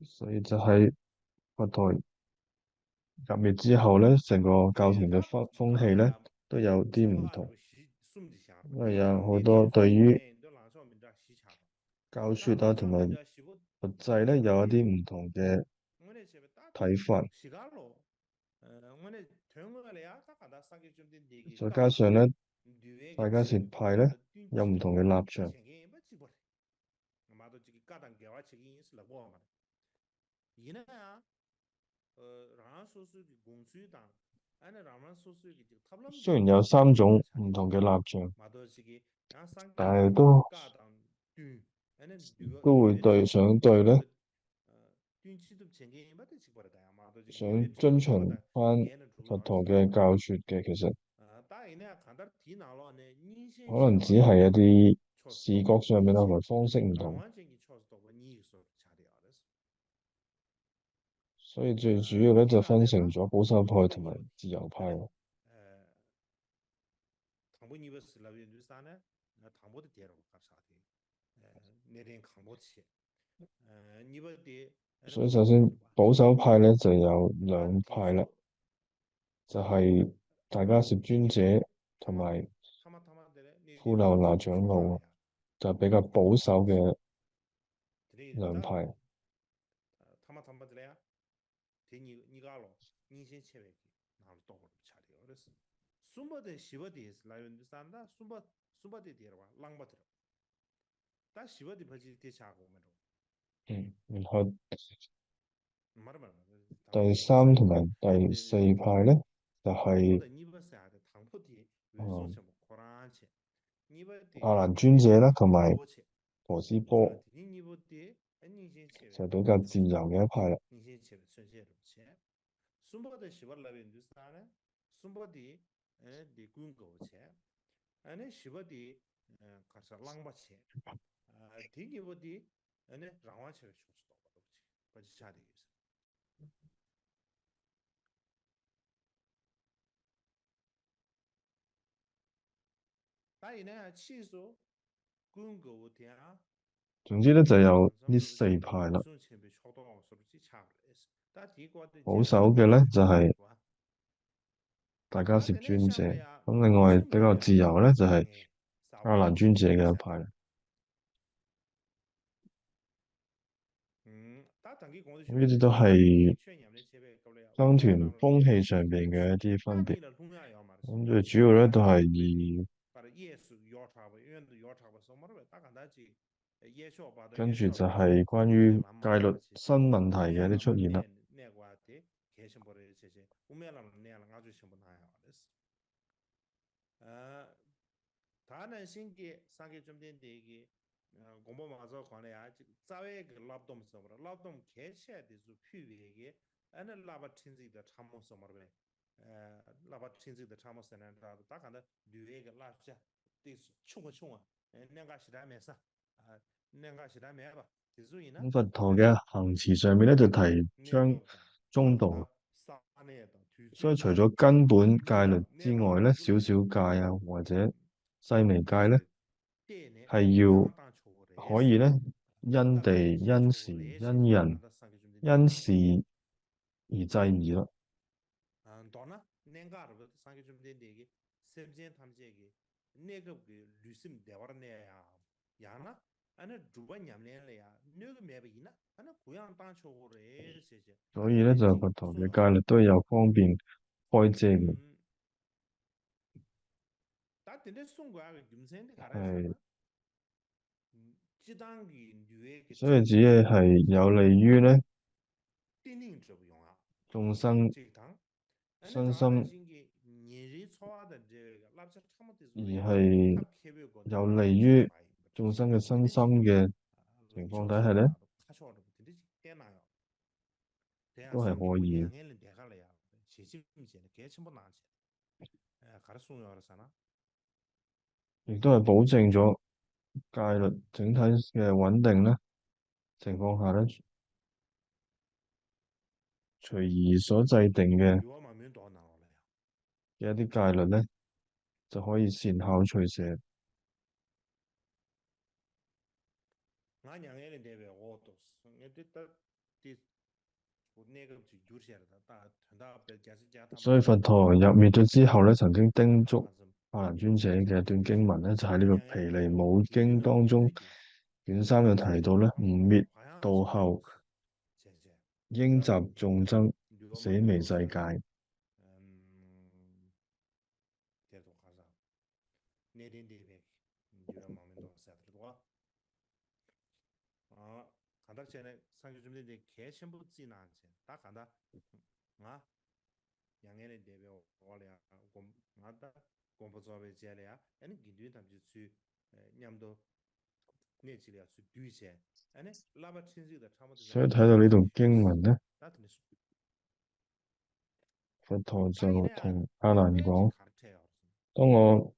所以就係佛陀入滅之後呢，成個教廷嘅風風氣呢都有啲唔同，因為有好多對於教說啊同埋佛制呢有一啲唔同嘅睇法。再加上呢，大迦葉派呢有唔同嘅立場。雖然有三種唔同嘅立場，但係都都會對想對呢，想遵循翻佛陀嘅教說嘅，其實可能只係一啲視覺上面啦，同埋方式唔同。所以最主要咧就分成咗保守派同埋自由派。所以首先保守派咧就有兩派啦，就係大迦葉尊者同埋富樓那長老，就比較保守嘅兩派。 དེ་གཉིས་གཉིས་ཀ་ལོ་གཉིས་ཆེན་ཆེ་བའི་གི་ནང་ལ་གཏོགས་པ་རུ་ཆགས་ཡོད་རེད། གསུམ་པ་དེ་བཞི་པ་དེ་ལ་ཡོད་འདུག་ས་ད་གསུམ་པ་གསུམ་པ་དེ་དེ་རེད་བ། གླང་པ་དེ་རེད། ད་བཞི་པ་དེ་ཕལ་ཆེར་དེ་ཆགས་དགོས་མེད་འགྲོ། ད་གསུམ་དང་ད་གསུམ་པ་ལ་ད་ཧའི་གཉིས་པ་ཟེར་ཡ་དེ་དང་པོ་དེ་འོད་སྲུང་ཆེན་པོ་ཁོ་རང་བྱས། གཉིས་པ་དེ་ཨ་ལ་ཅུན་ཇེ་ལ་ཐོ་མའི་པོ་ཆེ། པོ་སི་པོ། དེ་ནི་གཉིས་པོ་དེ་སྙིང་རྗེ་ཆེ་བའི་ཟེར་དུས་ཀ་ཙི་ཡང་ཡང་ཕ་ཡ། སྙིང་རྗེ་ཆེ་བའི་མཚོན་བྱེད་རུ་བྱས། གསུམ་པ་དང་བཞི་པ་ལབ་པའི་དུས་ཙང་ནས་གསུམ་པ་དེ་ཨ་ནི་དེ་ཀུན་དགའ་བོ་བྱས། ཨ་ནི་བཞི་པ་དེ་ཨ་ག་ས་གླང་པ་བྱས། ཨ་དེ་གཉིས་པོ་དེ་ཨ་ནི་རང་དབང་ཆེ་བའི་ཕྱོགས་སུ་གཏོགས་པ་རུ་བྱས་པ་ཅི་ཆགས་དེ་ཡོད། ད་ཡིན་ན་ཡང་ཕྱིས་སུ་ཀུན་དགའ་བོ་དེའང་总之呢，就有呢四派了。 保守派呢，就系大迦叶尊者，咁另外比较自由呢，就系阿难尊者嘅一派。 呢啲都係僧團風氣上邊嘅一啲分別。咁最主要咧都係以跟住就係關於戒律新問題嘅一啲出現啦。 ད་ནང་བཞིན་གྱི་སངས་རྒྱས་བཅོམ་ལྡན་འདས་ཀྱིས་དགོངས་པ་མ་རྫོགས་གོང་ལ་ཡང་ཅིག་རྩ་བའི་གི་བསླབ་སྡོམ་ཟེར་བ་རེད། བསླབ་སྡོམ་གལ་ཆེ་དེ་ཚོ་ཕུལ་བའི་གི་ཨ་ནི་བསླབ་པ་ཕྲན་ཚེགས་དང་ཕྲ་མོ་ཟེར་བ་རེད། བསླབ་པ་ཕྲན་ཚེགས་དང་ཕྲ་མོ་ཟེར་ན་འདྲ་འདུག་ད་གང་ལྟར་འདུལ་བའི་གི་བསླབ་བྱ་དེ་ཆུང་བ་ཆུང་བ་གནད་འགག་ཞེ་དྲག་མེད་ས། གནད་འགག་ཞེ་དྲག་མེད་པ་དེ་ཚོ་ཡིན་ན། 佛陀嘅行持上面呢，就提倡中道，所以除咗根本戒律之外呢，少少戒啊，或者細微戒呢，係要可以呢，因地、因時、因人、因事而制宜咯。 མདོར་ན་གནད་འགག་རེད་པ། སངས་རྒྱས་བཅོམ་ལྡན་འདས་ཀྱིས་སེམས་ཅན་ཐམས་ཅད་ཀྱི་གནས་སྐབས་ཀྱི་ལུས་སེམས་བདེ་བར་གནས་ཡ། ཡང་ན་ཨ་ནི་སྒྲུབ་པ་ཉམས་ལེན་ལ་ཡང་གནོད་ཀྱི་མེད་པ་ཡིན་ན་ཨ་ནི་གུ་ཡངས་བཏང་ཆོག་གི་རེད་ཟེར་བྱས། 所以呢，就佛陀的戒律都要方便开解的。 ད་དེ་འདྲའི་གསུང་དགོས་ཡག་གི་རྒྱུ་མཚན་དེ་ག་རེ་རེད་ཟེར་ན། 哎，སྤྱི་བཏང་གི་འདུལ་བའི་གི་所以这也是有利于呢，བརྟན་ལྷིང་འདྲ་པོ་ཡོང་ཡག 众生 གཅིག་དང་། ཨ་ནི་ད་ནང་བཞིན་གྱི་ཉིན་རེའི་འཚོ་བ་དང་འབྲེལ་བའི་བསླབ་བྱ་ཕྲ་མོ་དེ་ཚོ་ཡིན་ཐབས་མཁས་པོའི་སྒོ་ནས་有利于众生的身心的情况底下呢，ཁ་ཕྱོགས་འདྲ་པོ་དེ་འདྲ་ཅིག་བསྟན་གནང་ཡོད། དེ་ཡང་སེམས་ཀྱི་མྱ་ངན་ལས་འདས་ཁ་ལ་ཡང་ཞལ་ཆེམས་བྱས་ནས་གལ་ཆེན་པོ་གནང་བྱས། ག་རེ་གསུངས་ཡོད་རེད་ཟེར་ན། 也对保证着戒律整体的稳定呢，情况下呢，随意所制定的一些戒律呢，就可以善巧取舍。ང་མྱ་ངན་ལས་འདས་པའི་འོག་ཏུ་ངས་འདི་ལྟ་སྟེ། གནས་སྐབས་ཅིག་བསྒྱུར་བྱས་རེད། ད་ད་དོན་དག་དཔེ་བརྒྱ་ཆ་བརྒྱ་ཐམ་所以佛陀也没有之后呢，曾经叮嘱阿难尊者给他读经文呢，在那个《毗梨摩经》当中，卷三有提到呢，悟滅道後，應習眾生捨微細戒。 དེར་དུ་ཁ་སང་། གནས་བརྟན་འདས་པའི་འགྱུར་བ་མང་མེད་མདོ་ཟེར་དེར་དུ། ཨ། གང་ལྟར་བྱས་ནས་སངས་རྒྱས་བཅོམ་ལྡན་འདས་གལ་ཆེན་པོ་བརྩིས་གནང་བྱས། ད་གང་ལྟར་ང་མྱ་ངན་ལས་འདས་པའི་འོག་ལ་ཡང་སྒོམ་ང་ད་སྒོམ་པ་རྫོགས་པའི་རྗེས་ལ་ཡང་ཨ་ནི་དགེ་འདུན་ཐམས་ཅད་ཚུར་མཉམ་དུ་གནས་གཅིག་ལ་ཡང་ཚུར་འདུས་བྱས། ཨ་ནི་བསླབ་པ་ཕྲན་ཚེགས་དང་ཕྲ་མོ་དེ་ཚོ་所以他的那种经文呢，ད་དེ་ནས་སུ། 佛陀就同阿难讲，当我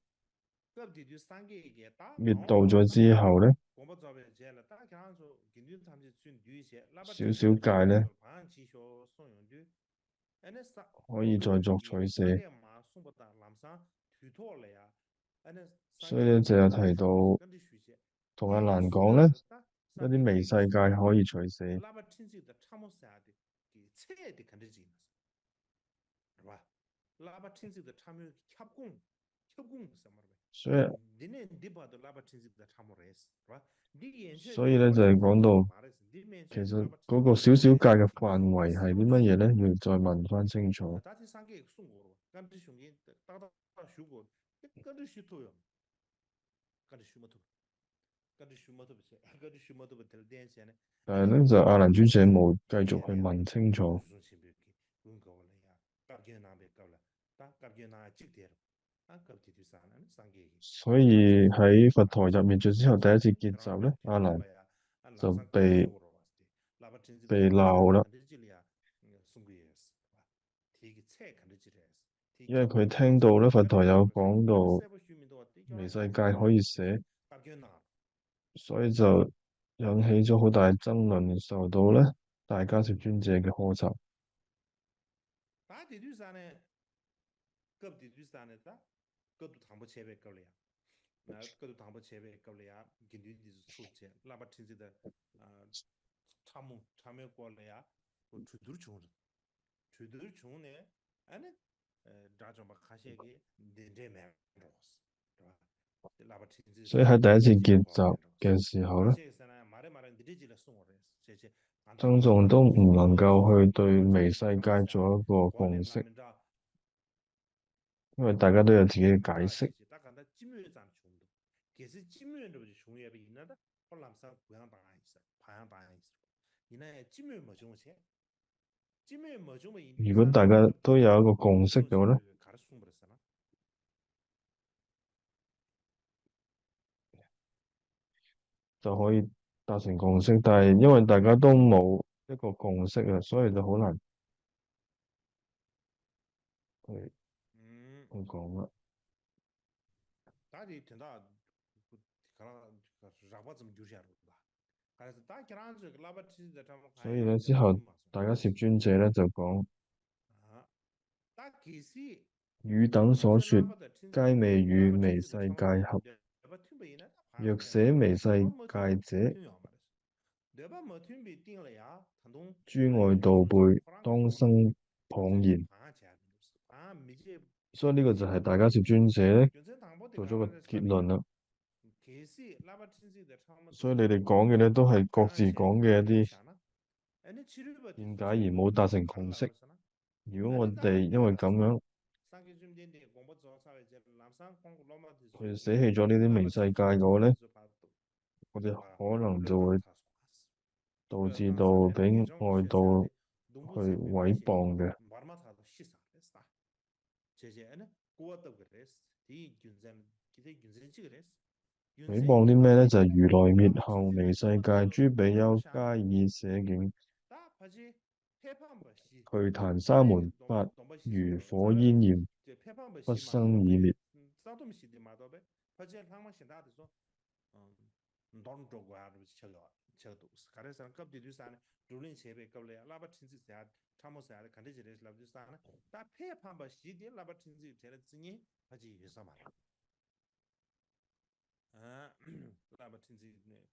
灭度咗之后呢，小小戒呢，可以再作取舍。所以呢，就有提到同阿难讲呢，一啲微细戒可以取舍。 རེད་བ། བསླབ་པ་ཕྲན་ཚེགས་དང་ཕྲ་མོའི་ཁྱབ་ཁོངས། ཁྱབ་ཁོངས་ཟེར་མ་རེད་པས། 所以། འདི་ནས་འདི་བར་དུ་བསླབ་པ་ཕྲན་ཚེགས་དང་ཕྲ་མོ་རེད། རེད་བ། འདི་ཡན་ཆད་所以呢，在讲到，མ་རེད། འདི་མན་ཆད་其实，བསླབ་པ་ཕྲན་ཚེགས་དང་ཕྲ་མོ་མ་རེད། 这个小小戒的范围还是什么呢？又再蛮分清楚。 ད་དེ་སངས་རྒྱས་ཀྱིས་གསུང་དགོས་རེད་བ། བཀའ་འདྲི་ཞུ་མཁན་ཏག་ཏག་ཞུ་དགོས་རེད། བཀའ་འདྲི་ཞུ་ཐུབ་ཡོད། བཀའ་འདྲི་ཞུ་མ་ཐུབ། བཀའ་འདྲི་ཞུ་མ་ཐུབ་པ་བྱས། བཀའ་འདྲི་ཞུ་མ་ཐུབ་པ་དེ་ལ་བརྟེན་བྱས་ནས། 但是阿难尊者没有解决，还蛮清楚。 ཀུན་དགའ་བོ་ལ་ཡང་བཀའ་བཀྱོན་གནང་པའི་སྐབས་ལ་ད་བཀའ་བཀྱོན་གནང་གཅིག་དེར་ཨ་སྐབས་དེ་དུས་ཙང་ནས་སངས་རྒྱས་ཀྱིས། 所以还佛陀也没有之后，第一次见着了阿难，就被，被老了。 དེ་གི་ཚད་ག་འདྲ་ཅིག་རེད། 因为他听到了佛陀有讲到微细戒可以舍，所以就引起了好大争论，受到了大迦叶尊者的呵斥。 ད་དེ་དུས་ཙང་ནས། སྐབས་དེ་དུས་ཙང་ནས་ད། བཀའ་བསྡུ་དང་པོ་བྱས་པའི་སྐབས་ལ་ཡང་། ན་བཀའ་བསྡུ་དང་པོ་བྱས་པའི་སྐབས་ལ་ཡང་དགེ་འདུན་འདི་ཚོ་ཚུར་བྱས། བསླབ་པ་ཕྲན་ཚེགས་དང་། ཨ། ཕྲ་མོ་ཕྲ་མོའི་སྐོར་ལ་ཡང་གྲོས་བསྡུར་བྱུང་རེད། གྲོས་བསྡུར་བྱུང་ནས་ཨ་ནི། ཨ། དགྲ་བཅོམ་པ་ཁ་ཤས་ཀྱིས་འདི་འདྲས་མེད་འགྲོ། 所以他第一次见着，见时候呢，张总都不能够会对微细戒做一个共识，因为大家都有自己的解释。 如果大家都有一个共识的话呢，就可以达成共识，但是因为大家都没有一个共识啊，所以就好难。对，嗯。我讲了。 ད་དེ་དོན་དག་ག་ལ་རགས་པ་ཙམ་བསྒྱུར་བཞག་རེད་པ། ག་རེ་ཟེར། ད་ཁྱེད་རང་ཚོས་ཀྱི་བསླབ་པ་ཁྲིད་ཟིན་དང་ཕྲ་མོ་གང་ཡིན། 所以呢，只好大家集中起来就讲，ད་གལ་སྲིད། 与当所说，该没与微细戒合，若舍微细戒者， འདོད་པ་མ་མཐུན་པའི་སྟེང་ལ་ཡང་ད་དུང་， 诸外道辈，当生旁然。 ཕངས་བྱས་མི་འདུག་ཕངས་མི་བྱེད། 所以这个就系大家集中起来做出个结论了。 གལ་སྲིད་བསླབ་པ་ཕྲན་ཚེགས་དང་ཕྲ་མོ། 所以你哋讲嘅呢，都系各自讲嘅一啲见解，而冇达成共识。 如果我哋因为咁样，去捨棄咗呢啲微細戒嘅話呢，我哋可能就會導致到俾外道去毀謗嘅。毀謗啲咩呢？就係如來滅後微細戒，諸比丘皆以捨己， 瞿曇沙門法如火煙炎，不生已滅。 མདོར་འགྲོ་དགོས་ཡག་འདྲ་པོ་ཆགས་ཡོད་ཆགས་འདུག་ག་རེ་ཟེར་ན་སྐབས་དེ་དུས་ས་ནས་བགྲོ་གླེང་བྱས་པའི་སྐབས་ལ་ཡང་བསླབ་པ་ཕྲན་ཚེགས་ཟེར་ཡག་ཕྲ་མོ་ཟེར་ཡག་དེ་ག་འདྲ་ཅིག་རེད་ལབ་དུས་ས་ནས་ད་ཕས་ཕམ་པ་བཞི་དེ་བསླབ་པ་ཕྲན་ཚེགས་གྲས་ལ་བརྩི་མཁན་ཕལ་ཆེར་ཡོད་ས་མ་རེད། བསླབ་པ་ཕྲན་ཚེགས་ནས།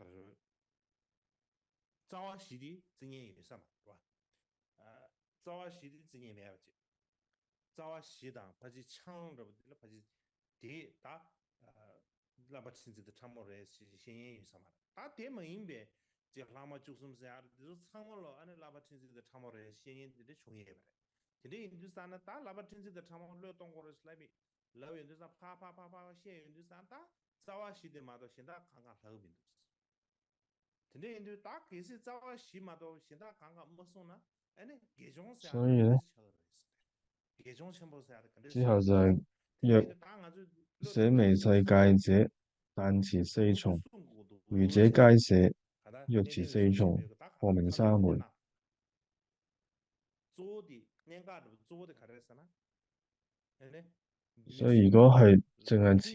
རྩ་བ་བཞི་དེ་བརྩི་མཁན་ཡོད་ས་མ་རེད་བ། རྩ་བ་བཞི་དེ་བརྩི་མཁན་མེད་པ་ཅིག་རྩ་བ་བཞི་དང་ཕལ་ཆེར་ཆང་འདྲ་པོ་དེ་ལ་ཕལ་ཆེར་དེ་ད་བསླབ་པ་ཁྲི་འཛིན་དང་ཕྲ་མོ་རེད་ཞེས་བཤད་མཁན་ཡོད་ས་མ་རེད། ད་དེ་མ་ཡིན་པའི་ཅིག་ལྷག་མ་བཅུ་གསུམ་ཟེར་ཡ་རེད། དེ་ཚོ་ཚང་མ་ལོ་ཨ་ནི་བསླབ་པ་ཁྲི་འཛིན་དང་ཕྲ་མོ་རེད་བཤད་མཁན་དེ་འདྲ་བྱུང་ཡོད་པ་རེད། དེ་འདྲ་ཡིན་དུས་ཙང་ན་ད་བསླབ་པ་ཁྲི་འཛིན་དང་ཕྲ་མོ་བློས་གཏོང་དགོས་རེད་ལབ་ཡིན། ལབ་ཡོང་དུས་ཙང་ཕ་ཕ་ཕ་ཕ་བཤད་ཡོང་དུས་ཙང་ད་རྩ་བ་བཞི་དེ་མ་གཏོགས་གཞན་དག་གང་གང་ལྷག་གི་མི་འདུག་དེ་འདྲ་ཡིན་དུས་ད་གལ་སྲིད་རྩ་བ་བཞི་མ་གཏོགས་གཞན་དག་གང་གང་མ་གསུངས་ན་ཨ་ནི་དགེ་སྦྱོང་ཟེར་ཡ་དེ་ག་འདྲ་ཆགས་ཀྱི་རེད་ཟེར། དགེ་སྦྱོང་ཆེན་པོ་ཟེར་ཡ་དེ་ག་འདྲ་ཆགས་ཀྱི་རེད་ཟེར། དེ་ཡིན་དུས་ད་ང་ཚོས་བློ་གཏད་དགོས་རེད་ཟེར། 谁没在该节，担起谁重。谁不是送过多少钱？ གཙོ་བོ་དེ་གནད་འགག་འདྲ་པོ་གཙོ་བོ་དེ་ག་རེ་རེད་ཟེར་ན། ཨ་ནི། 所以如果还这样子，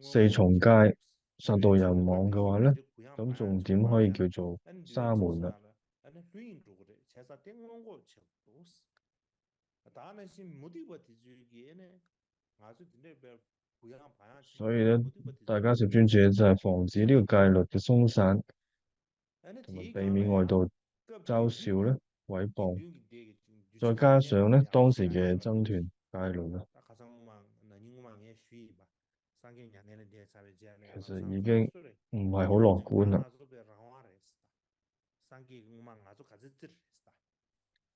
谁从该上都要忙的话呢，那种点可以叫做沙门了。 ཨ་ནི་ལྷུན་གྱིས་འགྲོ་གི་རེད། བྱས་ཙང་དེ་སྔོན་འགོག་བྱེད་དགོས། ད་ནང་བཞིན་མུ་སྟེགས་པ་དེ་ཚོའི་གི་ཨ་ནི་ང་ཚོ་དེ་འདྲའི་དཔེ་གུ་ཡངས་བག་ཡངས་བྱེད། 所以呢，大家是拒绝在讽刺这个该了的松散，他们被名为都招修了，歪风。再加上呢，当时的政权介入了， ད་ཁ་སང་སྔོན་མ་ན་ནིང་སྔོན་མ་ངས་ཞུས་ཡིན་པ། སངས་རྒྱས་མྱ་ངན་ལས་འདས་ཚར་བའི་རྗེས་ནས་ང་ཚོ་已经 ང་ཚོ་སུ་རེད། 买好老古呢。 ང་ཚོ་པའི་རང་དབང་རེད་ཟེར། སངས་རྒྱས་ཀྱིས་སྔོན་མ་ང་ཚོ་ག་ཚོད་བཙིར་རེད་ཟེར།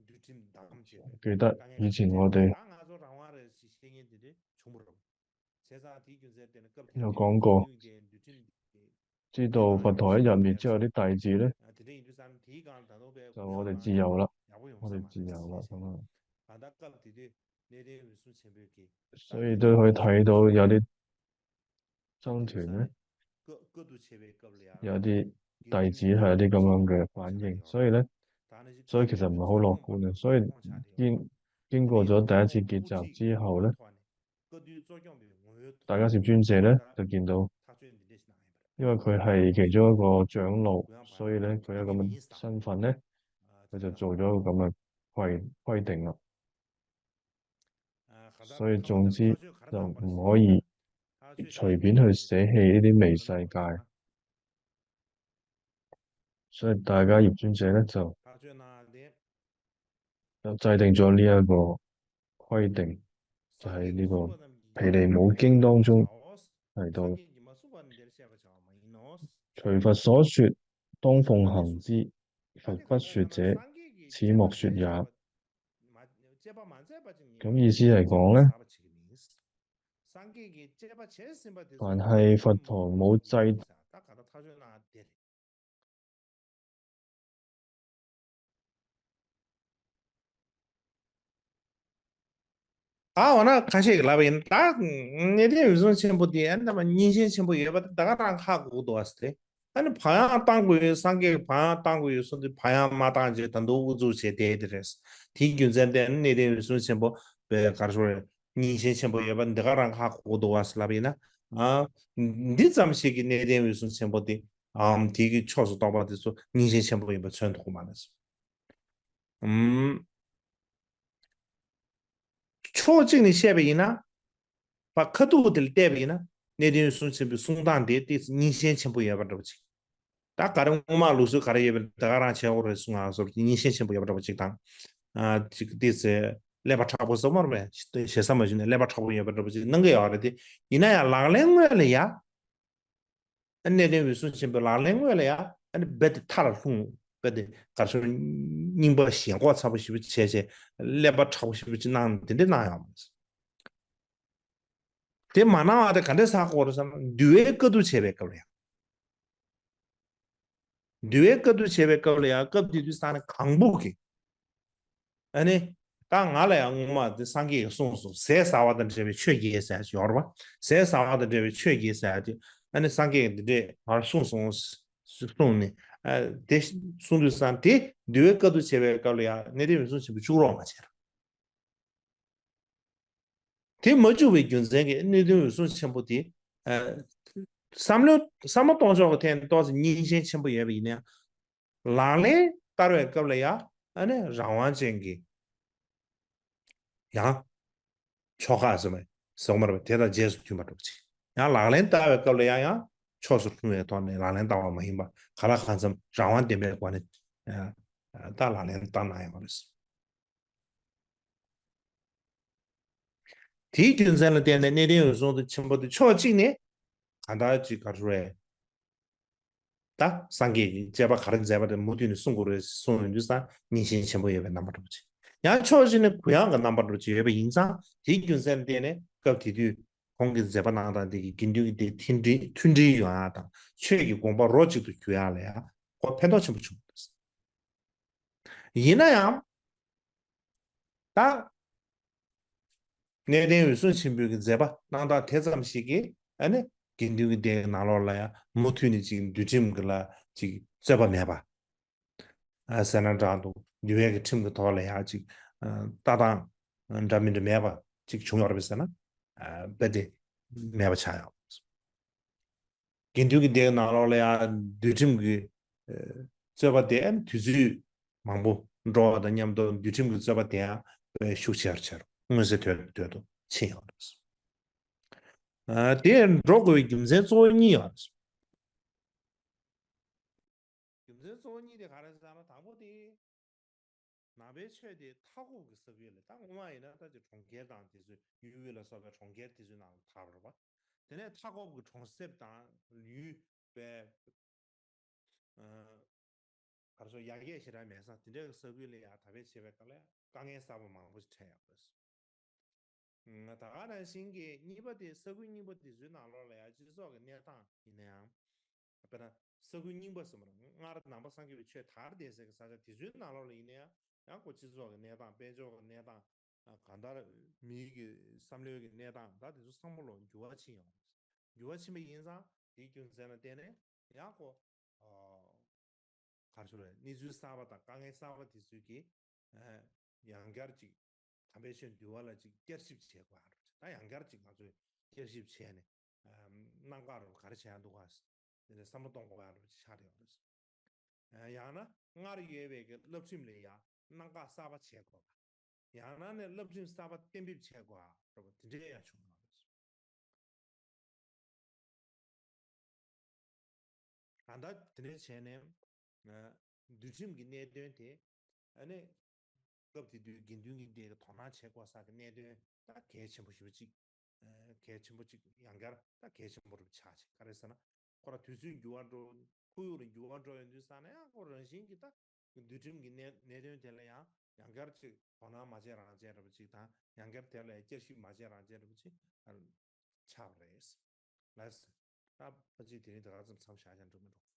འདུལ་ཁྲིམས་བསྡམས་བྱས་པའི་给他疫情我的 ད་ང་ཚོ་རང་དབང་རེད་ཟེར་བཤད་མཁན་དེ་འདྲ་བྱུང་བ་རེད། བྱས་ཙང་དེའི་རྒྱུ་མཚན་དེ་ནི་སྐབས་དེ་ཡང་གོང་གོ། འདུལ་གྱི་འདུལ་ཁྲིམས་དེ། 这都不同的人民教的代际了， དེ་འདྲ་ཡིན་དུས་ཙང་དེའི་སྒང་ལ་ད་དུང་པའི་གུ་ཡངས་བག་ཡངས་བྱེད་ཡ་ཡག་པོ་ཡོང་ས་མ་རེད། 我的寄养了，什么？ ད་ལྟ་སྐབས་དེ་དུས་གནས་བརྟན་འོད་སྲུང་ཆེན་པོས་ཀྱིས། 所以都会抬头有的政权呢，有的代际还有的刚刚的反应，所以呢，所以其实蛮好乐观的。所以经经过咗第一次结集之后呢，大家是尊者呢，就见到，因为佢係其中一个长老，所以呢，佢有咁嘅身份呢，佢就做咗咁嘅规规定啦。 所以总之就唔可以随便去捨棄呢啲微細界。所以大家業尊者咧就就制定咗呢一个规定，就喺呢个毗梨母经当中提到，除佛所说，当奉行之，佛不说者，此莫说也。 咁意思嚟講咧，凡係佛陀冇制ད་འོ་ན་ཁ་ཤས་ཀྱིས་ལབ་པ་ཡིན་ད། གནས་བརྟན་འོད་སྲུང་ཆེན་པོ་དེ་ཨ་ནི་ད་མ་སྙན་ཞེན་ཆེན་པོ་ཡོད་པ་དེ་ད་ག་རང་ཧ་གོ་གི་འདུག་ཨ་ཟེར་ཏེ། ཨ་ནི་བག་ཡངས་བཏང་དགོས་ཡོད། སངས་རྒྱས་ཀྱིས་བག་ཡངས་བཏང་དགོས་ཡོད་གསུངས་དུས་བག་ཡངས་མ་བཏང་བྱས་ད་དུང་ཨུ་ཚུགས་བྱས་བསྡད་དེ་རེད། དེའི་རྒྱུ་མཚན་དེ་ཨ་ནི་གནས་བརྟན་འོད་སྲུང་ཆེན་པོ་བས་ག་རེ་ཞུ་དགོས་རེད། སྙན་ཞེན་ཆེན་པོ་ཡོད་པ་འདི་ག་རང་ཧ་གོ་གི་འདུག་ཨ་ཟེར་ལབ་པ་ཡིན་ན། ཨ། འདི་ཙམ་ཞིག་གིས་གནས་བརྟན་འོད་སྲུང་ཆེན་པོ་དེ་ཨམ་དེ་གི་ཕྱོགས་སུ་གཏོགས་པ་དེ་ཚོ་སྙན་ཞེན་ཆེན་པོ་ཡིན་པ་མཚོན་ཐུབ་ཀྱི་མ་རེད། ཨམ། ཕྱོགས་གཅིག་ནས་བཤད་པ་ཡིན་ན། ཕར་ཁ་ཐུག་དེ་ལ་བལྟས་པ་ཡིན་ན་གནས་བརྟན་འོད་སྲུང་ཆེན་པོའི་གསུང་སྟངས་དེ་ཏོག་ཙམ་སྙན་ཞེན་ཆེན་པོ་ཡོད་པ་འདྲ་པོ་ཅིག་ད་ག་རེ་སྔོན་མ་ལུགས་སྲོལ་ག་རེ་ཡོད་པ་ད་ག་རང་བྱེད་དགོས་རེད་གསུང་ང་སོགས་ཀྱི་སྙན་ཞེན་ཆེན་པོ་ཡོད་པ་འདྲ་པོ་ཅིག་དང་། ཨ་ཅིག་ཏོག་ཙམ་ཀླད་པ་མཁྲེགས་པོ་ཟེར་བ་རེད་པས། ཞེ་ས་མ་ཞུས་ནས་ཀླད་པ་མཁྲེགས་པོ་ཡོད་པ་འདྲ་པོ་ཅིག་གནང་གི་ཡོད་རེད་དེ། ཡིན་ན་ཡང་ལག་ལེན་དངོས་ལ་ཡ། ཨ་གནས་བརྟན་འོད་སྲུང་ཆེན་པོའི་ལག་ལེན་དངོས་ལ་ཡ་ཨ་ནི་རྦད་དེ་མཐའ་ལ་ལྷུང་། རྦད་དེ་ག་རེ་ཞུ་རྙིང་པ་ཞེན་ཁོག་ཚ་པོ་ཞེ་པོ་བྱས་བྱས་ཀླད་པ་མཁྲེགས་པོ་ཞེ་པོ་ཅིག་གནང་དེ་འདྲས་གནང་ཡོད་མ་རེད། དེ་མ་གནང་བ་དེ་ག་འདྲས་ཧ་གོ་རེད་ཟེར་ན་འདུལ་བའི་བཀའ་བསྡུ་བྱས་པའི་སྐབས་ལ་ཡ། འདུལ་བའི་བཀའ་བསྡུ་བྱས་པའི་སྐབས་ལ་ཡང་སྐབས་དེ་དུས་ས་ནས་གང་བུ་གི་ཨ་ནི། ད་ང་ལ་ཡང་སྔོན་མ་དེ་སངས་རྒྱས་ཀྱིས་གསུངས་སོང་། ཟས་ཟ་བ་དང་འབྲེལ་བའི་ཆོས་བརྒྱད་ཟེར་ཡག་ཅིག་ཡོད་རེད་པ། ཟས་ཟ་བ་དང་འབྲེལ་བའི་ཆོས་བརྒྱད་ཟེར་ཡག་ཅིག་ཨ་ནི་སངས་རྒྱས་ཀྱིས་འདི་འདྲས་ང་ལ་གསུངས་སོང་། གསུངས་ནས་ཨ་དེ་གསུངས་དུས་ཙང་དེ་འདུལ་བའི་བཀའ་བསྡུ་བྱས་པའི་སྐབས་ལ་ཡང་གནས་བརྟན་འོད་སྲུང་ཆེན་པོས་བཅུག་རོགས་མ་བྱས་ར། དེ་མ་བཅུག་པའི་རྒྱུ་མཚན་གྱིས་གནས་བརྟན་འོད་སྲུང་ཆེན་པོ་དེ། ཨ། བསམ་བློ་བསམ་བློ་གཏོང་ཕྱོགས་ཀྱི་ཐད་ནས་ཏོག་ཙམ་སྙན་ཞེན་ཆེན་པོ་ཡོད་པ་ཡིན་ན་ཡང་། ལག་ལེན་བསྟར་བའི་སྐབས་ལ་ཡང་ཨ་ནི་རང་དབང་ཅན་གྱི་ཡང་ཆོ་ག་ཟེར་མ་ཟེར་མ་རེད་པ། དེ་དང་རྗེས་སུ་མཐུན་པ་འདྲ་པོ་ཅིག་ཡང་ལག་ལེན་བསྟར་བའི་སྐབས་ལ་ཡང་ཡང་ ཕྱོགས་སུ་ལྷུང་བའི་ཐོག་ནས་ལག་ལེན་བསྟར་བ་མ་ཡིན་པར་གང་ལ་གང་འཚམ་རང་དབང་ལྡན་པའི་སྒོ་ནས་ད་ལག་ལེན་བསྟར་གནང་ཡོད་པ་རེད། དེའི་རྒྱུ་མཚན་ལ་བརྟེན་ནས་གནས་བརྟན་འོད་སྲུང་དང་ཆེན་པོ་དེ་ཕྱོགས་གཅིག་ནས་གང་ལྟར་ཅིག་ག་རེ་རེད། ད་སངས་རྒྱས་ཀྱིས་དཔྱད་པ་ག་རེ་མཛད་པ་དེ་མུ་མཐུད་ནས་གསུང་དགོས་རེད་གསུང་ཡོང་དུས་ཙང་ཉིན་བཞིན་ཆེན་པོ་ཡོད་པའི་རྣམ་པ་འདྲ་པོ་ཅིག་ཡང་ཕྱོགས་གཅིག་ནས་གུ་ཡངས་ཀྱི་རྣམ་པ་འདྲ་པོ་ཅིག་ཡོད་པ་ཡིན་ཙང་དེའི་རྒྱུ་མཚན་ལ་བརྟེན་ནས་སྐབས་དེ་དུས་ཁོང་གིས་མཛད་པ་གནང་སྟངས་དེ་གིས་དགེ་འདུན་གྱི་སྡེ་མཐུན་སྒྲིལ་མཐུན་སྒྲིལ་ཡོང་ཡག་དང་ཆོས་ཀྱི་དགོངས་པ་རོ་གཅིག་ཏུ་གྱུར་ཡག་ལ་ཡང་ཁོ་ཕན་ཐོགས་ཆེན་པོ་བྱུང་འདུག་ཡིན་ན་ཡང་། ད། གནས་བརྟན་འོད་སྲུང་ཆེན་པོའི་གི་མཛད་པ་གནང་སྟངས་དེ་ཙམ་ཞིག་གིས་ཨ་ནི་དགེ་འདུན་གྱི་སྡེའི་ནང་ལོགས་ལ་ཡང་མུ་མཐུད་ནས་ཅིག་འདུལ་ཁྲིམས་ཀྱི་ལ་ཅིག་རྩོད་པ་མེད་པ། ཨ་སེར་སྣ་འདྲ་འདུག་འདུལ་བའི་གི་ཁྲིམས་ཀྱི་ཐོག་ལ་ཡང་ཅིག་ཨ་ལྟ་སྟངས་འདྲ་མི་འདྲ་མེད་པ་ཅིག་བྱུང་ཡོད་རེད་པས་ཟེར་ན་ཨ་དཔེ་དེ་མེད་པ་ཆགས་ཡོད། དགེ་འདུན་གྱི་སྡེའི་ནང་ལོགས་ལ་ཡང་འདུལ་ཁྲིམས་ཀྱི་ཨ་རྩོད་པ་དེ་དུས་ཚོད་མང་པོ་འགྲོ་བ་དང་མཉམ་དུ་འདུལ་ཁྲིམས་ཀྱི་རྩོད་པ་དེ་ཡང་དཔེ་ཤུགས་ཆེ་རུ་ཆེ་རུ་མངོན་གསལ་དོད་དོད་དུ་ཕྱིན་ཡོད་རེད། ཨ་དེ་འགྲོ་དགོས་པའི་རྒྱུ་མཚན་གཙོ་བོ་གཉིས་ཡོད་རེད། རྒྱུ་མཚན་གཙོ་བོ་གཉིས་དེ་ག་རེ་ཟེར་ན་དང་པོ་དེ། ནང་པའི་ཆོས་དེ་མཐའ་འཁོབ་ཀྱི་ས་ཁུལ་ལ་ད་སྔོན་མ་ཡིན་ན་ད་ཅིག་གྲོང་ཁྱེར་དང་དེ་ཚོའི་ཡུལ་དབུས་ལ་སོགས་པའི་གྲོང་ཁྱེར་དེ་ཚོའི་ནང་ལ་དར་བ་རེད་པ། དེ་ནས་མཐའ་འཁོབ་ཀྱི་གྲོང་གསེབ་དང་ཡུལ་པའི་ཨ་ག་རེ་ཟེར་ཡར་རྒྱས་ཞེ་དྲག་མེད་ས་དེ་འདྲའི་ས་ཁུལ་ལ་ཡང་དར་སྤེལ་བྱེད་པའི་སྐབས་ལ་དཀའ་ངལ་གསར་པ་མང་པོ་ཞིག་འཕྲད་ཡོད་རེད། ད་ག་ནང་བཞིན་གྱི་གཉིས་པ་དེ་ས་ཁུལ་རྙིང་པ་དེ་ཚོའི་ནང་ལོགས་ལ་ཡང་སྤྱི་ཚོགས་ཀྱི་གནས་སྟངས་ཡིན་ན་ཡང་། དཔེར་ན་ས་ཁུལ་རྙིང་པ་ཟེར་བ་ལ་སྔར་ནང་པ་སངས་རྒྱས་པའི་ཆོས་དར་བསྡད་སའི་ས་ཆ་དེ་ཚོའི་ནང་ལོགས་ལ་ཡིན་ན་ཡང་ཡང་ཁོ་སྤྱི་ཚོགས་ཀྱི་གནས་སྟངས་དཔལ་འབྱོར་གྱི་གནས་སྟངས་གང་ལྟར་མིའི་གི་བསམ་བློའི་གི་གནས་སྟངས་ད་དེ་ཚོ་ཚང་མ་ལོ་འགྱུར་བ་ཕྱིན་ཡོང་། འགྱུར་བ་ཕྱིན་པ་ཡིན་ཙང་དེའི་རྒྱུ་མཚན་ལ་བརྟེན་ནས་ཡང་ཁོ། ག་རེ་ཟེར་རེད། གནས་ཚུལ་གསར་པ་དང་དཀའ་ངལ་གསར་པ་དེ་ཚོའི་གི་ཡང་བསྐྱར་ཅིག་དམ་པའི་ཆོས་འདུལ་བ་ལ་ཅིག་བསྐྱར་ཞིབ་བྱེད་དགོས་ཡ་རེད། ད་ཡང་བསྐྱར་ཅིག་ང་ཚོས་བསྐྱར་ཞིབ་བྱས་ནས་གནད་འགག་རུ་ག་རེ་བྱས་ཡ་འདུག་ག་དེ་ནས་བསམ་བློ་གཏོང་དགོས་ཡ་རུ་ཆགས་ཡོད་རེད། ཡང་ན་སྔར་ཡོད་པའི་གི་བསླབ་ཁྲིམས་ལ་ཡང་གནད་འགག་གསར་པ་བྱེད་དགོས་པ། ཡང་ན་ནས་བསླབ་ཁྲིམས་གསར་པ་གཏན་འབེབས་བྱེད་དགོས་ཡ་རེད་པ། དེ་འདྲའི་ཡང་བྱུང་ཡོད་རེད། གང་ལྟར་དེ་འདྲ་བྱས་ནས་འདུལ་ཁྲིམས་ཀྱི་གནད་དོན་དེ་ཨ་ནི་སྐབས་དེ་དུས་དགེ་འདུན་གྱི་སྡེ་དེ་དོ་སྣང་བྱེད་དགོས་ས་གི་གནད་དོན་ད་གལ་ཆེན་པོ་ཞེ་པོ་ཅིག་གལ་ཆེན་པོ་ཅིག་ཡང་བསྐྱར་ད་གལ་ཆེན་པོ་རུ་ཆགས་ཅིག་ག་རེ་ཟེར་ན་ཁོ་རང་དུས་ཚོད་འགྱུར་བ་འགྲོ་ཁོར་ཡུག་ལ་འགྱུར་བ་འགྲོ་ཡོང་དུས་ཙང་ནས་ཡང་ཁོ་རང་བཞིན་གྱི་ད་འདུལ་ཁྲིམས་ཀྱི་གནད་གནད་དོན་དེ་ལ་ཡང་ཡང་བསྐྱར་ཅིག་དོ་སྣང་མ་བྱས་རང་བྱས་འདྲ་པོ་ཅིག་དང་ཡང་བསྐྱར་དེ་ལ་བསྐྱར་ཞིབ་མ་བྱས་རང་བྱས་འདྲ་པོ་ཅིག་ཆགས་པ་རེད། ལགས། ད་ཕལ་ཆེར་དེ་རིང་དེ་ག་ཙམ་མཚམས་བཞག་ཀྱང་འགྲིག་མི་འགྲོ།